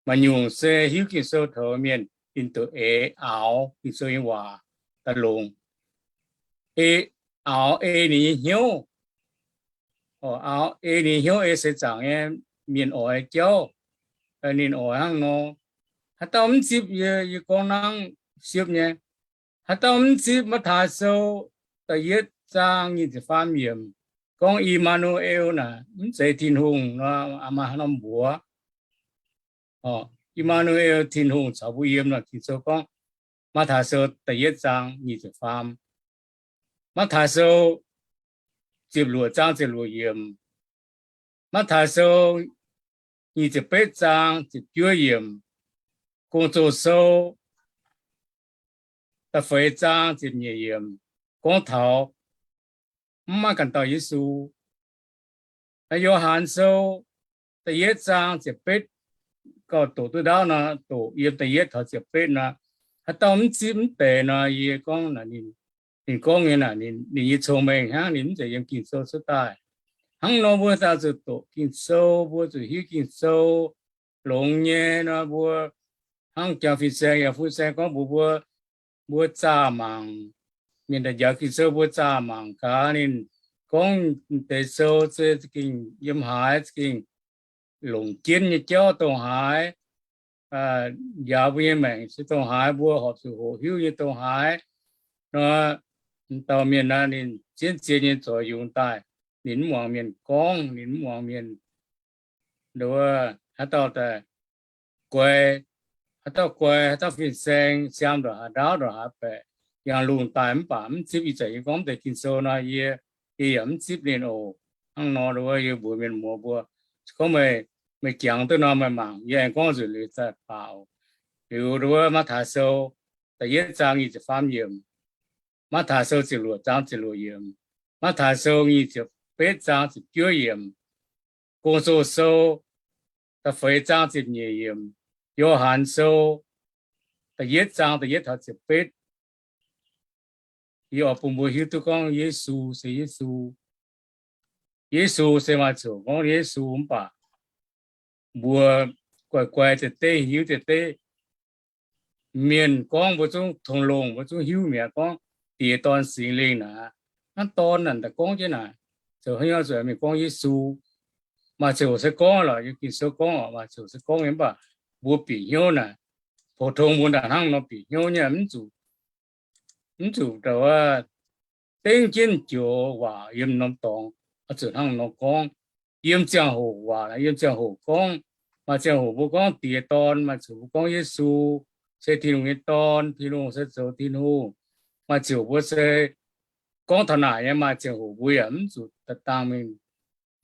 Maaih nyungc se hiuv Ging-Sou toux mienh, ninh deix eix aaux Ging-Sou nyei waac daaih longc. Eix aaux ei ninh nyei hnyouv. Aaux ei ninh nyei hnyouv ei seix zaangc nyei mienh oix jauv. Ninh oix hnangv nor. Haaix dauh mv zipv yie, yie gorngv nangv siepv nyei. Haaix dauh mv zipv Matv^taai Sou da'yietv zaang nyic ziepc faam yiemc gorngv I^maa^nu^el naaic, mv zeiz Tin-Hungh nor, maaih haaix norm mbuox. I^maa^nu^el, Tin-Hungh caux mbuo yiem nor, Ging-Sou gorngv, Matv^taai Sou da'yietv zaang nyic ziepc faam, Matv^taai Sou ziepc luoqc zaang ziepc luoqc yiemc, Matv^taai Sou nyic ziepc betv zaang ziepc juov yiemc, Gong-Zoh Sou da'feix zaang ziepc nyeic yiemc gorngv taux mv maaih ganh dauh Yesu. Yo^han Sou da'yietv zaang ziepc betv, gauh doqc duqv ndaauv nor, doqc yiem da'yietv taux ziepc betv nor, haaix dauh mv zipv mv deix nor, yie gorngv, ninh gorngv nyei naaic, ninh nyei cong-mengh hnangv, ninh mv zeiz yiem Ging-Sou cuotv daaih. Hnangv nor mbuo daaih zuqc doqc Ging-Sou, mbuo zuqc hiuv Ging-Sou longx nyei nor, mbuo hnangv jangx fin-saeng yaac fin-saeng gorngv mbuox mbuo, mbuo zaah mangc, mienh daaih njaaux Ging-Sou mbuo zaah mangc gaax ninh gorngv deix sou se za'gengh yiem haaix, za'gengh longc jienv nyei jauv dongh haaix, njaaux mbuo nyei maengc se dongh haaix, mbuo horpc zuqc hoqc hiuv nyei dongh haaix nor. Dauh mienh naaiv ninh zien-zien nyei zoux yungz daaih, ninh mv muangx mienh gorngv, ninh mv muangx mienh, haaix dauh daaih guai, haaix dauh guai, haaix dauh fin-saeng siaam ndongc haaix ndaauv ndongc haaix baeqc, yangh lungh daaih mv baac mv zipv ih zanc yie gorngv deix Ging-Sou nor, yie, yie yaac mv zipv ninh oc. Hnangv nor wuov yie mbuox mienh muoz mbuo, se gorngv meih, meih jangx duqv nor meih mangc, yie aengx gorngv nzunc liuz daaih baac oc. Liuz wuov Matv^taai Sou da'yietv zaang nyic ziepc faam yiemc, Matv^taai Sou ziepc luoqc zaang ziepc luoqc yiemc, Matv^taai Sou nyic ziepc betv zaang ziepc juov yiemc, Gong-Zoh Sou da'feix zaang ziepc nyeic yiemc, Yo^han Sou da'yietv zaang da'yietv taux ziepc betv. Yie oix bun mbuo hiuv duqv gorngv Yesu se Yesu. Yesu se maaih ziouc gorngv Yesu mv baac mbuo guai guai deix deix, hiuv deix deix, mienh gorngv mbuo zungv tongx longh, mbuo zungv hiuv mi'aqv gorngv Diex, Dorn, Singx Lingh naaic. Hnangv Dorn naaic daaih gorngv jienv naaic, zoux haaix nyungc zuqc mienh gorngv Yesu. Maaih ziouc se gorngv lorqc, yiem Ging-Sou gorngv oc, maaih ziouc se gorngv nyei mv baac mbuo bieqc hnyouv naaic, pou-tong mbuo naaic hnangv nor bieqc hnyouv nyei, mv zuqc, mv zuqc dongh dengv jienv joux waac yiem norm dorngx oix zuqc hnangv nor gorngv. Yiem ziangh hoc waac, yiem ziangh hoc gorngv. Maaih ziangh hoc mbuo gorngv Diex, Dorn, maaih ziouc mbuo gorngv Yesu se Tin-Hungh nyei Dorn, Tin-Hungh se zoux Tin-Hungh. Maaih ziouc mbuo se gorngv taux naaic nyei, maaih ziangh hoc mbuo yaac mv zuqc daaih dangh mingh.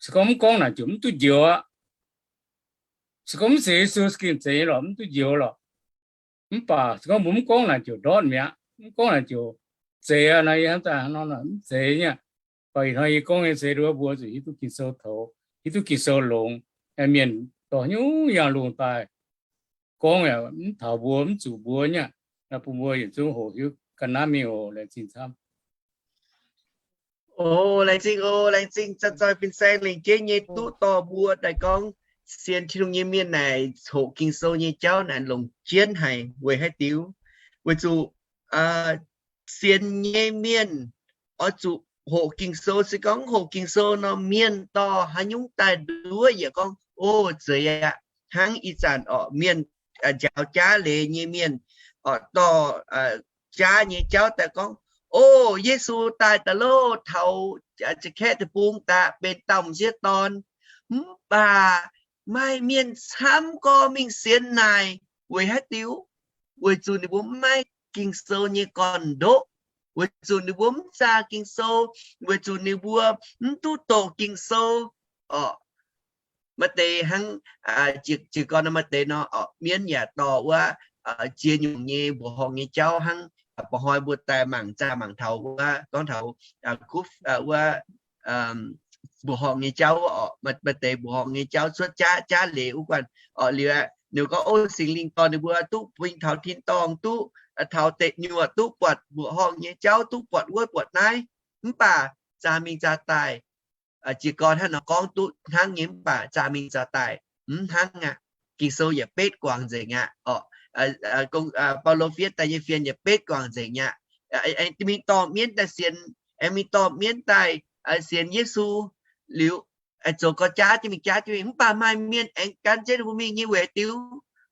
Se gorngv mv gorngv naaic ziouc mv duqv njoux aqv. Se gorngv mv sienx Yesu se gengh zeiz nyei lorqc, mv duqv njoux lorqc. Mv baac se gorngv mbuo mv gorngv naaic ziouc ndortv mi'aqv, mv gorngv naaic ziouc zeiz aqv. Nor yie hnamv daaih hnangv nor mv zeiz nyei. Baac ih hnoi yie gorngv nyei se nduov mbuo zuqc hiuv duqv Ging-Sou toux, hiuv duqv Ging-Sou longx. Mienh dorh nyungc yangh lungh daaih gorngv yaac mv taux mbuo, mv zuqc mbuo nyei. Bun mbuo yietc zungv hoqc hiuv ga'naaiv mingh oc. Laengz zingh camv. O, laengz zingh o, laengz zingh zai zoih fin-saeng lingc jeiv nyei duqv dorh mbuo daaih gorngv sienx Tin-Hungh nyei mienh naaic hoqc Ging-Sou nyei jauv naaic longc jienv haic weic haaix diuc? Weic zuqc sienx nyei mienh oix zuqc hoqc Ging-Sou. Se gorngv hoqc Ging-Sou nor, mienh dorh haaix nyungc daaih nduov yaac gorngv, o, zeiz aqv. Hnangv ih zanc orqc, mienh njaaux jaav leiz nyei mienh, oc, dorh jaav nyei jauv daaih gorngv, O, Yesu daaih daaih loh, taux za'kaeqv deic-bung daaih benx dauh m'sieqv dorn. Mv baac maaih mienh camv gorx mingh sienx naaic. Weic haaix diuc? Weic zuqc ninh mbuo mv maaih Ging-Sou nyei gorn-ndoqv, weic zuqc ninh mbuo mv zaah Ging-Sou, weic zuqc ninh mbuo mv duqv doqc Ging-Sou. Oc, maaih deix hnangv, jiez gorn nor maaih deix nor, mienv yaac dorh wuov ziex nyungc nyei mbuoqc horngh nyei jauv hnangv. Mba'hnoi mbuo daaih mangc zaah mangc taux wuov gorngv taux kuv wuov mbuoqc horngh nyei jauv oc. Maaih deix mbuoqc horngh nyei jauv cuotv jaav, jaav leiz wuov guanh oc. Liuz ninh gorngv, O, Singx Lingh dorh ninh mbuo duqv bing taux tin-dorngh, duqv taux deic nyuoqc, duqv buatc mbuoqc horngh nyei jauv, duqv buatc wuov buatc naaiv. Mv baac zaah mingh zaah daaih, jiez gorn hnangv nor gorngv duqv hnangv nyei, mv baac zaah mingh zaah daaih mv hnangv aqv. Ging-Sou yaac betv guangc nzengc aqv oc. Baulo fiev daaih nyei fienx yaac betv guangc nzengc aqv. Mingh dorh mienv daaih sienx, aengx mingh dorh mienv daaih sienx Yesu liuz, zoux gau jaav jienv mingh, jaav jienv mingh. Mv baac maaih mienh aengx gan jienv ninh mbuo mingh nyei weic diuc?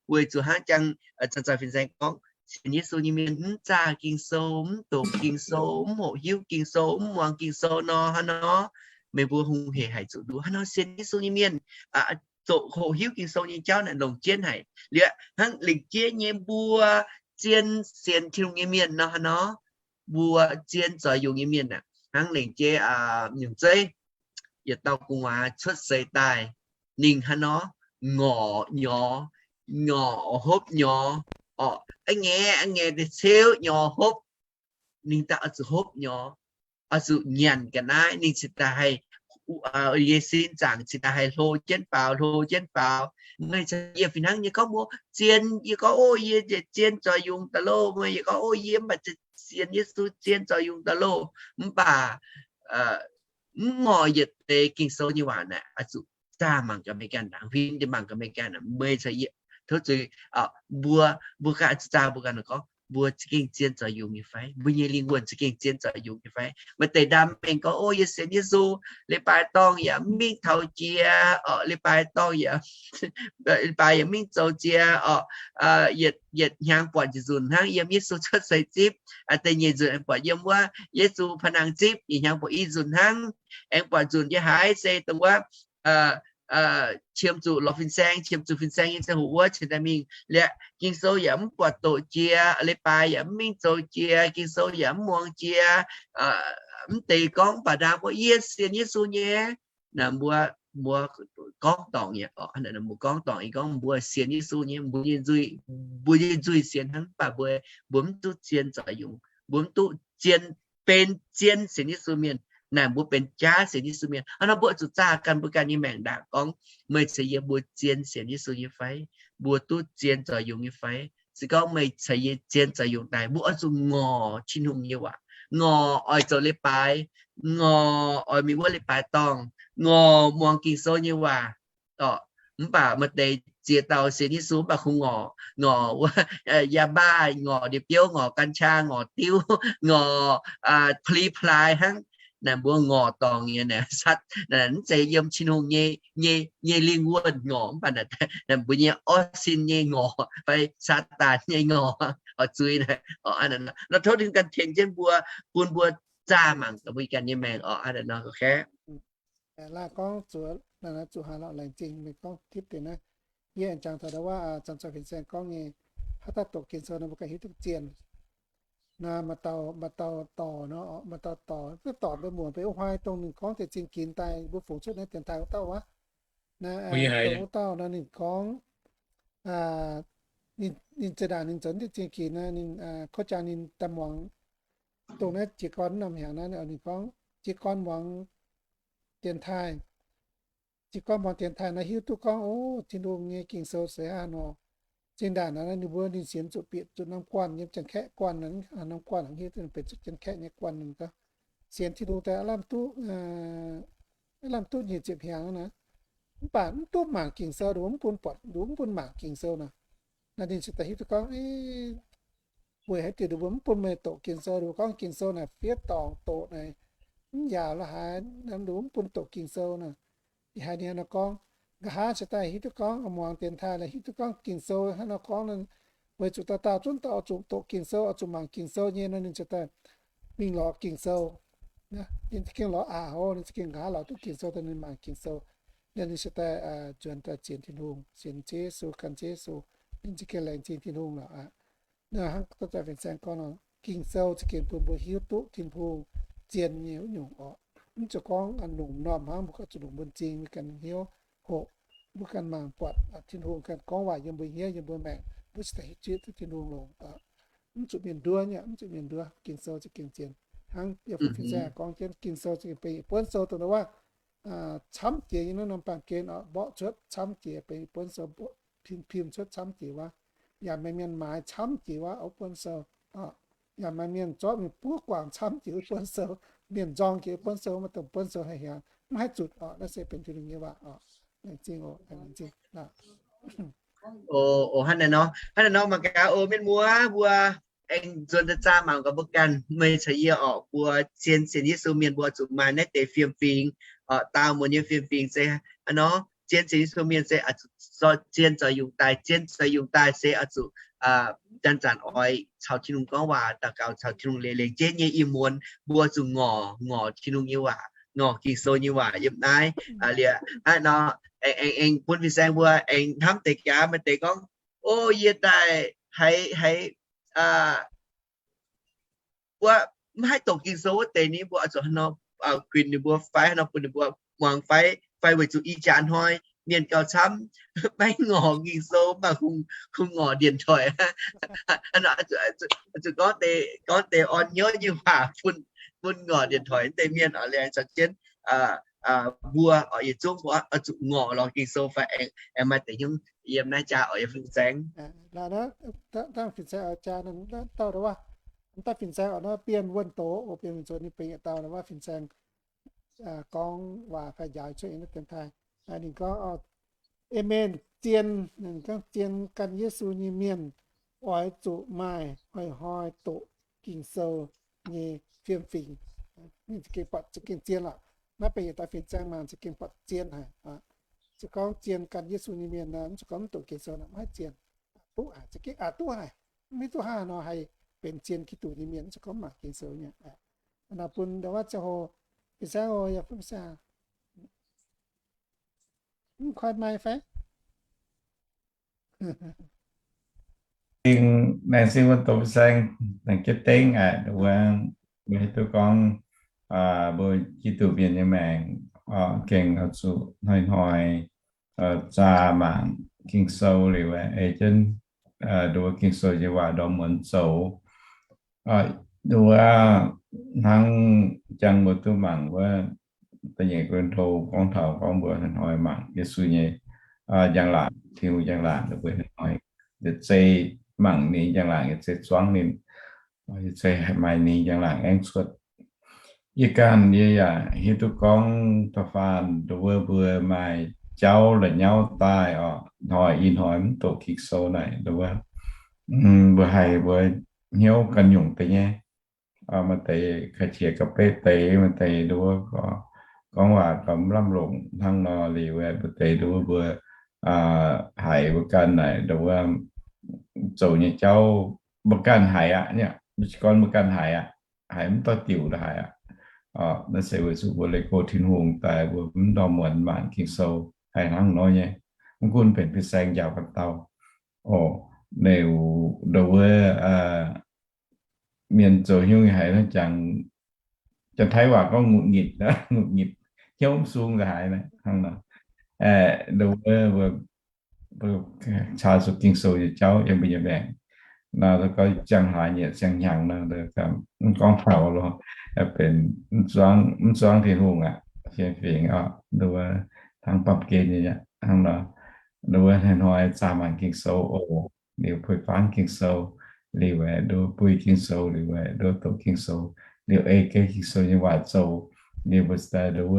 Weic zuqc hnangv jangx zanc-zanc fin-saeng gorngv, sienx Yesu nyei mienh mv zaah Ging-Sou, mv doqc Ging-Sou, mv hoqc hiuv Ging-Sou, mv muangx Ging-Sou nor, hnangv nor meih mbuo hungh hec haic zuqc nduov. Hnangv nor sienx Yesu nyei mienh zoqc hoqc hiuv Ging-Sou nyei jauv naaic longc jienv haic. Liuz hnangv lengc jeiv nyei mbuo zien sienx Tin-Hungh nyei mienh nor, hnangv nor mbuo zien zoux yungz nyei mienh aah, hnangv lengc jeiv nyungc zeiv yietc dauh gu'nguaaz cuotv seix daaih, ninh hnangv nor ngorc nyorx, ngorc hopv nyorx oc. A'ngaeqv, a'ngaeqv deix ceuv nyorx hopv. Ninh daaih oix zuqc hopv nyorx, oix zuqc nyanc ga'naaiv. Ninh cingx daaih haih, yie sin zaangc cingx daaih haih hlo jienv faaux, hlo jienv faaux. Meih caux yie fih hnangv nyei gorngv mbuo zien, yie gorngv, O, yie zien zoux yungz daaih loh. Meih yie gorngv, O, yie mv baac sienx Yesu zien zoux yungz daaih loh. Mv baac mv ngorc yietc deix Ging-Sou nyei waac naaic, oix zuqc zaah mangc gaax meih ganh, huin deix mangc gaax meih ganh, meih caux yie, tov zuiz, mbuo, mbuo ganh oix zuqc zaah mbuo ganh gorngv mbuo za'gengh zien zoux yungz nyei fai? Mbuo nyei lingh wuonh za'gengh zien zoux yungz nyei fai? Maaih deix ndaam mengh gorngv, O, yie sienx Yesu, leiz-baaix dorngh yaac mv mingh taux jiex oc, leiz-baaix dorngh yaac, leiz-baaix yaac mv mingh zoux jiex oc. Yietc, yietc hnyangx buatc njiec nzunc hnangv yiem Yesu cuotv seix zipv, da'nyeic nzunc aengx buatc yiem wuov Yesu paa nangh zipv, nyeic hnyangx buatc i nzunc hnangv, aengx buatc nzunc yiem haaix se dongh wuov qiemx zuqc lorz fin-saeng, qiemx zuqc fin-saeng nyei ziangh hoc wuov cingx daaih mingh liuz, Ging-Sou yaac mv buatc doqc jiex, leiz-baaix yaac mv mingh zoux jiex, Ging-Sou yaac mv muangx jiex. Mv deix gorngv mv baac ndaam gorngv, Yie sienx Yesu nyei. Naaic mbuo, mbuo gorngv dorngc nyei oc, mbuo gorngv dorngc nyei gorngv mbuo sienx Yesu nyei, mbuo nyei nzuih, mbuo nyei nzuih sienx hnangv, mv baac mbuo, mbuo mv duqv zien zoux yungz, mbuo mv duqv zien, benx zien sienx Yesu mienh. Naaic mbuo benx jaav sienx Yesu mienh. Hnangv nor mbuo oix zuqc zaah ganh mbuo ganh nyei maengc ndaangc gorngv, meih caux yie mbuo zien sienx Yesu nyei fai? Mbuo duqv zien zoux yungz nyei fai? Se gorngv meih caux yie zien zoux yungz daaih, mbuo oix zuqc ngorc Tin-Hungh nyei waac, ngorc oix zoux leiz-baaix, ngorc oix mingh wuov leiz-baaix dorngh, ngorc muangx Ging-Sou nyei waac. Mv baac maaih deix ziex dauh sienx Yesu mv baac kungx ngorc, ngorc wuov yaac maaih ngorc ndie-biouv, ngorc กัญชา, ngorc diuv, ngorc pli-plaaix hnangv. Naaic mbuo ngorc dorngc nyei naaic, mv zeiz yiem Tin-Hungh nyei, nyei lingh wuonh ngorc, mv baac naaic mbuo nyei orv sin nyei ngorc fai Saadaan nyei ngorc oix zuiz naaic. Nor tov Tin-Hungh ganh tengx jienv mbuo, bun mbuo zaah mangc gaax mbuo ganh nyei maengc oc. Laanh gorngv zuqc, zuqc haaix lorqc laengz zingh meih gorngv tipv deix naaiv. Yie aengx jangx taux ndau wuov zanc zoih fin-saeng gorngv nyei, haaix dauh doqc Ging-Sou nor mbuo ganh hiuv duqv zien. Naaiv maaih dauh, maaih dauh dorc nor, maaih dauh dorc, duqv dorc mbuo muonc benx wuov hnoi dongh ninh gorngv deix zingh ginx daaih mbuo fungx cuotv naaiv dienx taaih wuov dauh wuov. Naaiv dongh wuov dauh nor ninh gorngv, ninh zinh ndaangc ninh zoux deix zingh ginx naaiv, ninh kov jangx ninh daaih muangx dongh naaiv jiez gorn norm hnyangx naaiv, ninh gorngv jiez gorn muangx dienx taaih. Jiez gorn muangx dienx taaih naaiv hiuv duqv gorngv, o, Tin-Hungh nyei Ging-Sou se hnangv nor. Zinh ndaangc naaiv ninh mbuo ninh sienx zuqc bieqc zuqc norm guanh, yiem Janx-Kaeqv guanh, norm guanh hiuv duqv benx zuqc Janx-Kaeqv nyei guanh, ninh gorngv sienx Tin-Hungh daaih aav lamh duqv, aav lamh duqv nyic ziepc hnyangx naaiv. Mv baac mv duqv mangc Ging-Sou, ninh mbuo mv bun buatc, ninh mbuo mv bun mangc Ging-Sou nor. Naaiv ninh ziouc daaih hiuv duqv gorngv, weic haaix diuc ninh mbuo mv bun meih doqc Ging-Sou? Ninh mbuo gorngv Ging-Sou naaic fiev dorngc doqc naaic, mv yaauc la'haaix, ninh mbuo mv bun doqc Ging-Sou nor. Ih haiz ninh nor gorngv, Nqa'haav ziouc daaih hiuv duqv gorngv, muangx dienx taaih laaix hiuv duqv gorngv Ging-Sou hnangv nor gorngv, weic zuqc dauh dauh zunv dauh oix zuqc doqc Ging-Sou, oix zuqc mangc Ging-Sou nyei nor, ninh ziouc daaih mingh lorz Ging-Sou. Ninh za'gengh lorz aqc hov, ninh za'gengh nqa'haav lorz duqv Ging-Sou daaih, ninh mangc Ging-Sou. Ninh ziouc daaih nzuonx daaih sienx Tin-Hungh, sienx Ziouv Yesu, gan Ziouv Yesu. Ninh za'gengh laengz zingh Tin-Hungh lorqc aqv. Hnangv da'faanh saeng gorngv nor, Ging-Sou za'gengh bun mbuo hiuv duqv Tin-Hungh zien nyei wuov nyungc orqc. Mv zuqc gorngv longc m'normh hnangv, mbuo ganh zuqc longc mbuo m'zing, mbuo ganh hnyouv hoqc, mbuo ganh mangc buatc Tin-Hungh ganh gorngv waac yiem mbuo hnyouv, yiem mbuo maengc, mbuo ziouc daaih hiuv duqv Tin-Hungh longx. Mv zuqc mienh nduov nyei, mv zuqc mienh nduov. Ging-Sou za'gengh zien. Hnangv yie fin-saeng gorngv jienv, Ging-Sou za'gengh benx buonv sou dongh wuov, camv jiex nyei naaiv norm baamh gen orqc, mborqv cuotv camv jiex, benx buonv sou, pim cuotv camv jiex wuov. Yaac maaih mienh maaiz camv jiex wuov, wuov buonv sou. Yaac maaih mienh zorqv mingh buov guangc camv jiex wuov buonv sou, mienh nzorng jiex wuov buonv sou, maaih dongh buonv sou haih hiaangx, mv haih zutc orqc. Naaiv se benx Tin-Hungh nyei waac orqc. Laengz zingh oc, laengz zingh. Hnangv naaiv nor, hnangv naaiv nor mangc gaax oc, mienh muoz mbuo, aengx nzuonx daaih zaah mangc gaax mbuo ganh, meih caux yie orqc, mbuo zien sienx Yesu mienh mbuo zuqc maaih naaiv deix fiem-fingx. Daauh muonz nyei fiem-fingx se hnangv nor, zien sienx Yesu mienh se zien zoux yungz daaih, zien zoux yungz daaih se oix zuqc zanc-zanc oix caux Tin-Hungh gorngv waac, daux gaux caux Tin-Hungh, leiz-leiz jienv nyei ih muonz mbuo zuqc ngorc, ngorc Tin-Hungh nyei waac, ngorc Ging-Sou nyei waac yiem naaiv. Liuz hnangv nor, aengx, aengx bun fin-saeng mbuo aengx hnamv deix gaax, maaih deix gorngv, o, yie daaih haiz, haiz wuov mv haih doqc Ging-Sou wuov deix ni, mbuo oix zuqc hnangv nor guinx ninh mbuo fai hnangv nor bun ninh mbuo muangx fai, fai weic zuqc ih jaax hnoi mienh gauh camv maiv ngorc Ging-Sou, mv baac kungx ngorc điện thoại. Zuqc gorngv deix, gorngv deix orn hnyouv nyei waac bun, bun ngorc điện thoại deix mienh oix laengz caux jienv mbuo oix yietc zungv mbuo oix zuqc ngorc lorz Ging-Sou fai aengx, aengx maaih deix hnyouv yiem naaiv jaa oix yiem fin-saeng. Dangh fin-saeng oix jaa dauh, dauh fin-saeng oix nor Bienh Wuonh Doz, Bienh Wuonh Doz ninh benx yietc dauh wuov fin-saeng gorngv waac fai njaaux cuotv nyei naaiv dienx taaih. Ninh gorngv, Amen, zien, ninh gorngv zien gan Yesu nyei mienh oix zuqc maaih hnoi-hnoi doqc Ging-Sou nyei fiem-fingx. Ninh za'gengh buatc za'gengh zien lorqc. Naaiv benx yietc dauh fin-saeng mangc za'gengh buatc zien haic. Se gorngv zien gan Yesu nyei mienh nor, mv zuqc gorngv mv doqc Ging-Sou nor maiv zien. Duqv haic, za'gengh aqc duqv haic. Mv hiuv duqv hnangv haaix nor haih benx zien Giduc nyei mienh, mv zuqc gorngv mangc Ging-Sou nyei. Naaiv bun ndau wuov ziangh hoc, fin-saeng oc, yaac fin-saeng, mv koi mai fai? Laengz zingh wuov doqc fin-saeng, laengz jienv dengv aqc, wuov, mbuo hiuv duqv gorngv mbuo Giduc mienh nyei maengc gengh oix zuqc hnoi-hnoi zaah mangc Ging-Sou liuz, ei jienv nduov Ging-Sou nyei waac ndorm muonz zoux. Nduov hnangv jangx mbuo duqv mangc wuov da'nyeic Ko^lin^to gorngv taux gorngv mbuo hnoi-hnoi mangc Yesu nyei njang-laangc, Tin-Hungh njang-laangc, mbuo hnoi-hnoi yietc zei mangc ninh njang-laangc, yietc zei zuangv ninh, yietc zei maaih ninh njang-laangc aengv cuotv. Yie ganh yie yaac hiuv duqv gorngv da'faanh nduov mbuo maaih jauv la'nyauv daaih orqc, hnoi ih hnoi mv doqc Ging-Sou naaic, nduov mbuo haih mbuo hnyouv ganh nyungc deix nyei. Maaih deix ka'qiex ga'beqv deix, maaih deix nduov gorngv waac gauh mv lamh longc hnangv nor liuz, maaih deix nduov mbuo haiz mbuo ganh naaic nduov zoux nyei jauv mbuo ganh haiz aqv, gorn mbuo ganh haiz aqv, haiz mv doix diuc haiz aqv. Naaiv se weic zuqc mbuo leih go Tin-Hungh daaih mbuo mv ndorm muonz mangc Ging-Sou haih hnangv nor nyei. Mv gunv benx fin-saeng njaaux ganh dauh. Oc, nduov mienh zoux hnyouv nyei haiz hnangv jangx, Janx-Taiv waac gorngv หงุดหงิด, หงุดหงิด, hnyouv mv sung nza'haaix hnangv nor. Nduov mbuo caa zuqc Ging-Sou nyei jauv yiem mbuo nyei maengc. Naaiv gorngv ziangh hlaax nyei ziangh hnyangx nor, mv gorngv taux lorqc, benx mv zuangv Tin-Hungh aqv, fingx oc, nduov hnangv baamh gen nyei hnangv nor. Nduov hnoi-hnoi zaah mangc Ging-Sou oc. Liuz puix fangv Ging-Sou, liuz aeqv, nduov buih Ging-Sou, liuz aeqv, nduov doqc Ging-Sou, liuz ei geh Ging-Sou nyei waac zoux, liuz mbuo cingx daaih nduov,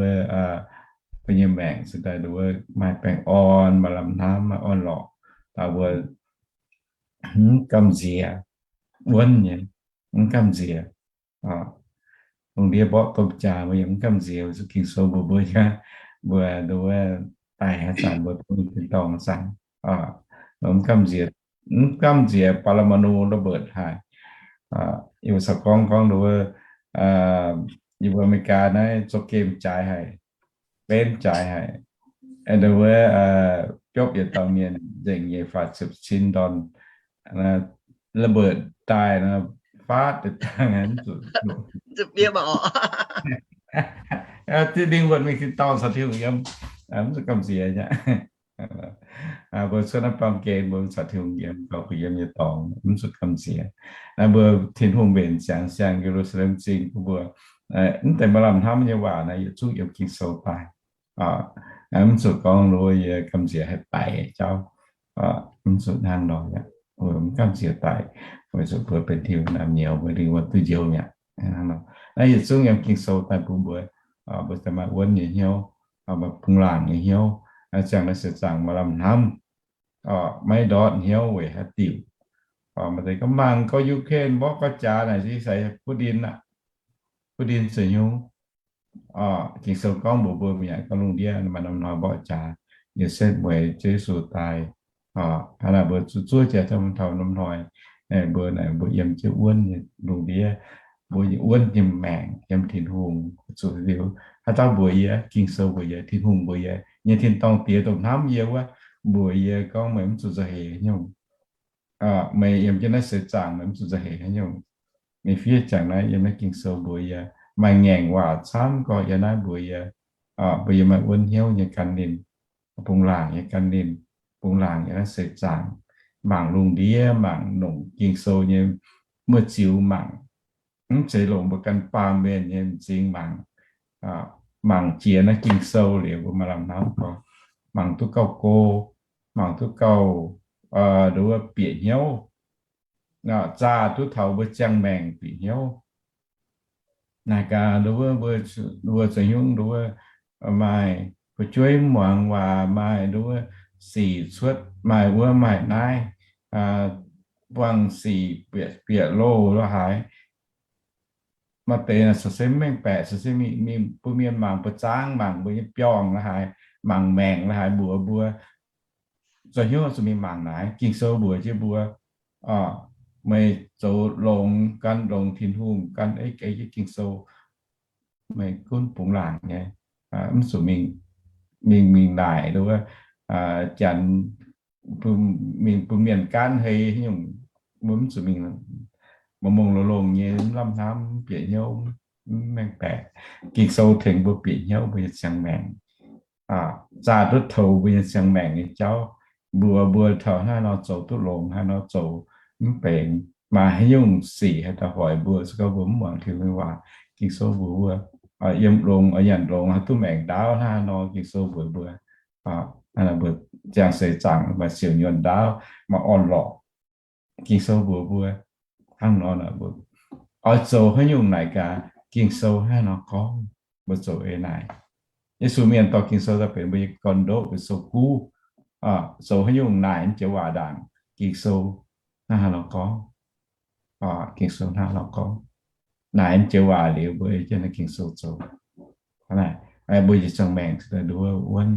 mbuo nyei maengc cingx daaih nduov maaih baengh orn, maaih lamh hnamv, maaih orn-lorqc, taux mbuo mv gamh nziex, wuonv nyei, mv gamh nziex. Lungh ndiev mborqv domh jaax mbuo yaac mv gamh nziex, zuqc Ging-Sou mbuox mbuo aqv. Mbuo nduov daic haaix zanc mbuo bun tin-dorngh haaix zanc. Mv gamh nziex, mv gamh nziex ปรมาณูระเบิด haic. Yie mbuo corc gorngv gorngv nduov, yie mbuo America naaiv zoux game jaaix haic, benv jaaix haic. Nduov, biopv yietc dauh mienh nzengc nyei faah ziepc cin ndorn ระเบิด daaih, faatv deix dangh, zuqc fiev maah oc. Dingh wuonh mingh tin-dorngh caux Tin-Hungh yiem, mv zuqc gamh nziex aqv. Mbuo cuotv naaiv baamh gen mbuo caux Tin-Hungh yiem, gauh kuh yiem nyei dorngx, mv zuqc gamh nziex. Naaiv mbuo Tin-Hungh mbenc ziangx siang Ye^lu^saa^lem Zingh bun mbuo, mv deix maaih lamh hnamv nyei waac naaiv yietc zungv yiem Ging-Sou daaih. Mv zuqc gorngv nduov yie gamh nziex haih daic jauv. Mv zuqc hnangv nor aqv. Mv gamh nziex daic, weic zuqc mbuo benx Tin-Hungh naamh nyouz, mbuo lingh wuonh duqv njoux mi'aqv. Naaiv yietc zungv yiem Ging-Sou daaih bun mbuo, mbuo daaih maaih wuonv nyei hnyouv, maaih bungx laangc nyei hnyouv, ziangh naaiv seix zaangc maaih lamh hnamv, maiv ndortv hnyouv weic haaix diuc. Maaih deix gorngv mangc gorx Ukraine mborqv gorx jaax naaic se sai Putin aqv. Putin zoux hnyungv. Ging-Sou gorngv mbuox mbuo mi'aqv, gorngv lungh ndiev maaih norm hnoi mborqv jaax, yietc setv mueiz Yesu daaih. Hnangv naaic mbuo zuov jiex taux taux norm hnoi, mbuo naaic mbuo yiem jienv wuonv nyei lungh ndiev, mbuo wuonv nyei maengc yiem Tin-Hungh zuqc liuz, haaix dauh mbuox yie, Ging-Sou mbuox yie, Tin-Hungh mbuox yie, nyei tin-dorngh Diex dongh hnamv yie wuov, mbuox yie gorngv meih mv zuqc nzauh heix haaix nyungc. Meih yiem jienv naaiv seix zaangc meih mv zuqc nzauh heix haaix nyungc. Meih fiev ziangx naaiv yiem naaiv Ging-Sou mbuox yie, maaih ngaengc waac camv gorx yiem naaiv mbuox yie, mbuo yiem maaih wuonv hnyouv nyei gan ninh, bungx laangc nyei gan ninh, bungx laangc yiem naaiv seix zaangc, mangc lungh ndiev, mangc longc Ging-Sou nyei muoz-ziux mangc, mv zeiz longc mbuo ganh baamh mienh nyei m'zing mangc. Mangc jiex naaiv Ging-Sou liuz mbuo maaih lamh hnamv gorx, mangc duqv gauh go, mangc duqv gauh, nduov, bieqc hnyouv, zaah duqv taux mbuo ziangh maengc bieqc hnyouv. Naaic gaax nduov, mbuo zoux hnyungv nduov, maaih fu'jueiv muangx waac, maaih nduov, sic cuotv, maaih wuov maaih naaiv, buangh sic bieqc loh lo haaix. Maaih deix caux se mv mengh baeqc, caux se mingh bun mienh mangc buoz-zaangv, mangc mbuo nyei biorngh lo haaix, mangc maengc lo haaix, mbuox mbuo zoux hnyouv zuqc mingh mangc naaic. Ging-Sou mbuox jienv mbuo, meih zoux longx, gan longx Tin-Hungh, gan ei ei jienv Ging-Sou, meih gunv bungx laangc nyei, mv zuqc mingh, mingh mingh naaic nduov, janx mingh bun mienh gaanv hei nyungc, mbuo mv zuqc mingh mangc mongh longx-longx nyei, mv lamh hnamv, mv bieqc hnyouv, mv mengh baeqc. Ging-Sou tengx mbuo bieqc hnyouv mbuo nyei ziangh maengc, zaah duqv toux mbuo nyei ziangh maengc nyei jauv, mbuox mbuo taux hnangv haaix nor zoux duqv longx, haaix nor zoux mv benx, maaih haaix nyungc sic haih daaih hoic mbuo, se gorngv mbuo mv muangx Tin-Hungh nyei waac. Ging-Sou mbuox mbuo, yiem longx, nyanc longx haih duqv maengc ndaauv hnangv haaix nor. Ging-Sou mbuox mbuo, mbuo ziangh seix zaangc maaih siouc nyuonh ndaauv, maaih orn-lorqc. Ging-Sou mbuox mbuo hnangv nor, mbuo oix zoux haaix nyungc naaic gaax, Ging-Sou hnangv haaix nor gorngv, mbuo zoux ei naaic. Yesu mienh dorh Ging-Sou daaih benx mbuo nyei gorn-ndoqv, benx sou-guv. Zoux haaix nyungc naaic mv joux waac ndaangc, Ging-Sou hnangv haaix nor gorngv. Ging-Sou hnangv haaix nor gorngv. Naaic mv joux waac liuz mbuo ei jienv naaiv Ging-Sou zoux. Mbuo nyei ziangh maengc nduov wuonv,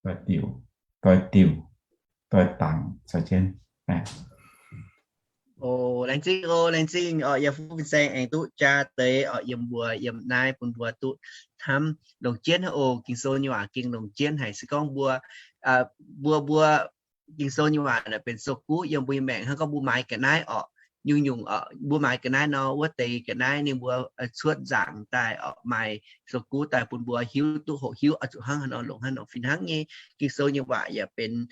doix diuc, doix diuc, doix dangc caux jienv. O, laengz zingh, o, laengz zingh, o, yie fuqv fin-saeng aengx duqv jaa deix, o, yiem mbuo, yiem naaiv bun mbuo duqv hnamv longc jienv haic, o, Ging-Sou nyei waac gengh longc jienv haic. Se gorngv mbuo, mbuo, mbuo Ging-Sou nyei waac naaic benx sou-guv yiem mbuo nyei maengc, hnangv gorngv mbuo maaiz ga'naaiv orqc, nyungc-nyungc orqc, mbuo maaiz ga'naaiv nor, wuov deix ga'naaiv ninh mbuo cuotv nzaangc daaih orqc, maaih sou-guv daaih bun mbuo hiuv duqv hoqc hiuv oix zuqc hnangv haaix nor longc hnangv nor. Fih hnangv nyei, Ging-Sou nyei waac yaac benx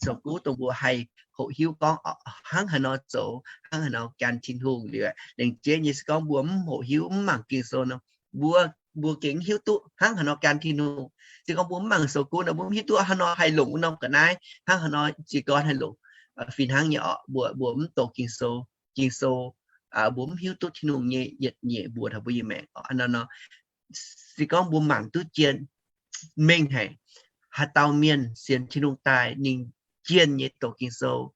sou-guv dongh mbuo haih hoqc hiuv gorngv hnangv haaix nor zoux, hnangv haaix nor gan Tin-Hungh liuz. Laengz jienv nyei se gorngv mbuo mv hoqc hiuv, mv mangc Ging-Sou nor, mbuo, mbuo gengh mv hiuv duqv hnangv haaix nor gan Tin-Hungh. Se gorngv mbuo mv mangc sou-guv nor, mbuo mv hiuv duqv haaix nor haih longc wuov norm ga'naaiv, hnangv haaix nor jiez gorn haih longc. Fih hnangv nyei orqc, mbuo, mbuo mv doqc Ging-Sou, Ging-Sou, mbuo mv hiuv duqv Tin-Hungh nyei yietc nyeic mbuox taux mbuo nyei maengc orqc. Hnangv nor, se gorngv mbuo mangc duqv jienh mengh haic, haaix dauh mienh sienx Tin-Hungh daaih ninh jienh nyei doqc Ging-Sou,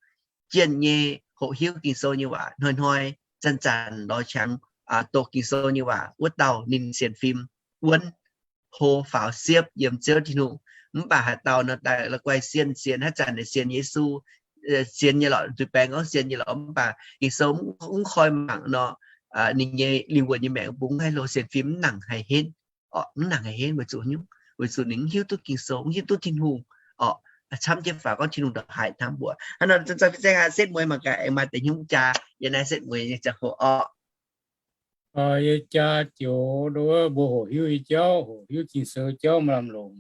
jienh nyei hoqc hiuv Ging-Sou nyei waac, hnoi-hnoi, zanc-zanc lorz qangx doqc Ging-Sou nyei waac, wuov dauh ninh sienx fim wuonv, hlo faaux siepv yiem Ziouv Tin-Hungh, Mv baac haaix dauh nor daaih la'guaih sienx, sienx haaix zanc naaic sienx Yesu, sienx nyei lorqc, zuiz-baengx gorngv sienx nyei lorqc, mv baac Ging-Sou mv koi mangc nor, ninh nyei lingh wuonh nyei maengc bung mv haih hlo, sienx fim mv nangc haih henv. Orqc, mv nangc haih henv weic zuqc, weic zuqc ninh mv hiuv duqv Ging-Sou, mv hiuv duqv Tin-Hungh. Orqc, camv jienv faaux gorngv Tin-Hungh ndongc haaix hnamv mbuo. Hnangv nor, zai fin-saeng aqv, setv mueiz mangc gaax aengx maaih deix hnyouv jaa yiem naaiv setv mueiz nyei ziangh hoc orqc. Yie jaa joux nduov mbuo hoqc hiuv nyei jauv, hoqc hiuv Ging-Sou jauv maaih lamh longc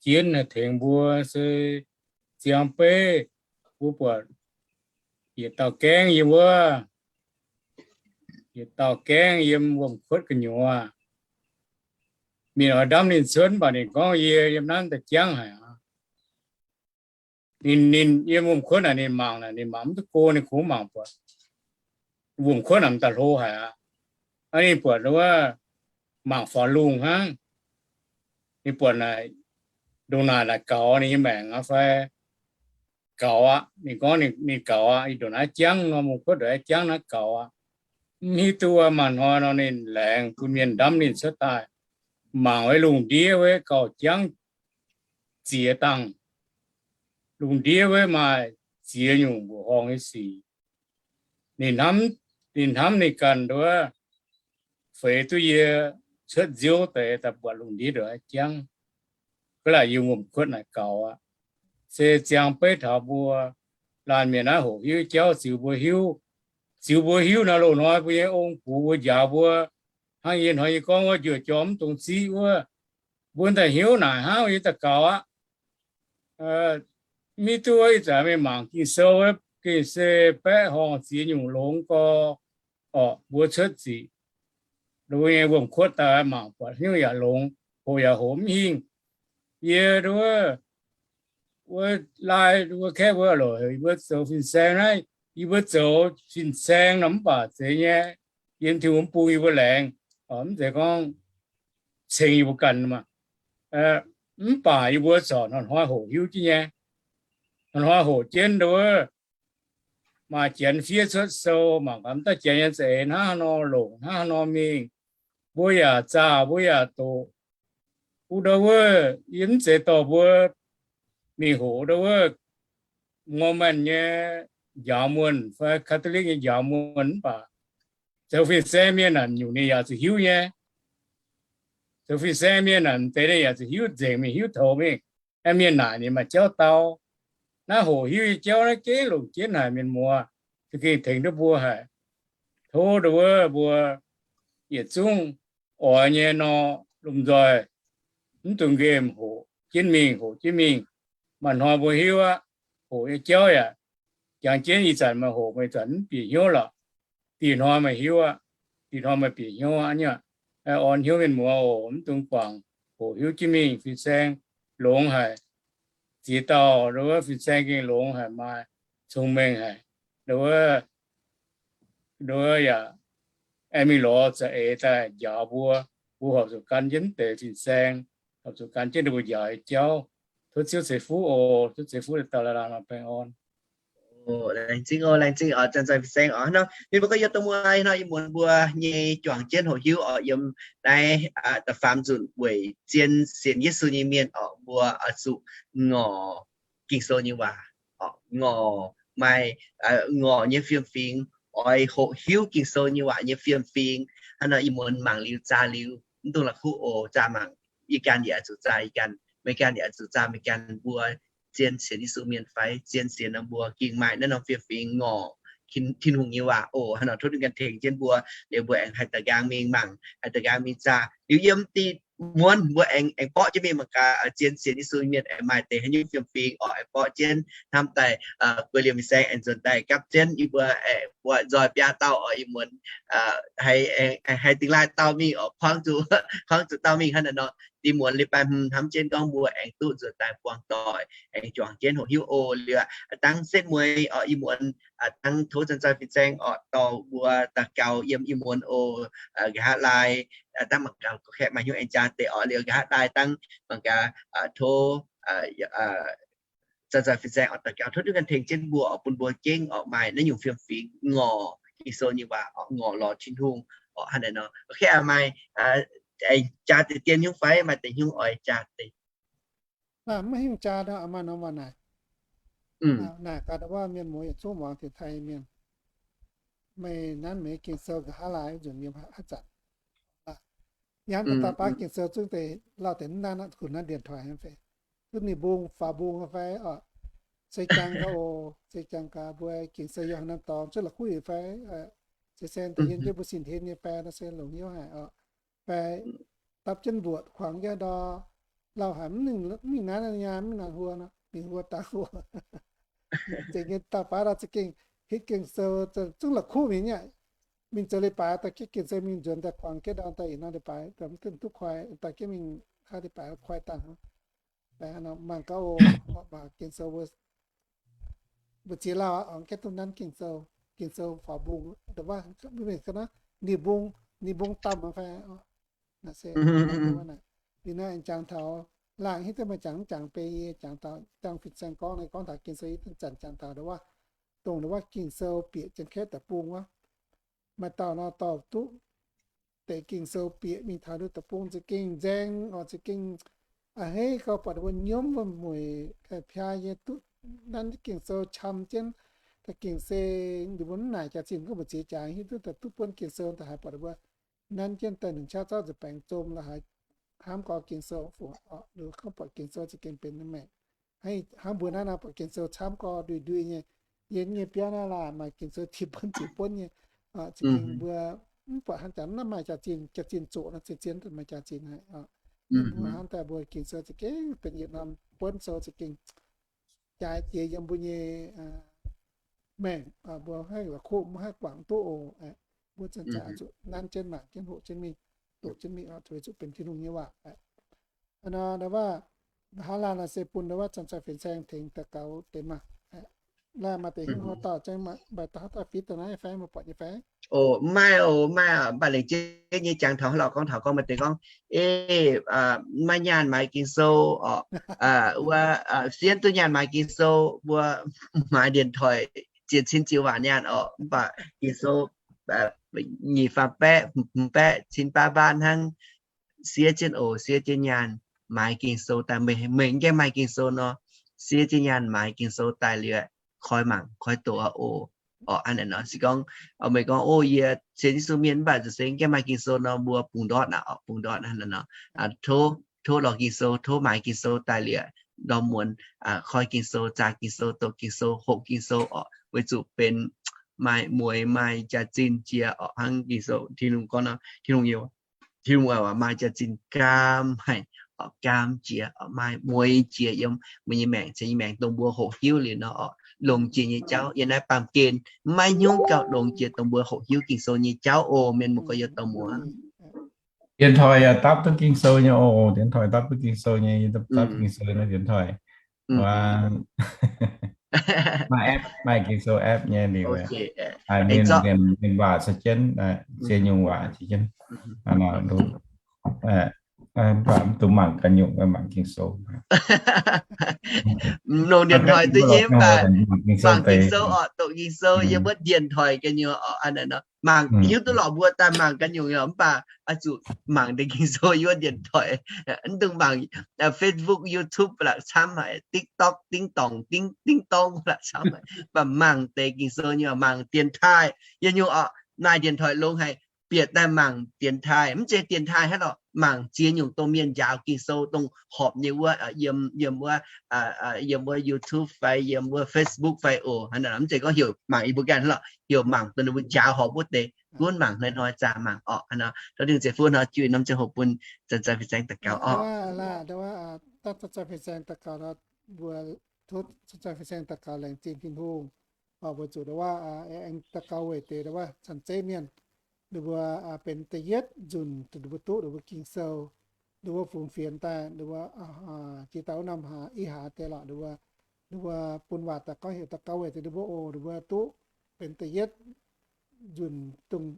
jienv haih tengx mbuo se ziangh beiv mbuo buatc yietc dauh gaengv yiem wuov, yietc dauh gaengv yiem wuom-kuotv gu'nyuoz. Mienh oix ndamv ninh cuotv, mv baac ninh gorngv, yie yiem naaiv daaih jangv haic aqv. Ninh, ninh yiem wuom-kuotv naaic, ninh mangc naaic, ninh mangc mv duqv go, ninh kungx mangc buatc wuom-kuotv naaic m'daaih hlo haic aqv. Aa, ninh buatc wuov mangc faaux lungh hnangv. Ninh buatc naaic ndongc naaic naaic gaux ninh nyei maengc aqv fai gaux aqv. Ninh gorngv ninh, ninh gaux aqv, ih ndongc naaiv jangv nor, wuom-kuotv ndongc naaiv jangv naaiv gaux aqv. Mv hiuv duqv maaih hnoi nor ninh laengz bun mienh ndamv ninh cuotv daaih. Mangc wuov lungh ndiev wuov gauh jangv ziex dangh. Lungh ndiev wuov maaih ziex nyungc mbuoqc horngh nyei sic. Ninh hnamv, ninh hnamv ninh ganh nduov feix duqv yie cuotv nziouv deix daaih buatc lungh ndiev ndongc naaiv jangv. Ga'naaiv laaic yiem wuom-kuotv naaic gaux aqv. Se ziangh beiv taux mbuo laanh mienh naaiv hoqc hiuv jauv ziux mbuo hiuv, ziux mbuo hiuv naaiv loz-hnoi mbuo nyei ong-gux mbuo njaaux mbuo hnangv yie hnoi nyei gorngv wuov njuov jorm mv dungx ziqv wuov, mbuo daaih hnyouv naaic hnangv yie daaih gaux aqv. Mv hiuv duqv wuov ih zanc mingh mangc Ging-Sou wuov gengh se baeqv horngh ziex nyungc longx gorx orqc, mbuo cuotv ziqc. Mbuo nyei wuom-kuotv daaih mangc buatc hnyouv yaac longx, hoqc yaac hoqc mv hingh. Yie nduov wuov lai wuov kaeqv mbuo loc, yie mbuo zoux fin-saeng naaiv, yie mbuo zoux fin-saeng nor mv baac zeiz nyei, yiem Tin-Hungh mv bung yie mbuo laengz, mv zeiz gorngv ceng yie mbuo ganh maah. Mv baac yie mbuo corc hnoi-hnoi hoqc hiuv jienv nyei. Hnoi-hnoi hoqc jienv nduov maaih janx fiev cuotv sou, mangc gaax mv daaih janx nyei za'eix hnangv haaix nor longc, hnangv haaix nor mingh. Mbuo yaac zaah, mbuo yaac doqc. Wuov ndau wuov, yie mv zeiz dorh mbuo mingh hoqc ndau wuov Mormon nyei njaaux muonh fai Catholic nyei njaaux muonh mv baac zoux fin-saeng mienh naaic nyungc ninh yaac zuqc hiuv nyei. Zoux fin-saeng mienh naaic deix ninh yaac zuqc hiuv nzengc mingh, hiuv toux mingh. Mienh naaic ninh maaih jauv dau. Naaiv hoqc hiuv nyei jauv naaiv gengh longc jienv haic mienh muoz, za'gengh tengx duqv mbuo haic. Tov ndau wuov mbuo yietc zungv oix nyei nor, lomh nzoih mv dungx nqemh, hoqc jienv mingh, hoqc jienv mingh. Maaih hnoi mbuo hiuv aqv, hoqc nyei jauv yaac jangx jienv ih zanc meih hoqc, meih zanc mv bieqc hnyouv lorqc. Dih hnoi meih hiuv aqv, dih hnoi meih bieqc hnyouv aqv. Orn hnyouv mienh muoz oc, mv dungx guangc, hoqc hiuv jienv mingh. Fin-saeng longx haic. Ziex dauh ndau wuov fin-saeng gengh longx haic, maaih cong-mengh haic. Ndau wuov, ndau wuov yaac aengx mingh lorz za'eix daaih njaaux mbuo. Mbuo horpc zuqc gan jienv deix fin-saeng, horpc zuqc gan jienv ninh mbuo njaaux nyei jauv. Tov Ziouv ceix fuqv oc. Tov ceix fuqv daaih dauh laanh laanh nor baengh orn. Laengz zingh oc, laengz zingh oc, zanc-zanc fin-saeng oc. Hnangv nor mienh mbuo gorngv yie dongh mu'ai hnoi ih muonz mbuo nyei juangc jienv hoqc hiuv oc, yiem naaiv da'faam nzunc weic zien sienx Yesu nyei mienh oc, mbuo oix zuqc ngorc Ging-Sou nyei waac, ngorc maaih, ngorc nyei fiem-fingx, oix hoqc hiuv Ging-Sou nyei waac nyei fiem-fingx. Hnangv nor ih muonz mangc liuz zaah liuz, mv dungx la'kuqv oc, zaah mangc. Yie ganh yaac zuqc zaah yie ganh, meih ganh yaac zuqc zaah meih ganh. Mbuo zien sienx Yesu mienh fai zien sienx nor, mbuo gengh maaih naaiv norm fiem-fingx ngorc Tin-Hungh nyei waac oc. Hnangv nor tov ninh ganh tengx jienv mbuo, liuz mbuo aengx haih da'nqaang mingh mangc, haih da'nqaang mingh zaah. Liuz yiem dih muonz mbuo aengx, aengx borqv jienv mingh mangc gaax, zien sienx Yesu mienh aengx maaih deix haaix nyungc fiem-fingx oc, aengx borqv jienv hnamv daaih, guei liemh fin-saeng aengx nzuonx daaih gapv jienv yie mbuo, aengx buatc nzoih biaa dauh oc, ih muonz haih, haih dingx laaih dauh mingh oc, kuangv zuqc, kuangv zuqc dauh mingh. Hnangv naaiv nor, dih muonz leiz-baaix hmz hnamv jienv gorngv mbuo aengx duqv nzuonx daaih buangh doic, aengx juangc jienv hoqc hiuv oc. Liuz dangh setv mueiz oc, ih muonz dangh tov zanc-zanc fin-saeng oc, dorh mbuo daux gaux yiem ih muonz oc. Nqa'haav laai dangh mangc gaax gorqv-kaeqv maaih hnyouv aengx jaa deix oc. Liuz nqa'haav laai dangh mangc gaax tov zanc-zanc fin-saeng oc, daux gaux tov duqv ganh tengx jienv mbuo oc, bun mbuo gengh oc maaih naaiv nyungc fiem-fingx ngorc Ging-Sou nyei waac oc, ngorc lorz Tin-Hungh oc. Hnangv naaiv nor, maaih jaa deix dien hnyouv fai maaih deix hnyouv oix jaa deix? Naaiv maiv hingh jaa nor, maaih norm waac naaic. Naaic gaax ndau wuov mienh muoz yietc zungv muangx taux Taiv mienh, meih nanv meih nyei Ging-Sou nqa'haav laai nzunc yiem haaix zanc. Yangh daaih baav Ging-Sou zungv deix lauh deix mv nanv aqv, kuh nanv điện thoại fai, zungv ninh mbung faaux mbung fai oc. Se jangx gaax oc, se jangx gaax mbuo Ging-Sou yiem haaix norm dorngx zungv la'kuqv fai, se se da'yien jienv mbuo sin hlen nyei fai nor se longc hnyouv haic oc. Fai dapv jienv mbuoqc kuangx jienv ndor, lauh haic mv mingh nanv nyaanh mv nangc huo nor, mingh huo dangh huo. Zeiz nyei dauh baav nor za'gengh hitv Ging-Sou zungv la'kuqv mingh nyei. Mingh zoux leiz-baaix daaih hitv Ging-Sou mingh nzuonx daaih kuangx jienv ndor daaih yietc norm leiz-baaix mv duqv koi, daaih jienv mingh haaix leiz-baaix koi dangh. Mangc gaax oc, Ging-Sou mbuo ziex lauh aqv, aengx gaengh duqv nanv Ging-Sou, Ging-Sou faaux mbung, ninh mbung, ninh mbung damh fai. Naaiv se, ninh naaiv jangx taux laangh hitv duqv maaih jangx, mv jangx beiv yie jangx taux, jangx fin-saeng gorngv, gorngv taux Ging-Sou yie duqv zanc jangx taux ndau wuov, dongh ndau wuov Ging-Sou bieqc Janx-Kaeqv deic-bung wuov, maaih dauh nor dorh duqv deix Ging-Sou bieqc mingh taux nduov deic-bung za'gengh nzaeng oc, za'gengh a'hneiv gauh buatc mbuo nyiemv wuov mueic piaa nyei duqv nanv Ging-Sou qam jienv. Da'gengh se ninh mbuo mv naaic jaax-zinh gorngv mbu'ziex jaax hiuv duqv daaih duqv buonv Ging-Sou daaih haiz buatc mbuo nanv jienv daaih nunc qaqv zorqv nzuih baengx zom la'haiz hnamv gau Ging-Sou fungc oc. Ninh gorngv buatc Ging-Sou za'gengh benx maengc. Hnangv mbuo naaiv nor buatc Ging-Sou camv gau ndui-ndui nyei. Yie nyei biauv naaiv laanh maaih Ging-Sou tipc buonv ziepc buonv nyei. Za'gengh mbuo mv buatc hnangv jaax naaiv maaih jaax-zinh, jaax-zinh zoqc nor zien-zien maaih jaax-zinh haic. Mbuo hnamv daaih mbuo Ging-Sou za'gengh benx yietc norm buonv sou za'gengh jaaix jiex yiem mbuo nyei maengc, mbuo haih la'kuqv, mbuo haih guangc duqv oc. Mbuo zanc-zanc zuqc nanv jienv mangc jienv hoqc jienv mingh, doqc jienv mingh oc, weic zuqc benx Tin-Hungh nyei waac. Hnangv nor ndau wuov, nqa'haav laanh nor se bun ndau wuov zanc-zanc fin-saeng tengx daux gaux deix maah. Laanh maaih deix hiuv haaix dauh, maaih haaix dauh fitv daaih naaiv fai, maaih buatc nyei fai? Oc, maaih oc, maaih oc. Mv baac lengc jeiv nyei jangx taux haaix lauh gorngv taux gorngv maaih deix gorngv, ei, maiv nyaanh maaiz Ging-Sou oc, wuov sienv duqv nyaanh maaiz Ging-Sou, mbuo maaiz điện thoại ziex cin ziux waac nyaanh oc. Mv baac Ging-Sou nyic faam baeqv, hmz baeqv, cin baav baav hnangv. Siev jienv oc, siev jienv nyaanh maaiz Ging-Sou daaih. Meih, meih mv gaengh maaih Ging-Sou nor, siev jienv nyaanh maaiz Ging-Sou daaih liuz, koi mangc koi doqc oc. Oc, hnangv naaiv nor se gorngv, meih gorngv, o, yie sienx Yesu mienh mv baac zuqc se mv gaengh maaih Ging-Sou nor, mbuo bungx ndortv aqv oc, bungx ndortv hnangv naaiv nor. Tov, tov lorz Ging-Sou, tov maaiz Ging-Sou daaih liuz, ndorm muonz koi Ging-Sou, zaah Ging-Sou, doqc Ging-Sou, hoqc Ging-Sou oc, weic zuqc benx maaih mueiz maaih jaax-zinh jiex oc. Hnangv Ging-Sou Tin-Hungh gorngv nor, Tin-Hungh, Tin-Hungh maaih jaax-zinh gaam haic, gaam jiex, maaih mueiz jiex yiem mbuo nyei maengc, caux nyei maengc dongh mbuo hoqc hiuv liuz nor oc, longx jiex nyei jauv. Yiem naaiv baamh gen maiv hnyouv gauh longx jiex dongh mbuo hoqc hiuv Ging-Sou nyei jauv oc. Mienh muoz gorx-youz dorh muoz. Điện thoại yaac dapv duqv Ging-Sou nyei oc. Điện thoại dapv duqv Ging-Sou nyei, dapv duqv Ging-Sou nyei điện thoại. Maaih app, maaih Ging-Sou app nyei liuz, mienh, mienh waac caux jienv, ziex nyungc waac caux jienv. Mv baac mv dungx mangc ganh nyungc, mangc Ging-Sou. Longc điện thoại duqv nyei, mv baac mangc Ging-Sou oc, doqc Ging-Sou yiem wuov điện thoại ga'nyuoz oc. Mangc hiuv duqv lorqc mbuo daaih mangc ganh nyungc oc, mv baac oix zuqc mangc deix Ging-Sou yiem wuov điện thoại. Mv dungx mangc Facebook, YouTube la'camv haic, TikTok, ding dongc, ding, ding dong la'camv haic. Mv baac mangc deix Ging-Sou nyei, mangc điện thoại. Yie nyungc oc, maaih điện thoại longx haic, bieqc daaih mangc điện thoại. Mv zeiz điện thoại hnangv lorqc, mangc ziex nyungc dongh mienh njaaux Ging-Sou dongh horpc nyei wuov, yiem, yiem wuov, yiem wuov YouTube fai yiem wuov Facebook fai oc. Hnangv naaic, mv zeiz gorngv heuc mangc yie mbuo ganh hnangv lorqc, heuc mangc dongh ninh mbuo njaaux horpc wuov deix, gunv mangc hnoi-hnoi zaah mangc oc. Hnangv nor, tov Tin-Hungh ceix fuqv hnoi jiu norm ziangh hoc bun zanc-zanc fin-saeng daux gaux oc. Zanc-zanc fin-saeng daux gaux nor, mbuo tov zanc-zanc fin-saeng daux gaux laengz zingh Tin-Hungh. Weic zuqc ndau wuov aengx daux gaux weic deix ndau wuov cien-ceqv mienh, ninh mbuo benx da'yietv nzunc ninh mbuo duqv ninh mbuo Ging-Sou, ninh mbuo fungx fienx daaih, ninh mbuo jiex dauh wuov norm hlaax, ih hlaax deix lorqc, ninh mbuo, ninh mbuo bun waac daaih gorngv heuc daux gaux weic deix ninh mbuo oc, ninh mbuo duqv benx da'yietv nzunc dongh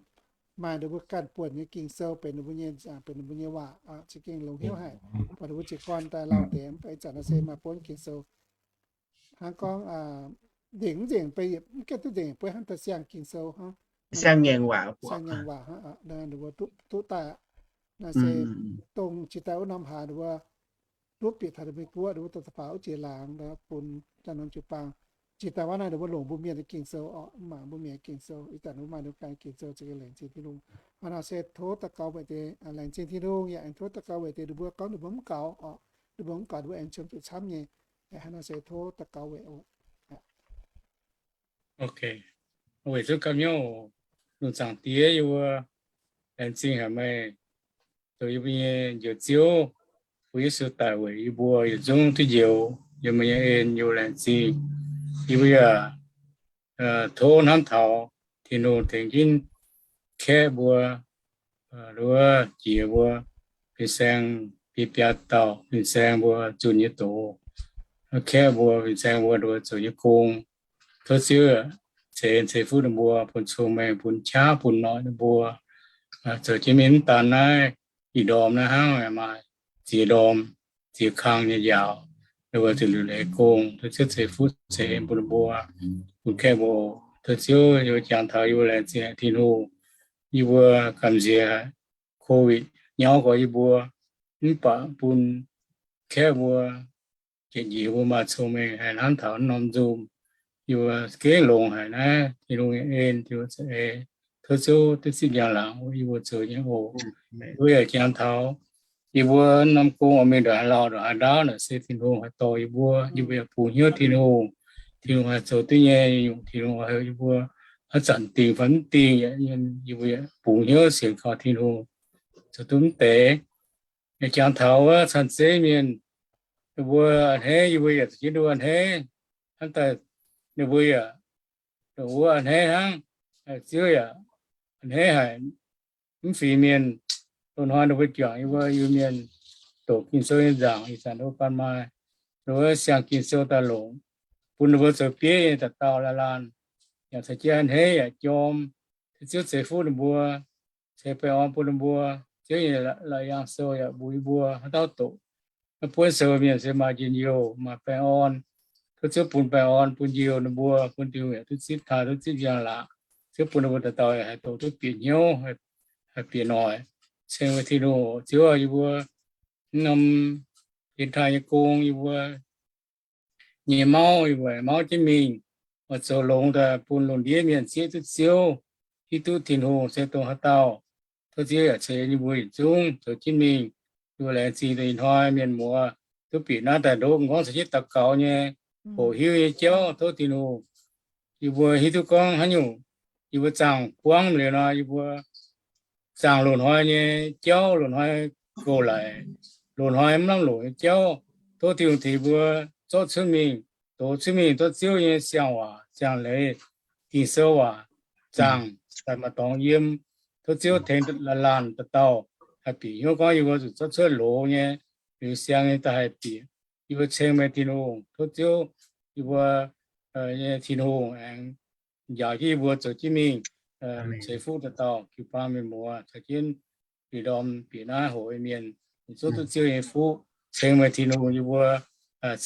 maaih ninh mbuo ganh buonc nyei Ging-Sou benx ninh mbuo nyei, benx ninh mbuo nyei waac, za'gengh longx hnyouv haic. Buatc ninh mbuo jiez gorn daaih lauh deix, mv baac ih zanc naaiv se maaih buonv Ging-Sou. Hnangv gorngv nzengc, mv nzengc, mv gaengh duqv nzengc, bueix hnangv daaih siang Ging-Sou hnangv, siang ngaengc waac, siang ngaengc waac hnangv, ninh mbuo duqv daaih aqv. Naaiv se dongh jiex daaih wuov norm hlaax ninh mbuo duqv bieqc taux ninh mbuo guoqv, ninh mbuo daaih baac wuov jiex laangz bun jaa-norm jiu-baang. Jiex daaih wuov naaiv ninh mbuo longc mbuo mienh nyei Ging-Sou orqc, mv maaih mbuo mienh nyei Ging-Sou. Ih zanc ninh mbuo maaih ninh mbuo ganh Ging-Sou, za'gengh laengz zingh Tin-Hungh. Hnangv naaic se tov daux gaux weic deix, laengz zingh Tin-Hungh, yaac aengx tov daux gaux weic deix ninh mbuo gorngv ninh mbuo mv gaux orqc, ninh mbuo mv gaux ninh mbuo aengx qiemx zuqc camv nyei. Hnangv naaic se tov daux gaux weic oc. Ok. Weic zuqc gapv hnyouv, lungh zaangc Diex yie mbuo laengz zingh haic meih, zoux yie mbuo nyei Njoux Ziouv, bun Yesu daic weic yie mbuo yietc zungv duqv njoux. Yiem meih nyei en yie mbuo laengz zingh. Yie mbuo yaac tov hnamv taux Tin-Hungh tengx jienv kaeqv mbuo, nduov jiex mbuo, fin-saeng biaa biaa dauh fin-saeng mbuo zunh nyei doz, kaeqv mbuo fin-saeng mbuo nduov zoux nyei gong. Tov Ziouv ceix, ceix fuqv ninh mbuo, bun cong-mengh, bun qaqv, bun noic ninh mbuo. Zoux jienv mingh mv daan naaiv ih ndorm naaiv hnangv, maaih ziex ndorm, ziex kang nyei njaaux, ninh mbuo zuqc liuc leiz gong. Tov Ziouv ceix fuqv ceix bun ninh mbuo, bun kaeqv mbuo. Tov Ziouv, yie mbuo jangx taux yie mbuo laengz zingh Tin-Hungh. Yie mbuo gamh nziex COVID nyauv gorx yie mbuo, mv baac bun kaeqv mbuo, jiex njiec mbuo maaih cong-mengh haih hnamv taux norm nzunc. Yie mbuo gengh longx haic naaiv Tin-Hungh nyei en, Tin-Hungh za'eix. Tov Ziouv duqv zipv njang-laangc yie mbuo zoux nyei oc. Yie mbuo yaac jangx taux yie mbuo norm gong oix mingh ndongc haaix lauh ndongc haaix ndaauv naaic se Tin-Hungh haih dorh yie mbuo. Yie mbuo yaac bungx hnyouv Tin-Hungh. Tin-Hungh haih zoux duqv nyei nyungc, Tin-Hungh haih heuc yie mbuo, haaix zanc dingc fai mv dingh, yie mbuo yaac bungx hnyouv sienx kaux Tin-Hungh zoux duqv mv deix. Yaac jangx taux wuov caan zeiv mienh, ninh mbuo a'hneiv, yie mbuo yaac zuqc jienv ninh mbuo a'hneiv. Hnamv daaih ninh mbuo yaac dongh wuov a'hneiv hnangv. Ziouv yaac a'hneiv haic, mv fingx mienh. Loz-hnoi ninh mbuo juangc yie mbuo Iu-Mienh doqc Ging-Sou nyei nzaangc, ih zanc ninh mbuo ganh maaih ninh mbuo siang Ging-Sou daaih longc, bun ninh mbuo zoux bieiv nyei dauh dauh laanh laanh, yaac caux jienv a'hneiv yaac jorm. Tov Ziouv ceix fuqv ninh mbuo, ceix baengh orn bun ninh mbuo. Ziouv nyei Laauc Yaangh Sou yaac mbuox yie mbuo haaix dauh doqc naaiv buonv sou mienh se maaih njien-youh, maaih baengh orn. Tov Ziouv bun baengx orn bun njien-youh ninh mbuo, bun Tin-Hungh yaac duqv zipv taaih, duqv zipv njang-laangc. Ziouv bun ninh mbuo dauh dauh haih dongh duqv bieqc hnyouv, haih bieqc noic. Ceng meih Tin-Hungh, Ziouv, yie mbuo norm dienx taaih nyei gong, yie mbuo nyei mauv, yie mbuo mauv jienv mingh, oix zoux longx daaih bun lungh ndiev mienh zieqv duqv Ziouv, hiuv duqv Tin-Hungh se dongh haaix dauh. Tov Ziouv yaac ceix yie mbuo yietc zungv zoux jienv mingh. Yie mbuo laengz zingh deix ih hnoi mienh muoz duqv bieqc naaiv daaih ndoqv m'nqorngv caux jienv daux gaux nyei, hoqc hiuv nyei jauv. Tov Tin-Hungh, yie mbuo hiuv duqv gorngv haaix nyungc yie mbuo zaangh buangv liuz nor, yie mbuo zaangh loz-hnoi nyei jauv, loz-hnoi gouv laic, loz-hnoi mv lamh longc nyei jauv. Tov Tin-Hungh tengx mbuo zorqv cuotv mingh, dox cuotv mingh, zorqv Ziouv nyei siang-waac, siang-leiz, Ging-Sou waac zaangh daaih maaih dorngx yiem. Tov Ziouv tengx laanh laanh dauh dauh haih bieqc hnyouv gorngv yie mbuo zuqc zorqv cuotv loz nyei, liuz siang nyei daaih haih bieqc. Yie mbuo ceng meih Tin-Hungh. Tov Ziouv, yie mbuo nyei Tin-Hungh aengx njaaux jienv yie mbuo zoux jienv mingh, ceix fuqv dauh dauh jiu-baang mienh muoz caux jienv ih ndorm bieqc naaiv hoqc nyei mienh, zuov duqv Ziouv nyei fuqv. Ceng meih Tin-Hungh, yie mbuo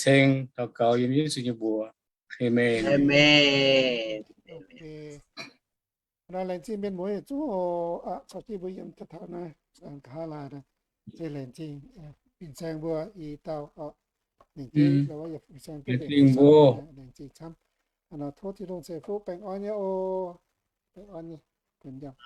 ceng daux gaux yiem Yesu nyei mbuox. Aamen. Laengz zingh mienh muoz yietc zungv oc. Caux jienv mbuo yiem taux naaiv nqa'haav laai, se laengz zingh fin-saeng mbuo i dauh oc. Laengz zingh mbuo, laengz zingh camv. Tov Tin-Hungh ceix fuqv baengh orn nyei oc. Baengh orn nyei, bun njang.